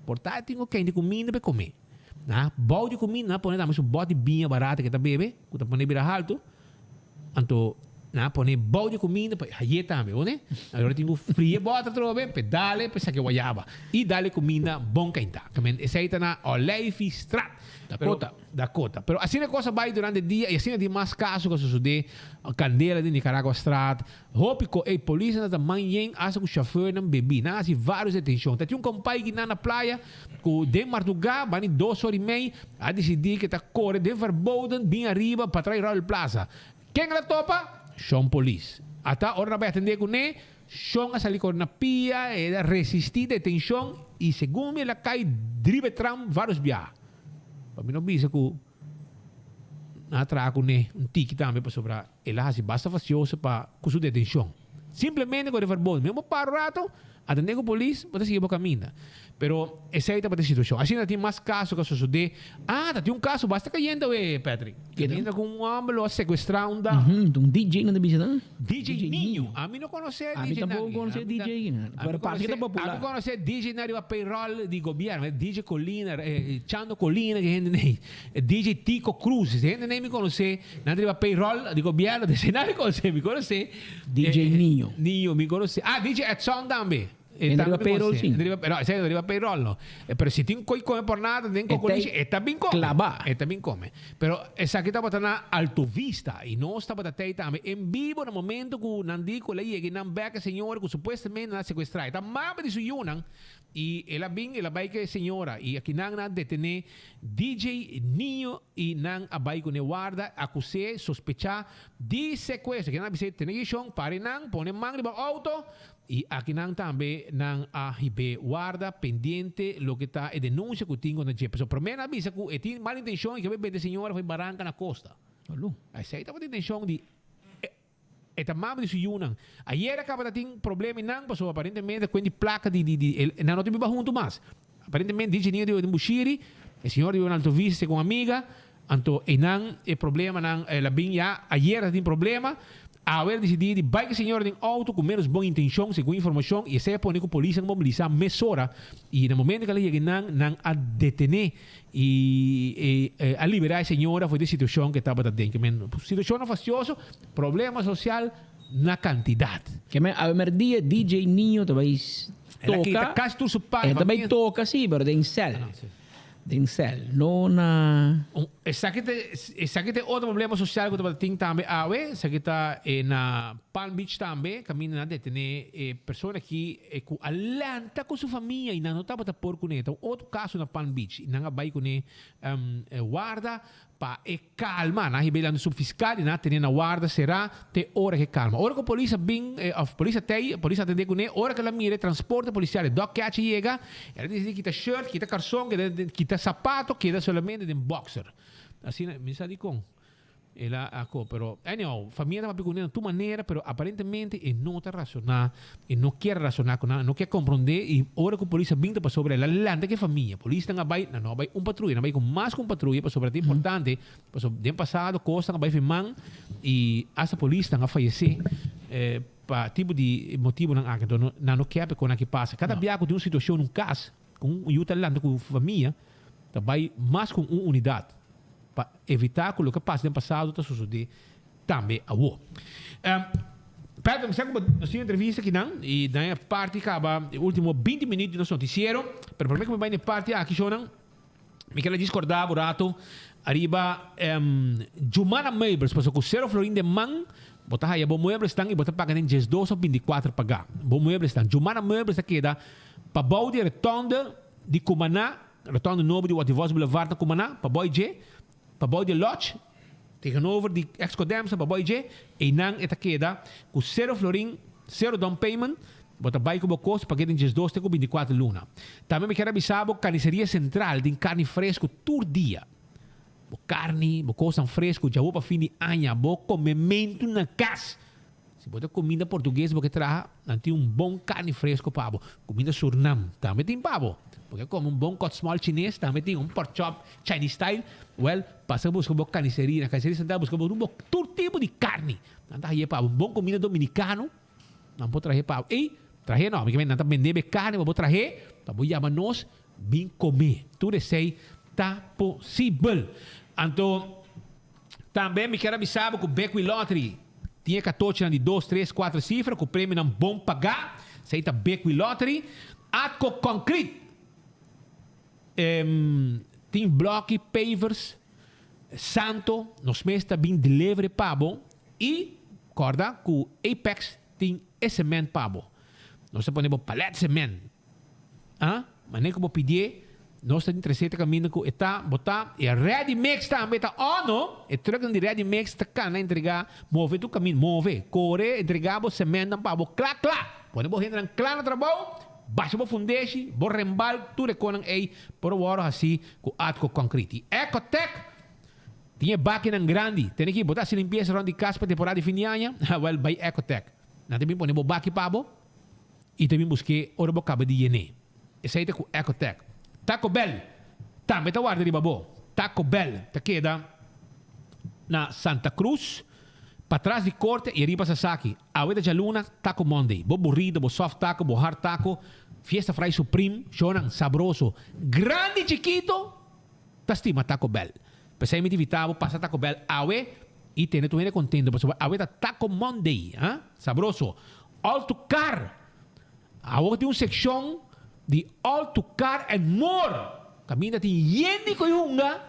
por ta e tin ku kende kuminda pa e kome. Nan a bou di kuminda nan a pone tambe su bòt di biña barata ke ta bebe ku ta pone bira haltu. Anto nan a pone bou di kuminda pa haye tambe, bo ne? Awor tin ku fria bòter atrobe pa e dale pa e saka e wayaba i dale kuminda bon kaintá. Kamen esei ta na Olijfiestraat. Dakota. Dakota. Pero asina e kos a bai durante dia i asina tin mas kaso ku a sosodé, kandela den Nicaraguastraat, hopi ko ey polisnan ta man yen asta ku shofèrnan bebí. Nan a hasi vários detenshon. Ta tin un kompai kinan na playa ku den mardugá bani dos ora i mei a disidí ke ta kore den Verboden bin ariba pa trai Royal Plaza. Ken el a topa? Shon polis. Ata ora nan bai atendé kuné, Shon a sali kore na pia, el a resistí detenshon i segun mi el a kai driba e tram vários biaha. Pa mi no bisa ku nan a traha kuné un tiki tambe pasobra el a hasi basta fasioso pa ku su detenshon. Simplemente kore Verboden. Mi no por para un rato, atendé ku polis, bo ta sigui bo kaminda. Pero esei tabata e situashon. Asina tin mas kaso ku a sosodé. Ah, ta tin un kaso basta kayente awe, Patrick. Kaminda ku un hòmber lo a sekuestrá un dama. Un DJ nan ta bisa nan. DJ Niño. Ami no konosé Ami DJ tampoco Naki. konosé Ami ta DJ nan. ami Pero parse ke ta konosé popular. ami konosé DJ nan riba payroll di gobièrnu. DJ Colina, Chando Colina, ki hende nei. DJ Tico Cruz. E hende nei mi konosé. Nan ta riba payroll di gobièrnu. Desei nan mi konosé. Mi konosé DJ Niño. Niño mi konosé. Ah, DJ Edson tambe. E ta riba payroll sí. No, esei no riba payroll no. Pero si tin koi come por nada den kokolishi, e ta bin come. Klabá. E ta bin come. Pero esaki tabata na Alto Vista y nos tabata tei tambe en bibo na momento cu nan di cu el a yega y nan bek e señora cu supuestamente nan a secuestra. E ta mama di su yunan y el a bin, el a bay cu e señora y aki nan a detene DJ Niño y nan a bay cune warda acus'é, sospecha di secuestro. Kinan a bis'é tene gishon, pare nan, pone man riba auto. I akinan tambe nan a hib'é warda pendiente loke ta e denunsia ku tin kontra dje. Pasobra promé nan a bisa ku e tin mal intenshon i ke bai bende señora for e baranka na kosta. Esei tabata intenshon di e ta mama di su yunan. Ayer a kaba ta tin problema i nan pasobra aparentemente kuen di plaka di di nan no ta biba huntu mas. Aparentemente dichi niño di Bushiri, e señor di biba na Alto Vista ku un amiga, anto einan e problemanan el a bin ya ayer ta tin problema. Awe a disidí di bai ku e señora den outo ku ménos bon intenshon, segun informashon, i esei a pone ku polisnan mobilisá mesora i na momento ku el a yega einan, nan a detené i a liberá e señora for di e situashon ku e tabata den. Ke men situashonnan fastioso, problema sosial na kantidat. Ke men awe merdia DJ Niño ta bai El a kita toka, kasi tur su pan e ta bai famia. toka si, pero den sèl. Den sèl, no na. Esaki ta esaki ta e otro problema sosial ku tabata tin tambe awe. Esaki ta e na Palm Beach tambe, kaminda nan a detené e persona aki e ku a lanta ku su famia i nan no tabata por kuné. Ta un otro kaso na Palm Beach i nan a bai kuné warda Pa e calma, nan a hiba e lanti subfiscal y nan a tene na warda cera te ora ke calma. Ora cu polis a bin, of polis a tey, polis a atende cune, ora cu el a mira e transporte policial, e dog catcher yega, el a dicidi kita shirt, kita carson, kita sapato, keda solamente den boxer. Asina, mi sa dicon el a co, pero anyhow, famia ta papia cune na tur manera, pero aparentemente e no ta razona, e no kier razona cu nan, e no kier comprende y ora cu polis a bin ta pasobra el a lanta cu e famia. Polisnan a bay, nan no a bay un patruya, nan a bay cu mas cu un patruya pasobra ta importante, pasobra den pasado cosnan a bay fi man y hasta polisnan a fayece pa tipo di motibonan aki. Enton nan no kier pa e cosnan aki pasa. Cada bia cu tin un situacion un cas cu un yu ta lanta cu famia ta bay mas cu un unidad pa evita cu loke a pasa den pasado ta sosode tambe awo. Pedro, mi sa ku bo nos tin entrevista akinan i nan e parti kaba e ultimo binti minuut di nos notisiero, pero prome ku mi bai na e parti aki shownan, mi ker a djis korda bo rato ariba Jumana Meubels, pasobra ku sero florin den man bo ta haya bo mueblesnan i bo ta paga den diesdos òf bintikuater pagá. Bo mueblesnan. Jumana Meubels ta keda pabou di e rotonde di Cumaná, rotonde nobo di Wativos Boulevard na Cumaná, pabou dje. Pabou di e lodge, tegenover di Exco Demsa, pabou dje, einan e ta keda ku sero florin, sero down payment, bo ta bai ku bo kos pag'é den diesdos te ku bintikuater luna. Tambe mi kier a bisa bo Carniceria Central tin karni fresku tur dia. Bo karni, bo kosnan fresku djawo pa fin di aña, bo komementu na kas. Si bo ta kuminda portugues bo ke traha, nan tin un bon karni fresko pa bo. Kuminda Surnam tambe tin pa bo. Bo ke kome un bon kòtsmòl chines tambe tin, un pork chop Chinese style. Wèl, pasa buska bo karniseria. Na karniseria sentral buska bo bo tur tipo di karni. Nan ta haye pa bo. Un bon kuminda dominikano nan por trahe pa bo. Ey, trahe no, mi ke men nan ta bende bo e karni pa bo trahe, pa bo yama nos bin kome. Tur esei ta posibel. Anto, tambe mi kier a bisa bo ku Bekwee Lottery. Tin e katochinan di dos, tres, kuater sifra ku premionan bon pagá. Esei ta Bekwee Lottery. Atco Concrete tin blòki, pavers, santo. Nos mes ta bin delivery pa bo. I kòrda ku Apex tin e sement pa bo. Nos ta pone bo palet sement. Ah, manera ku bo pidié, nos ta interesé ta kaminda ku e ta, bo ta, e ready mix tambe ta on no, e trucknan di ready mix ta kana entregá, move tur kaminda, move, kore, entregá bo sementnan pa bo kla kla, pone bo hendenan kla na trabou, basha bo fundeshi, bo rembal, tur e konan ei por wòrdu hasí ku Atco Concrete. I Ecotec tin e bakinan grandi, tene ki bo ta hasi limpiesa rònt di kas pa temporada di fin di aña? Wèl bai Ecotec, nan ta bin pone bo baki pa bo. I ta bin busk'é ora bo kaba di yen'é. Esei ta ku Ecotec. Taco Bell tambe ta warda riba bo. Taco Bell ta keda na Santa Cruz, patras di Korte i ariba Sasaki. Awe ta djaluna, Taco Monday. Bo burrito, bo soft taco, bo hard taco, Fiesta Fry Supreme, shownan sabroso. Grandi i chikito ta stima Taco Bell. P'esei mi ta invitá bo pasa Taco Bell awe i tene tur hende kontento pasobra awe ta Taco Monday. Sabroso. All to Car! Awor tin un sekshon di All to Car and More! Kaminda tin yen di koe hunga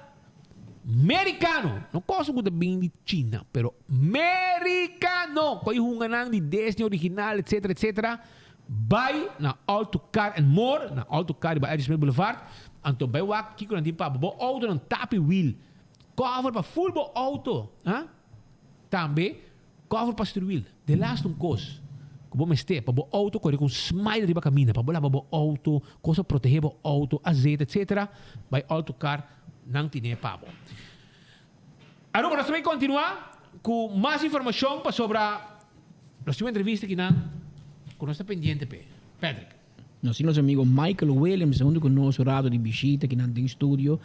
merikano. No kosa ku ta bin di China, pero merikano! Koe hunganan di Disney original, etcetera, etcetera. Bai na All to Car and More, na All to Car riba Eddie Smith Boulevard. Anto bai wak kiko nan tin pa bo. Bo outonan tapi wiel, cover pa full bo outo, ha? Tambe Cover pa stuurwiel. De laatste un kos ku bo mester pa bo auto kore ku un smile riba kaminda, pa bo laba bo auto, kos pa protehé bo auto, azeta etcetera, bai Auto Car nan tine pa bo. Aruba nos ta bai kontinuá ku mas informashon pasobra nos tin un entrevista kinan ku nos ta pendiente p'e. Patrick. Nos tin nos amigo Michael Williams hunto cu nos un rato di bishita kinan den studio.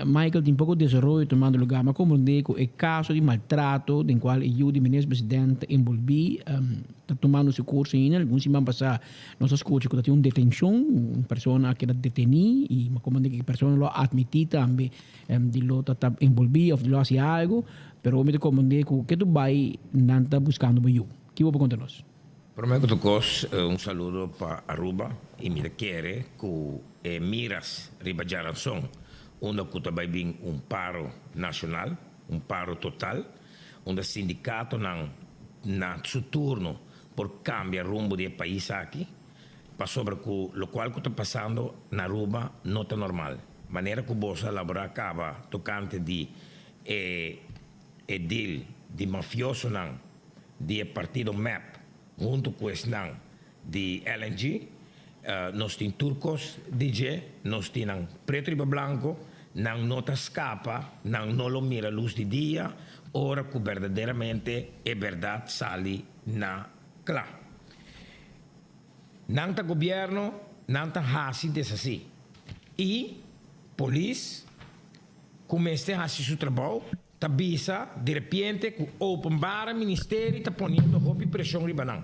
Michael tin poco desaroyo tumando lugar. Mi a comprende cu e caso di maltrato den cual e yu di minister president ta envolvi ta tumando su curso ainda. Algun siman pasa nos a scucha cu ta tin un detencion, un persona a keda deteni y mi a comprende cu e persona lo a admiti tambe di lo ta ta envolvi of di lo a haci algo. Pero mi ta comprende cu ke tu bay nan ta buscando bo yu. Kico bo por conta nos? Prome ku tur kos un saludo pa Aruba i mi ta kere ku e miras riba djaranson unda ku ta bai bin un paro nashonal, un paro total, unda sindikatonan na su turno por kambia rumbo di e pais aki pasobra ku lokual ku ta pasando na Aruba no ta normal. Manera ku boso a labora kaba tokante di e e deal di mafiosonan di e partido mep hunto cu esnan di LNG, nos tin tur cos di dje, nos tin nan preto riba blanco, nan no ta scapa, nan no lo mira luz di dia ora cu berdaderamente e berdad sali na cla. Nan ta gobierno, nan ta haci deshaci y polis cu mester haci su trabao, Ta bisa direpiente ku Openbare Ministerie ta poniendo hopi preshon riba nan.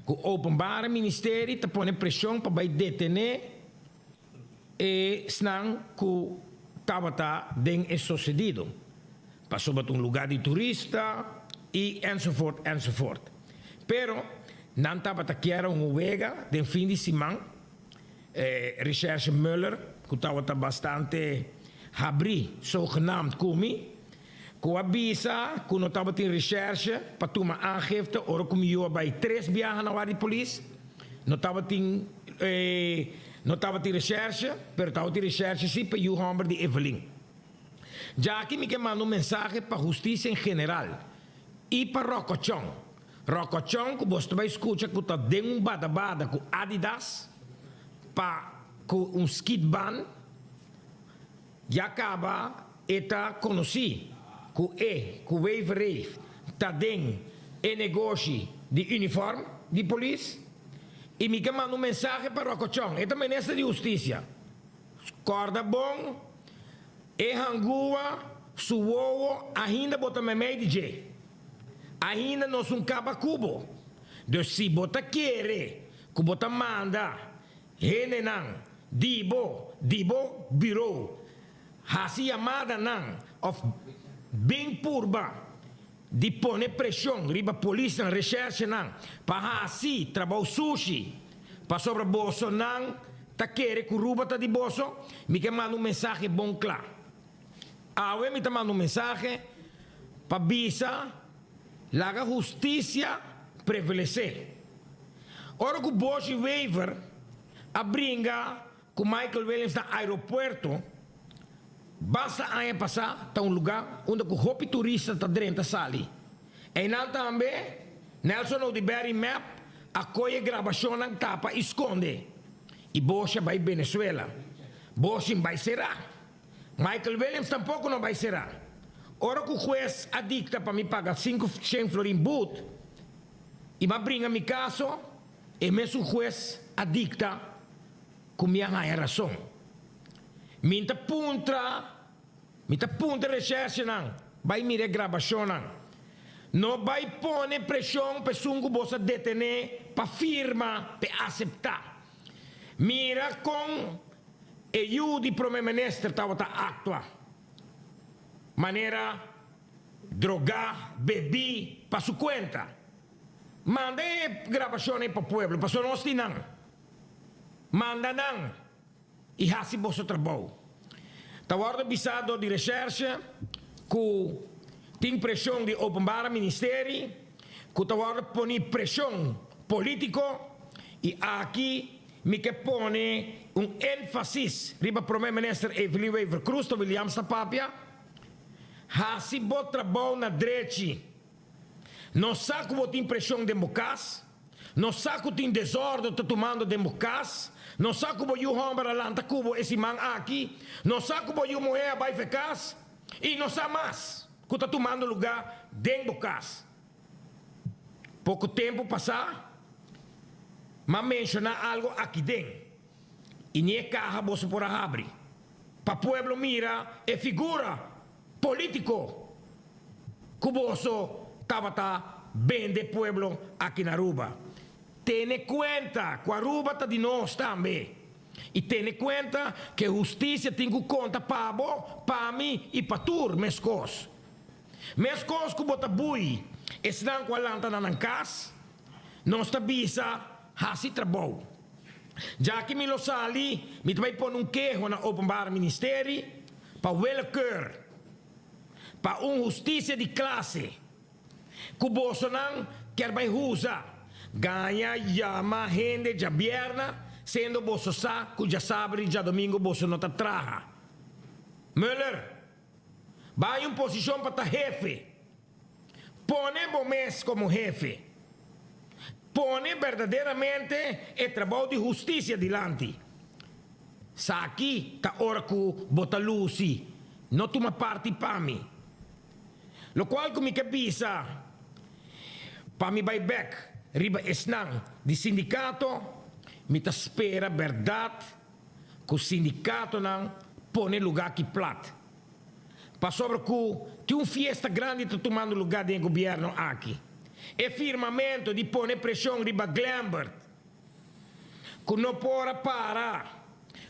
Ku Openbare Ministerie ta pone preshon pa bai detené esnan ku tabata den e sosedido, pasobra ta un lugá di turista i ensovoort ensovoort. Pero nan tabata kier un wega den fin di siman. Recherche Muller, ku tabata bastante habrí zogenaamd ku mi, ku a bisa ku no tabatin recherche pa tuma aangifte ora ku mi yu a bai tres biaha na warda di polis. No tabatin no tabatin recherche, pero tabatin recherche si pa yu hòmber di Evelyn. Djaki mi ke manda un mensahe pa hustisia en general i pa Ròkòchòn. Rokochon ku bos ta bai skucha ku ta den un badabada ku Adidas pa ku un skitban ya kaba e ta konosí ku e ku Wever ta den e negoshi di uniform di polis i mi ke manda un mensahe pa Rokochon e ta minister di hustisia kòrda bon e hangua su wowo ahinda bo ta meimei di dje. Ainda nos un kaba ku bo. Dus si bo ta kere ku bo ta manda hendenan di bo di bo bureau hasi yamadanan of bin purba di pone preshon riba polisnan, reshershenan pa hasi trabou sushi pasobra bosonan ta kere ku Ruba ta di boso, mi ke manda un mensahe bon kla. Awe mi ta manda un mensahe pa bisa laga husticia prevalece. Ora cu Boshy Wever a bringa cu Michael Williams na aeropuerto basta aña pasa ta un luga unda cu hopi turista ta drenta sali. Eynan tambe Nelson Oduberry mep a coye grabacionnan tapa y sconde y Boshy a bay Venezuela. Boshy bay cera. Michael Williams tampoco no bay cera. Ora cu huez a dicta pa mi paga 500 florin boet y m'a bringa mi caso, e mesun huez a dicta cu mi a haya razon. Mi ta puntra, mi ta puntra recherchenan bay mira e grabacionnan. No bay pone presion pa esun cu bos a detene pa firma p'e acepta. Mira con e yu di prome minister tabata actua manera drogá, bebí pa su cuenta. Manda e grabacionnan ei pa pueblo, pasobra nos tin nan. Manda nan y haci boso trabou. Ta wordo bisa dor di recherche cu tin presion di Openbare Ministerie, cu ta wordo poni presion politico y aki Mi ke pone un énfasis riba Prome Minister Evelyn Wever-Croes ta Williams ta papia, Hasi bo trabou na drechi. Nos sa ku bo tin preshon den bo kas, nos sa ku tin desòrdu ta tumando den bo kas, nos sa ku bo yu hòmber a lanta ku bo e siman aki, nos sa ku bo yu muhé a bai fe kas i nos sa mas ku ta tumando lugá den bo kas. Poko tempu pasá. M'a menshoná algo aki den i ni e kaha boso por a habri pa pueblo mira e figura polítiko ku boso tabata bende pueblo aki na Aruba. Tene kuenta ku Aruba ta di nos tambe i tene kuenta ku e hustisia tin ku konta pa bo, pa mi i pa tur meskos. Meskos ku bo ta bui esnan ku a lanta na nan kas, Nos ta bisa, Hasi trabou. Djaki mi lo sali, mi ta bai pone un keho na Openbaar Ministerie pa willekeur, pa un hustisia di klase ku bosonan kier bai huza, gaña yama hende djabierna, sendo boso sa ku djasabra i djadomingo boso no ta traha. Muller, bai un posishon pa ta hefe. Pone bo mes komo hefe. Pone berdaderamente e trabou di hustisia dilanti. Saki ta ora ku bo ta lusi, no tuma parti pa mi. Lokual ku mi ke bisa pa mi bai bek riba esnan di sindikato, mi ta spera bèrdat ku sindikatonan pone lugá ki plat. Pasobra cu tin un fiesta grandi ta tumando lugar den e gobierno aki. E firmamento di pone presion riba Glenbert, cu no por a para,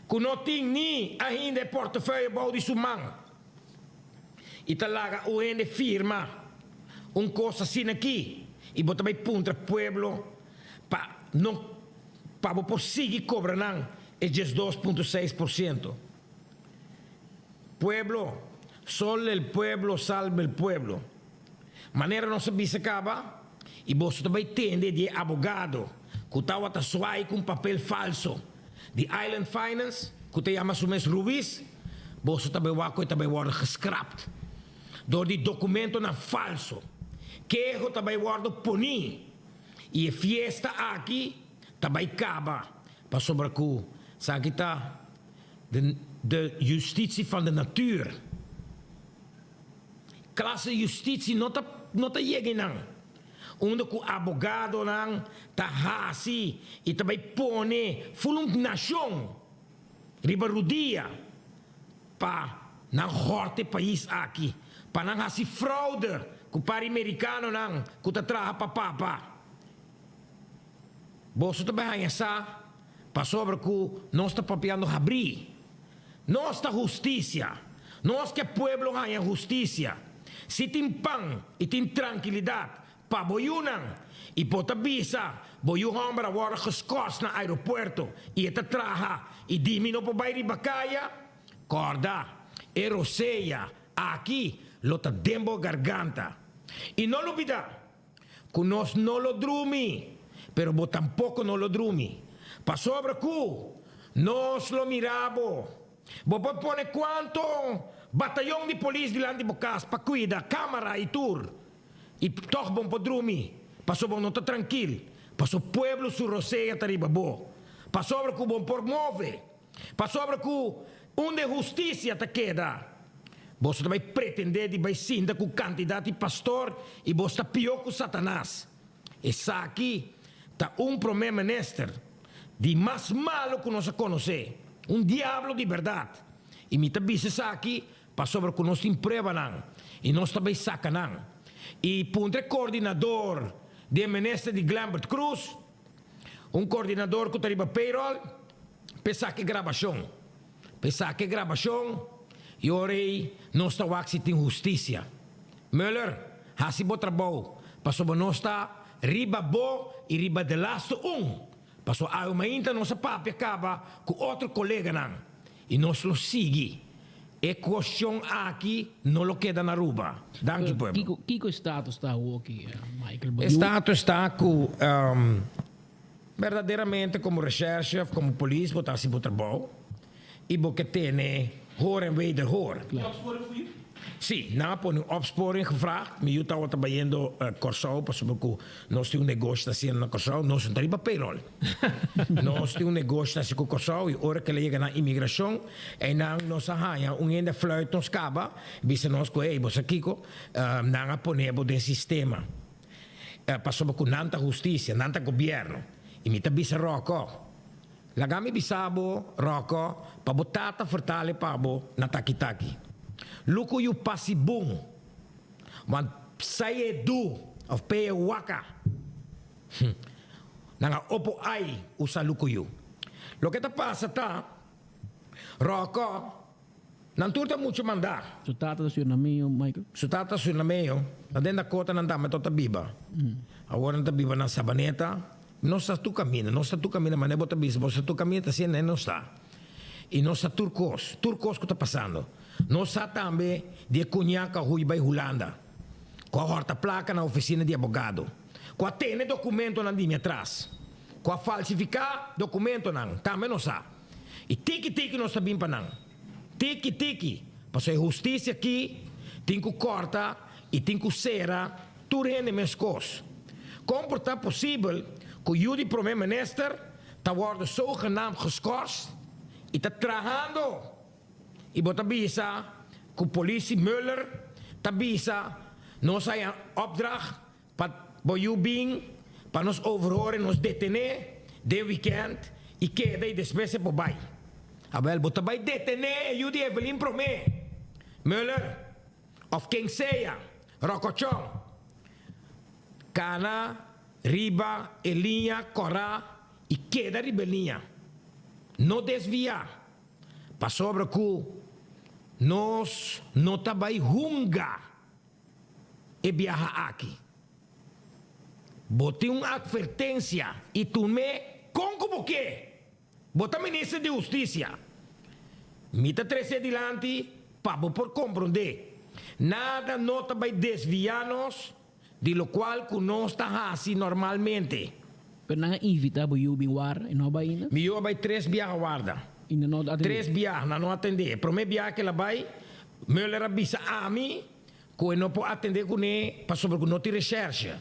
cu no tin ni ainda e portefeuille bou di su man, y ta laga un hende firma un cos asina aki, y bo ta bay puntra pueblo pa no pa bo por sigui cobra nan e 12.6%. Pueblo, solo el pueblo salva el pueblo. Manera nos a bisa caba, y boso ta bay tende di e abogado cu tawata swai cu un papel falso di Island Finance cu ta yama su mes Ruiz, boso ta bay wak cu e ta bay wordo gescrapt door di documentonan falso. Keho ta bay wordo poni y e fiesta aki ta bay caba pasobra cu esaki ta De de justitie van de natuur. Klase justitie no ta no ta yega einan. Unda ku abogadonan ta hasi i ta bai pone ful un nashon riba rudia pa nan hòrta e pais aki, pa nan hasi fraude ku par e merikanonan ku ta traha pa papa. Boso ta bai haña sa pasobra ku nos ta papiando habrí. Nos ta hustisia. Nos ke pueblo haña hustisia. Si tin pan i tin trankilidat pa bo yunan i bo ta bisa bo yu hòmber a wòrdu geskòrs na aeropuerto i e ta traha i di mi no por bai riba kaya, kòrda e rosea aki lo ta den bo garganta. I no lubidá Ku nos no lo drumi, pero bo tampoko no lo drumi, pasobra ku nos lo mira bo. Bo por pone kuantu batayon di polis dilanti bo kas pa kuida, kamara i tur, i tòg bo por drumi, pasobra bo no ta trankil, pasobra pueblo su rosea ta riba bo, pasobra ku bo por move. Pasobra ku unda e hustisia ta keda, boso ta bai pretendé di bai sinta ku kantidat di pastor i boso ta pió ku Satanas. Esaki ta un promé minister di mas malu ku nos a konosé, un diablo di bèrdat. I mi ta bisa esaki pasobra ku nos tin pruebanan i nos ta bai saka nan. I puntra e koordinador di e minister di Glenbert Croes, un koordinador ku ta riba payroll, P'e saka e grabashon. P'e saka e grabashon i ora ei nos ta wak si tin hustisia. Muller, hasi bo trabou, pasobra nos ta riba bo i riba de lastu un, pasobra awe mainta nos a papia kaba ku otro koleganan i nos lo sigui. E kuestion aki no lo keda na Aruba. Danki pueblo. Kiko kiko e status ta awoki, Michael? E status ta ku. Berdaderamente komo recherche of komo polis bo ta hasi bo trabou i bo ke tene hoor en wederhoor. Sí, nan a pone un opsporing gevraagd. Mi yu tabata bayendo Kòrsou pasobra ku nos tin un negoshi ta hasiendo na Kòrsou. Nos no ta riba payroll. Nos tin un negoshi ta hasi ku Kòrsou i ora ku el a yega na imigrashon einan nos a haña un hende a fluit nos kaba bisa nos ku ey bo sa kiko nan a pone bo den sistema. Pasobra ku nan ta hustisia, nan ta gobièrnu. I mi ta bisa Rocco, Laga mi bisa bo, Rocco, pa bo tata fertale pa bo na taki taki. Luku yu pasi bun, want sai e du of pe e waka. Hm. Nan a opo ai usa luku yu. Loke ta pasa ta, Rocco, nan tur ta muchu mandá. Su tata ta Surinameo, Michael? Su tata Surinameo, na den Dakota nan tambe tot ta biba. Awor nan ta biba na Sabaneta. Nos ta tur kaminda, nos ta tur kaminda, manera bo ta bisa, bo sa tur kaminda ta asina e nos ta. I nos sa tur kos, tur kos ku ta pasando. Nos sa tambe di e kuñá ku a hui bai Hulanda, ku a hòrta plaka na ofisina di abogado, ku a tene dokumentonan di mi atras, ku a falsifiká dokumentonan, tambe nos sa. I tiki tiki nos ta bin pa nan. Tiki tiki, pasobra e hustisia aki tin ku kòrta i tin ku sera tur hende meskos. Kon por ta posibel ku yu di prome minister ta wòrdu zogenaamd geschorst i ta trahando i bo ta bisa ku polisie Muller ta bisa nos haña opdracht Pa bo yu bin pa nos overhoor en nos detené den weekend i keda i despues e por bai. Awel, bo ta bai detené e yu di Evelyn promé, Muller, of ken sea, Rokochon. Kana riba e liña kòrá i keda riba e liña. No desviá, pasobra ku nos no ta bai hunga. e biaha aki. Bo tin un atvertensia i tum'é kon ku bo ke. Bo ta minister di hustisia. Mi ta tres'é dilanti pa bo por komprondé. Nada no ta bai desviá nos di lokual ku nos ta hasi normalmente. Pero nan a invitá bo yu bin warda i no a bai ainda? Mi yu a bai tres biaha warda. I nan no a atendé? Tres biaha nan no a atendé. E promé biaha ku el a bai, Muller a bisa ami ku e no por atendé kuné pasobra ku no tin reshèrshe.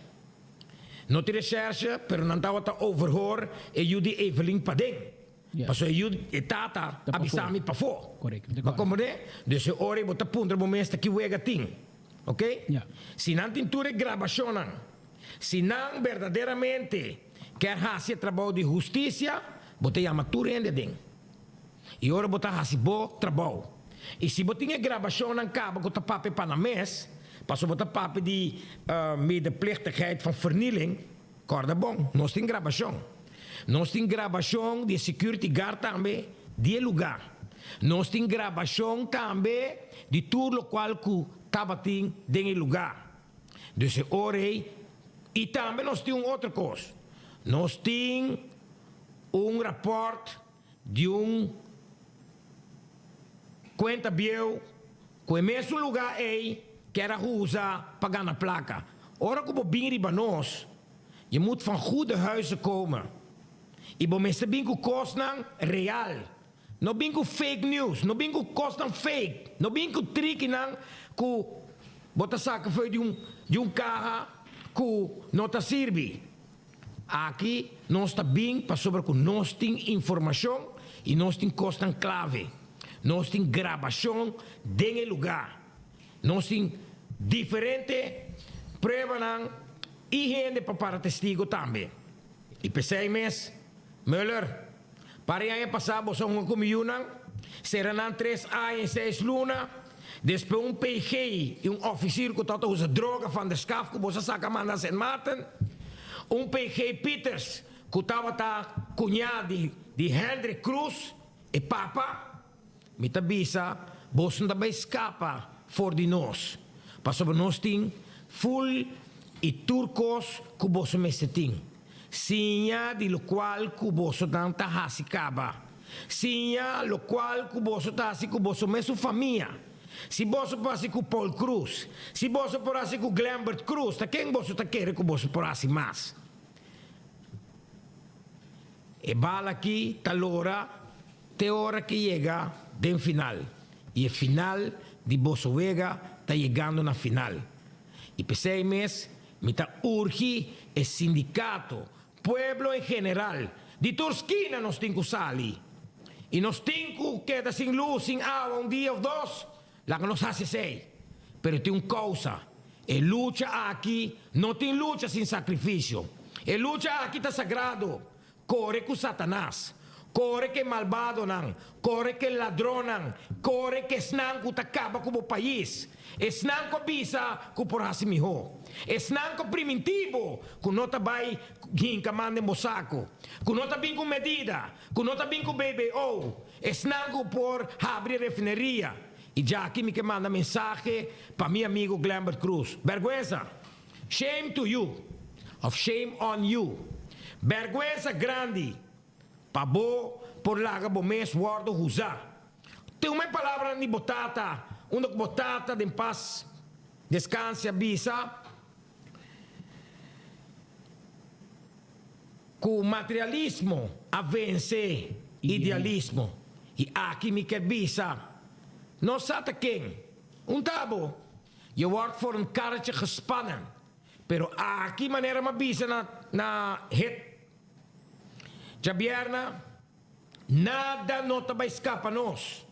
No tin reshèrshe, pero nan tabata overhoor e yu di Evelyn paden. Pasobra e yu, e tata a bisa mi pafó. Bo a komprendé? Dus e ora ei bo ta puntra bo mes ta ki wega tin. Oké? Si nan tin tur e grabashonnan, si nan berdaderamente kier hasi e trabou di hustisia, bo ta yama tur hende aden. I ora bo ta hasi bo trabou. I si bo tin e grabashonnan kaba ku ta papia pa nan mes, pasobra bo ta papia di medeplichtigheid van vernieling, kòrda bon, nos tin grabashon. Nos tin grabashon di e security guard tambe di e lugá. Nos tin grabashon tambe di tur lokual ku tabatin den e lugá. Dus e ora ei, i tambe nos tin un otro kos, nos tin un rapòrt di un cuenta bieu cu e mesun lugar ey kier a usa pa gana placa. Ora cu bo bin riba nos, je moet van goede huizen komen y bo mester bin cu cosnan real. No bin cu fake news, no bin cu cosnan fake, no bin cu trikinan cu bo ta saca fo'i di un di un caha cu no ta sirbi. Aki nos ta bin pasobra ku nos tin informashon i nos tin kosnan klave. Nos tin grabashon den e lugá. Nos tin diferente pruebanan i hende pa para testigo tambe. I p'esei mes, Muller, par e aña pasá boso a hunga ku mi yunan, sera nan tres aña i seis luna, despues un PG i un òfisir ku tabata usa droga van der Schaf ku boso a saka manda Sint Maarten, un PG Pieters ku tabata kuñá di di Hendrik Croes, e papa. Mi ta bisa, boso no ta bai skapa for di nos, pasobra nos tin ful i tur kos ku boso mester tin. Siña di lokual ku bosonan ta hasi kaba. Siña lokual ku boso ta hasi ku boso mesun famia. Si boso por hasi ku Paul Croes, si boso por hasi ku Glenbert Croes, ta ken boso ta kere ku boso por hasi mas? E bala aki ta lora te ora ke yega den final, i e final di boso wega ta yegando na final. I p'esei mes mi ta urgi e sindikato, pueblo en general, di tur skina nos tin ku sali i nos tin ku keda sin lus, sin awa un dia of dos, laga nos hasi esei. Pero tin un kousa, e lucha aki no tin lucha sin sakrifisio. E lucha aki ta sagrado. Kore ku Satanas. Kore ku e malbadonan. Kore ku e ladronnan. Kore ku esnan ku ta kaba ku bo pais. Esnan ku a bisa ku por hasi mihó. Esnan ku a primintí bo ku no ta bai hinka man den bo saku. Ku no ta bin ku medida. Ku no ta bin ku BBO. Esnan ku por habri e refineria. I djaki mi ke manda mensahe pa mi amigu Glenbert Croes. Bèrgwensa! Shame to you of shame on you. Bèrgwensa grandi pa bo por laga bo mes wòrdu huzá. Tuma e palabranan di bo tata unda ku bo tata den pas deskanse a bisa ku materialismo a vense idealismo. I aki mi ker bisa, no sa ta ken, un ta bo. Je wordt voor een karretje gespannen. Pero aki manera m'a bisa na na het djabièrna, nada no ta bai skapa nos.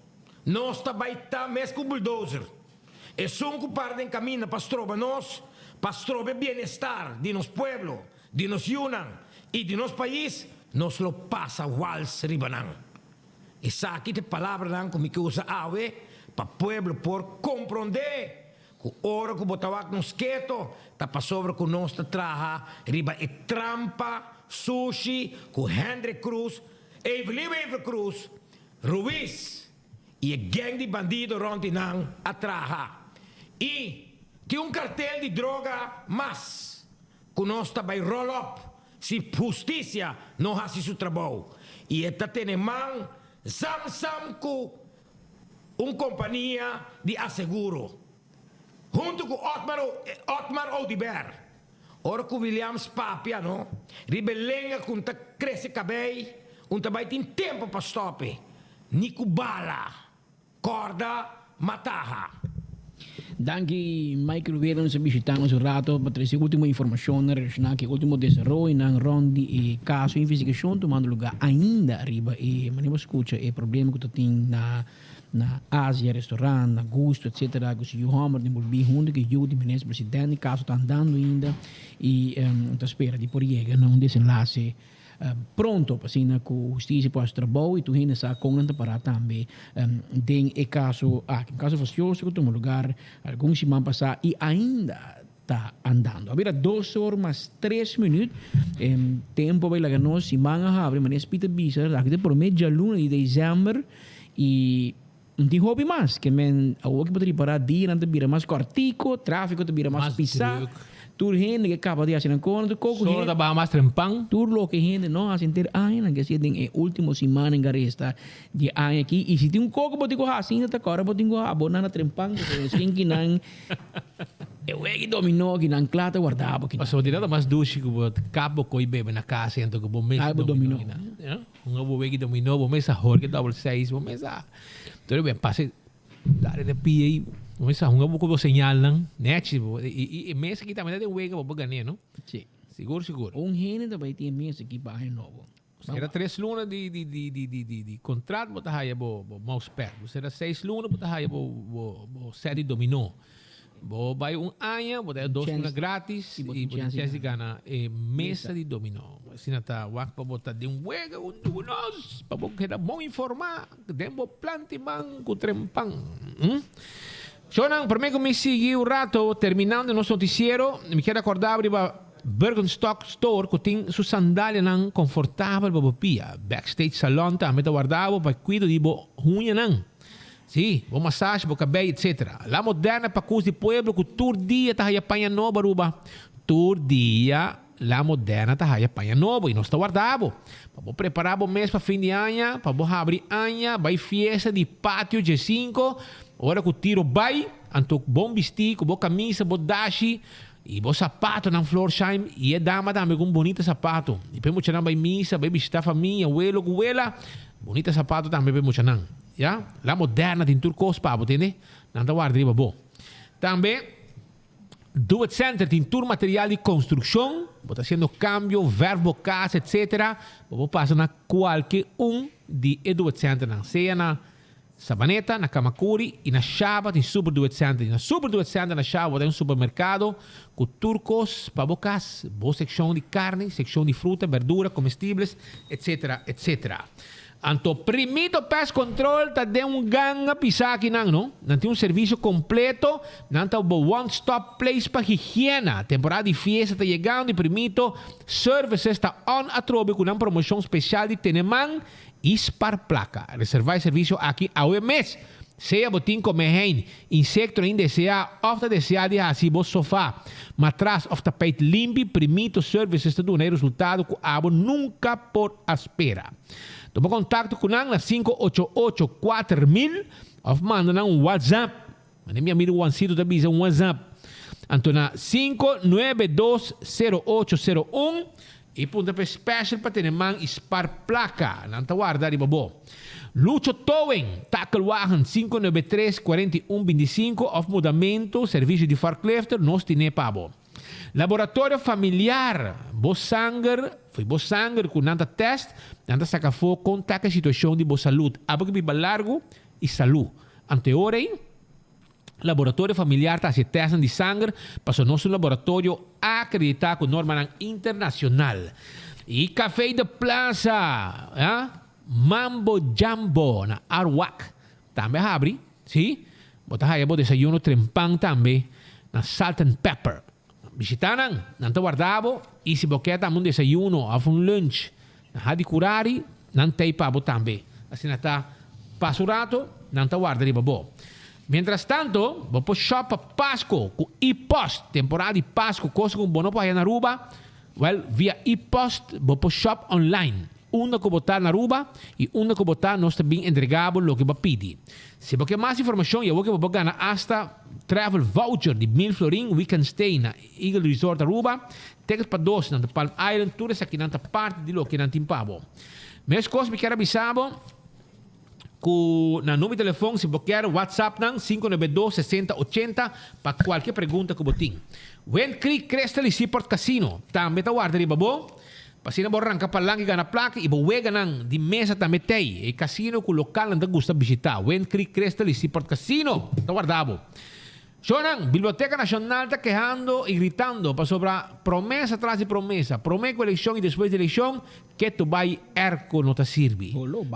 Nos ta bai ta mes ku bulldozer. Esun ku para den kaminda pa stroba nos, pa stroba e bienestar di nos pueblo, di nos yunan i di nos pais, nos lo pasa wals riba nan. Esaki ta e palabranan ku mi ke usa awe pa pueblo por komprondé ku ora ku bo ta wak nos keto ta pasobra ku nos ta traha riba e trampa sushi ku Hendrik Cruz, Evelyn Wever Cruz, Ruiz i e gang di bandido rònt di nan a traha. I tin un kartel di droga mas ku nos ta bai roll up Si hustisia no hasi su trabou i e ta tene man zam zam ku un kompania di aseguro huntu ku Otmar Otmar Oduber, ora ku Williams papia no riba e lenga ku ta krese kabei un ta bai tin tempu pa stòp e ni ku bala. Corda mataha. Danki Michael Weerman nos a bishita nos un rato pa trese ultimo informacionnan relaciona cu e ultimo desaroyonan rond di e caso e investigacion tumando lugar ainda riba e manera bo scucha e problema cu ta tin na na Asia restaurant na Gusto etc cu su yu homber ta envolvi hunto cu e yu di minister president e caso ta andando ainda y ta spera di por yega na un desenlace Pronto pa asina ku hustisia por hasi trabou i tur hende sa kon nan ta pará tambe den e kaso aki. Un kaso fastioso ku tuma lugar algun siman pasá i ainda ta andando. A bira dos or mas tres minüt, e tempu a bai laga nos, siman a habri, manera Speed a bisa, aki ta e promé djaluna di desèmber i no tin hopi mas. Ke men awor ki bo ta ripará dianan ta bira mas kòrtiko, tráfiko ta bira mas pisá. Tur hende ke kaba di hasi nan kona, tur koko Solo ta baha mas trempan. Tur loke hende no hasi henter aña nan ke hasi den e último siman en resta di e aña aki. I si tin un koko bo tin ku hasi ainda ta kòrda bo tin ku aboná na trempan pasobra nos tin kinan e wega di dominó kinan kla ta warda bo kinan. Pasobra di nada mas dushi ku bo kap bo koi bebe na kas ento ku bo mes dominó kinan. Hunga bo wega di dominó bo mes a horke dòbel seis bo mes a tur e ben pasa Dale na pia y bo sa hunga bo cu bo señalnan nechi bo y e mesa aki tambe ta den wega bo por gané no. Si. Sigur sigur. Un hende ta bay tin e mesa aki pa aña nobo. Sera tres luna di di di di di di di contrat bo ta haya bo bo mousepad. Bo sera seis luna bo ta haya bo bo bo set di dominó. Bo bai un aña, bo ta haya dos luna gratis y bo tin chance di gana e mesa di dominó. Asina ta wak pa bo ta den wega huntu cu nos, pa bo keda bon informa den bo planti man cu trempan. Shownan, prome cu mi sigui un rato terminando nos noticiero, mi kier acorda bo riba Birkenstock Store cu tin su sandalianan confortabel pa bo pia. Backstage Salon tambe ta warda bo pa cuido di bo huñanan. Sí, bo masashi, bo kabei, etc. La Moderna pa kus di pueblo ku tur dia ta haya paña nobo Aruba. Tur dia La Moderna ta haya paña nobo y nos ta warda bo. Pa bo prepara bo mes pa fin di aña, pa bo habri aña, bai fiesta di patio djesinko, ora ku tiro bai, anto bon bisti ku bo kamisa, bo dashi y bo sapatonan Florsheim y e dama tambe ku un bonita sapato. Y pa e muchanan bai misa, bai bishita famia, welo ku wela, bonita sapato tambe pa e muchanan. Ya, la moderna tin tur kos pa bo, tende? Nan ta warda riba bo. Tambe, Do It Center tin tur material di konstrukshon. Bo ta hasiendo kambio, vèrf bo kas, etsetera. Bo por pasa na kualke un di e Do It Centernan, sea na. Sabaneta, na Kamakuri y na Shaba tin Super Do It Center. Y na Super Do It Center na Shaba bo ta un supermercado cu tur cos pa bo cas, bo seccion di carni, seccion di fruta, berdura, comestibles, etc. Etc. Anto Primito Pest Control ta den un ganga pisa akinan no. Nan tin un servicio completo, nan ta bo one stop place pa higiena. Temporada di fiesta ta yegando y Primito Services ta on atrobe cu nan promocion special di tene man y spar placa. Reserva e servicio aki awe mes. Sea bo tin come hein, insectonan indesea of ta desea di haci bo sofa, matras of tapijt limpi, Primito Services ta duna e resultado cu abo nunca por a spera. Tuma contacto cu nan na 588 4000 of manda nan un WhatsApp. Mane mi amigo Juancito ta bisa un WhatsApp. Anto na 592 0801 y puntra pa e special pa tene man y spar placa. Nan ta warda riba bo. Lucho Towing, Takelwagen 593 41 25 of mudamento, servicio di forklifter, nos tine pa bo. Laboratorio familiar, bo sanger, fo'i bo sanger cu nan ta test, nan ta saca afo con ta e situacion di bo salud. Abo ke biba largo y salu. Anto e ora ey, laboratorio familiar ta haci e testnan di sanger pasobra nos ta un laboratorio acredita cu normanan internacional. Y Café de Plaza, ya, Mambo Jambo na Arwak tambe a habri, si. Bo ta haya bo desayuno trempan tambe na Salt and Pepper. Bishita nan, nan ta warda bo y si bo kier tambe un desayuno of un lunch na Hadi Curari, nan t'ey pa bo tambe. Asina ta pasa un rato, nan ta warda riba bo. Mientras tanto, bo por shop pa Pasco cu e-post. Temporada di Pasco, cosa cu bo no por haya na Aruba, wel, via e-post bo por shop online. Unda cu bo ta na Aruba y unda cu bo ta nos ta bin entrega bo loke bo a pidi. Si bo ke mas informacion y awor ke bo por gana hasta travel voucher di mil florin weekend stay na Eagle Resort Aruba, tickets pa dos na Palm Island, tur esakinan ta parti di loke nan tin pa bo. Mescos mi kier a bisa bo cu na numero di telefon si bo kier WhatsApp nan 592 60 80 pa cualkier pregunta cu bo tin. Wind Creek Crystal y Seaport Casino tambe ta warda riba bo. Pa asina bo ranka palanca y gana placa y bo weganan di mesa tambe tey. E casino cu localnan ta gusta bishita, Wind Creek Crystal y Seaport Casino, ta warda bo. Shownan, Biblioteca Nacional ta kehando y gritando pasobra promesa tras di promesa, prome cu eleccion y despues di eleccion, ketu bay airco no ta sirbi.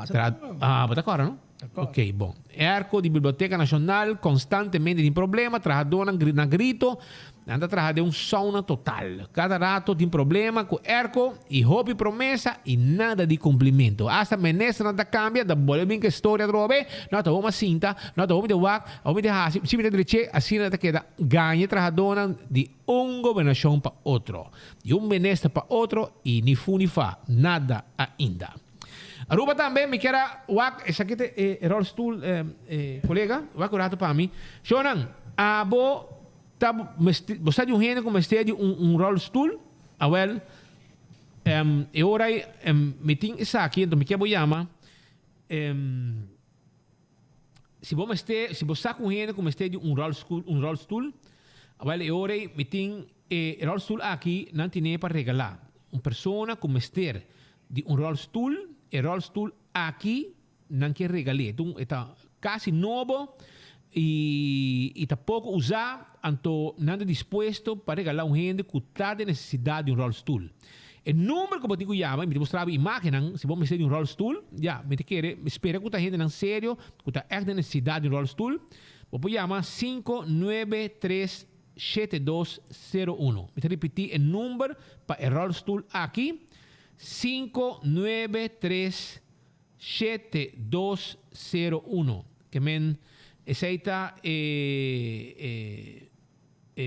Tra, ah, bo ta corda no? Ok, bon. Airco di Biblioteca Nacional constantemente tin problema, trahadornan na grito, nan ta traha den un sauna total. Cada rato tin problema cu airco y hopi promesa y nada di cumplimento. Hasta ministernan ta cambia, ta bolbe bin cu e storia atrobe, no ta hopi a sinta, no ta hopi ta wak, hopi ta haci, si mi ta dreche, asina ta keda gaña e trahadornan di un gobernacion pa otro, di un minister pa otro y ni fu ni fa, nada ainda. Aruba tambe mi kier a wak esaki ta e rolstoel colega wak un rato pa mi shownan abo ta mester bo sa di un hende cu mester di un un rolstoel awel e ora ey mi tin esaki enton mi kier bo yama si bo mester si bo sa cu un hende cu mester di un rolstoel un rolstoel awel e ora ey mi tin e rolstoel aki nan tine pa regala un persona cu mester Di un rolstoel, e rolstoel aki nan ke regal'é. E ta kasi nobo i i ta poko usá, anto nan ta dispuesto pa regalá un hende ku ta den nesesidat di un rolstoel. E number ku bo tin ku yama, i mi ta mustra bo imágennan, si bo mester di un rolstoel, ya, mi ta kere, mi spera ku ta hendenan serio ku ta ègt den nesesidat di un rolstoel, bo por yama 593 7201. Mi ta ripití e number pa e rolstoel aki, 593 7201. Ke men esei ta e e e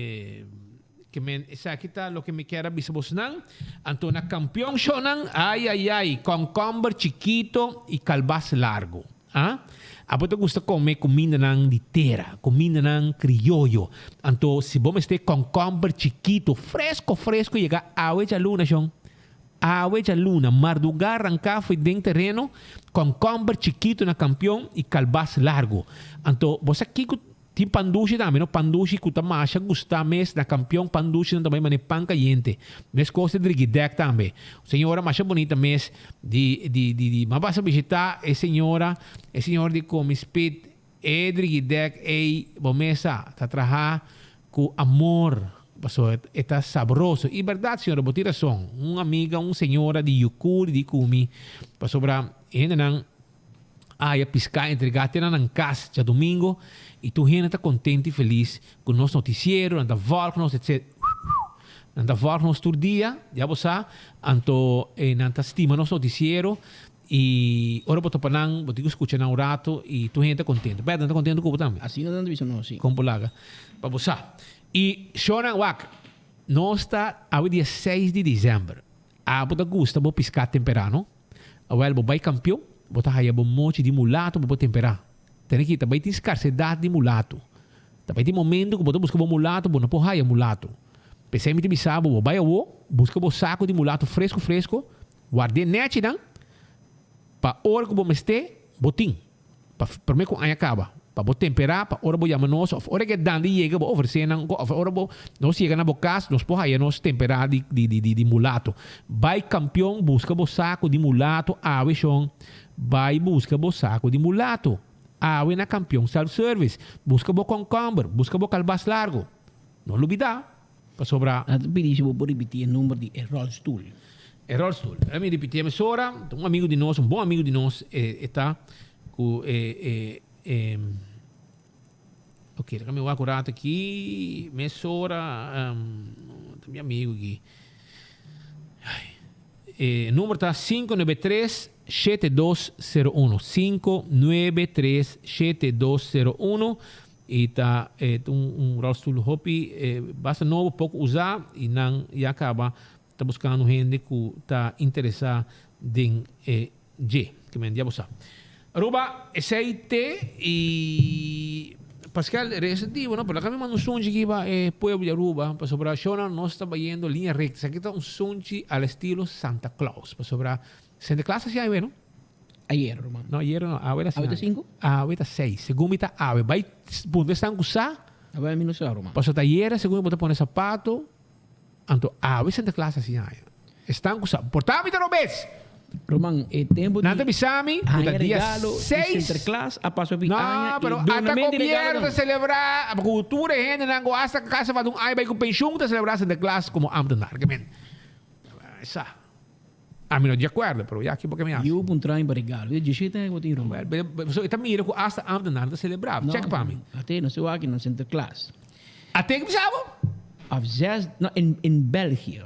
ke men esaki ta loke mi kier a bisa bosnan. Anto na kampion shownan, ai ai ai, kònkòmber chikito i kalbas largu. A Abo ta gusta come cumindanan di tera, cumindanan crioyo. Anto si bo mester concomber chikito, fresco fresco yega awe djaluna shon. Awe djaluna, marduga ranca fo'i den tereno, concomber chikito na campeon y calbas largo. Anto bo sa kico. Tin pan dushi tambe, no? Pan dushi ku ta masha gustá mes na Kampion. Pan dushi nan ta bai manera pan kayente. Meskos e drigidèk tambe. Un señora masha bunita mes di di di di m'a pasa bishitá e señora, e señor di komi spit e drigidèk ei bo mes sa ta traha ku amor pasobra e ta sabroso. I bèrdat señora bo tin rason. Un amiga, un señora di Yukuri di kumi pasobra e hendenan Aya piská entregá te na nan kas djadumingo i tur hende ta kontent i felis ku nos notisiero, nan ta vòlg nos etc. Nan ta vòlg nos tur dia, ya bo sa, anto nan ta stima nos notisiero i ora bo topa nan bo tin ku skucha nan un ratu i tur hende ta kontentu. Bèt nan ta kontentu ku bo tambe? Asina nan ta bisa nos, si. Kon por laga pa bo sa. I shownan wak, nos ta awe dia seis di desèmber. Abo ta gusta bo piská temperano? Awel bo bai kampion, bo ta haya bo mochi di mulato pa bo temperá. Tene ki ta bai tin skarsedat di mulato. Ta bai tin momento ku bo ta buska bo mulato, bo no por haya mulato. P'esei mi ta bisa bo, bo bai awo, buska bo sako di mulato fresku fresku, ward'é nèchinan, pa ora ku bo mester, bo tin. Pa prome ku aña kaba, pa bo temperá, pa ora bo yama nos òf ora ku e dandi yega bo ofresé nan òf ora bo nos yega na bo kas nos por haya nos temperá di di di di mulato. Bai kampion buska bo saku di mulato awe shon, bai buska bo saku di mulato awe na Kampion Self Service, buska bo kònkòmber, buska bo kalbas largu. No lubidá pasobra. Nan ta pidi si bo por ripití e number di e ròlstul. E ròlstul. Laat mi ripití mesora. Un amigu di nos, un bon amigu di nos, e ta ku e e e ok, laga mi wak un rato aki. Mesora, ta mi amigu aki. E number ta 593 7201. 593 7201. E ta un un rolstoel hopi basta nobo, poko usa y nan ya caba ta buscando hende cu ta interesa den e dje. Ke men ya bo sa. Aruba esey te y Pascal resa di bueno pero laga mi manda un sunchi aki pa e pueblo di Aruba pasobra shownan nos ta bayendo linea recta. Esaki ta un sunchi al estilo Santa Claus pasobra Santa Claus ta haci awe no? Ayer, ruman. No, ayer no. Awe ta Awe ta sinku? Awe ta seis. Segun mi ta awe. Bai puntra esnan ku sa. Awe mi no sa, ruman. Pasobra ta ayer segun mi bo ta pone sapato. Anto awe Santa Claus a siña aña. Esnan ku sa. Por ta mi ta robes. Ruman, e tempu di Nan ta bisa mi ku ta haña dia regalo di seis. Sinterklaas a pasa hopi No, aña i pero ata dunamento di gobierno ta regalonan. celebra ku tur e hendenan ku hasta kasa falta un aña bai ku penshun ta celebra Sinterklaas komo ambtenaar. Ke men sa. Ami no di akuerdo, pero ya ki bo ke mi hasi. Yu puntra mi pa regalo. Yo djishete aña ku bo tin ruman. Well, pero e ta mira ku asta ambtenaar ta selebrá. No, Check pa mi. Ate no se wak na Sinterklaas. Ate ki bisa bo? Op zes, no, in, in België.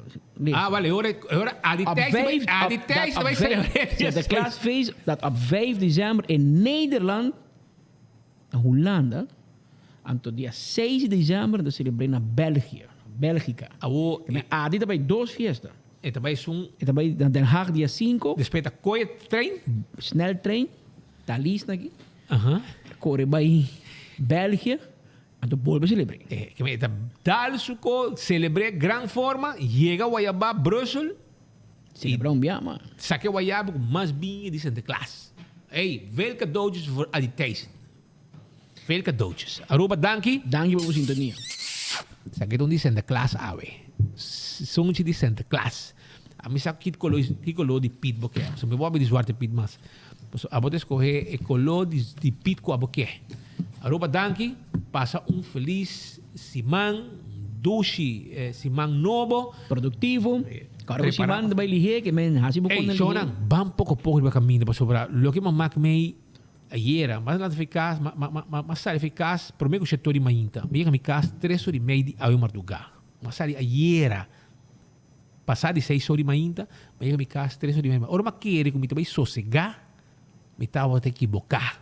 Ah, wale, e ora, e ora a di Op tijs, vijf, a di op, tijs dat ta op bai vijf, selebrá. Sinterklaasfeest dat op vijf december in Nederland, na Hulanda, anto dia seis di december ta selebrá na België, Bélgica. Awo, Ke men adi ta bai dos fiesta. E ta bai esun. E ta bai na Den Haag dia sinku. Despues ta koe trein. Sneltrein, Thalys na aki. Kore bai België, anto bolbe selebr'é. E ke men e ta dal su ko, selebr'é gran forma, yega Wayabá, Brussel. Selebrá un bia mas. Sake Wayaba ku mas biña di Sinterklaas. Ey, veel cadeautjes voor al die Thijssen. Veel cadeautjes. Aruba danki. Danki pa bo sintonia. Esaki ta un di Sinterklaas awe. Sunchi di Sinterklaas. A mi sa ki kolo ki kolo di pit bo ke. So mi bo di zwarte pit mas. Paso abo ta escoge e kolo di di pit ku abo ke. Aruba danki. Pasa un felis siman, un dushi siman nobo. Productivo. Kòrda ku siman ta bai lihé ke men hasi bo Ey, kònde lihé. shownan, ban poko poko riba kaminda pasobra loke mama mei Ayera, mas lanta fi kas, ma, ma, ma, ma sali fi kas prome ku shetor di mainta. Mi yega mi kas tres or i mei di awe mardugá. Ma sali ayera, pasá di seis or di mainta, mi yega mi kas tres or di mei. Ora mi a kere ku mi ta bai sosegá, mi tabata ekiboká.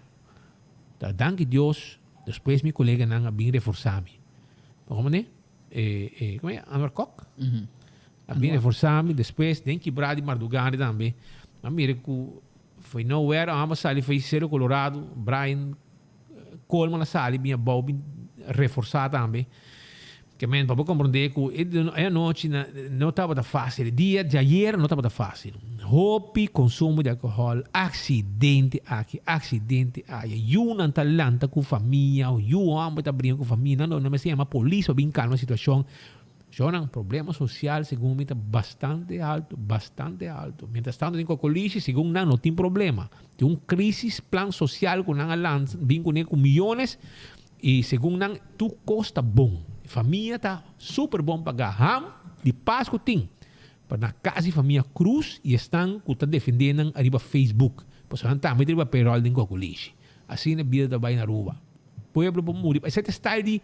Ta danki Dios, despues mi koleganan a bin reforsá mi. Pa komo ne? E, e, komo e? Anwar Kok? A bin reforsá mi. Despues, den kibrá di mardugá tambe, a mira ku Foi nowhere amo a sali foi Cerro Colorado, Brian Coleman a sali bin abou bin reforsa tambe. Ke men pa bo komprondé ku e e anochi na no tabata fásil, e dia djayer no tabata fásil. Hopi konsumo di alkohòl, aksidente aki, aksidente aya, yunan ta lanta ku famia, yu hòmber ta bringa ku famia, nan lo nan mester yama polis pa bin kalma e situashon. Shownan, problema sosial segun mi ta bastante alto, bastante alto. Mientras tanto den Kokolishi segun nan no tin problema. Tin un krisis plan sosial ku nan a lansa, bin kuné ku miyones. I segun nan tur kos ta bon. Famia ta super bon pagá. Ham di Pasku tin pa na kas di famia Cruz i esnan ku ta defendé nan ariba Facebook. Pasobra nan tambe ta riba payroll den Kokolishi. Asina bida ta bai na Aruba. Pueblo por muri. Esaki ta style di,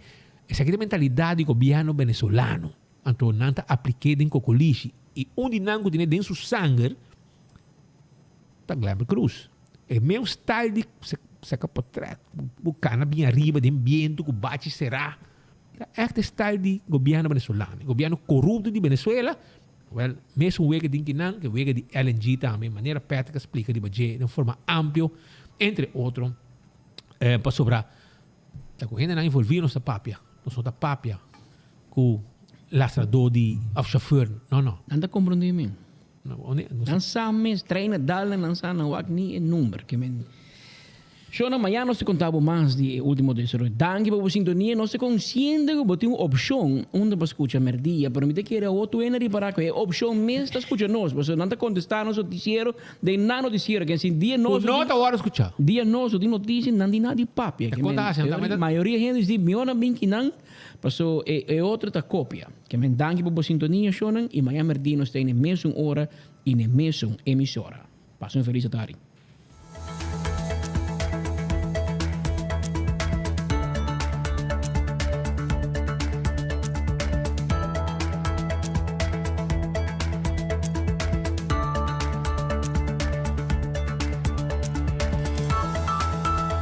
esaki ta mentalidat di gobièrnu Venezolano. Anto nan ta aplik'é den Kokolishi. I un di nan ku tene den su sanger Ta Glenber Cruz. E meu style di saca potret, bu cana bien ariba den biento cu bachi cera. Ta echt e style di gobierno venezolano. E gobierno corupto di Venezuela, wel, mesun wega den kinan, ke wega di LNG tambe, manera Patrick a splica riba dje den forma amplio, entre otro, pasobra ta cu hendenan envolvi nos ta papia, nos no ta papia cu lastrador di of chauffeur, no no. Nan ta comprende mi. Nan sa mes, treina dal nan sa nan wak ni e number ke men. Shona, mañana nos ta konta bo mas di e ultimo desaroyo. Danki pa bo sintonia. Nos ta konsiente ku bo tin un opshon unda pa skucha merdia, pero mi ta kere awor tur hende ripará ku e opshon mes ta skucha nos, pasobra nan ta kontestá nos notisiero den nan notisiero. Ke si dia nos Ku no ta wòrdu skuchá. Dia nos no tin notisia, nan tin nada di papia. Ke men, mayoria hende di mihó nan bin kinan, paso e otro ta kopia. Ke men danki pa bo sintonia shownan y maña merdi nos ta e mesun ora y n'e mesun emisora. Pasa un feliz atardi.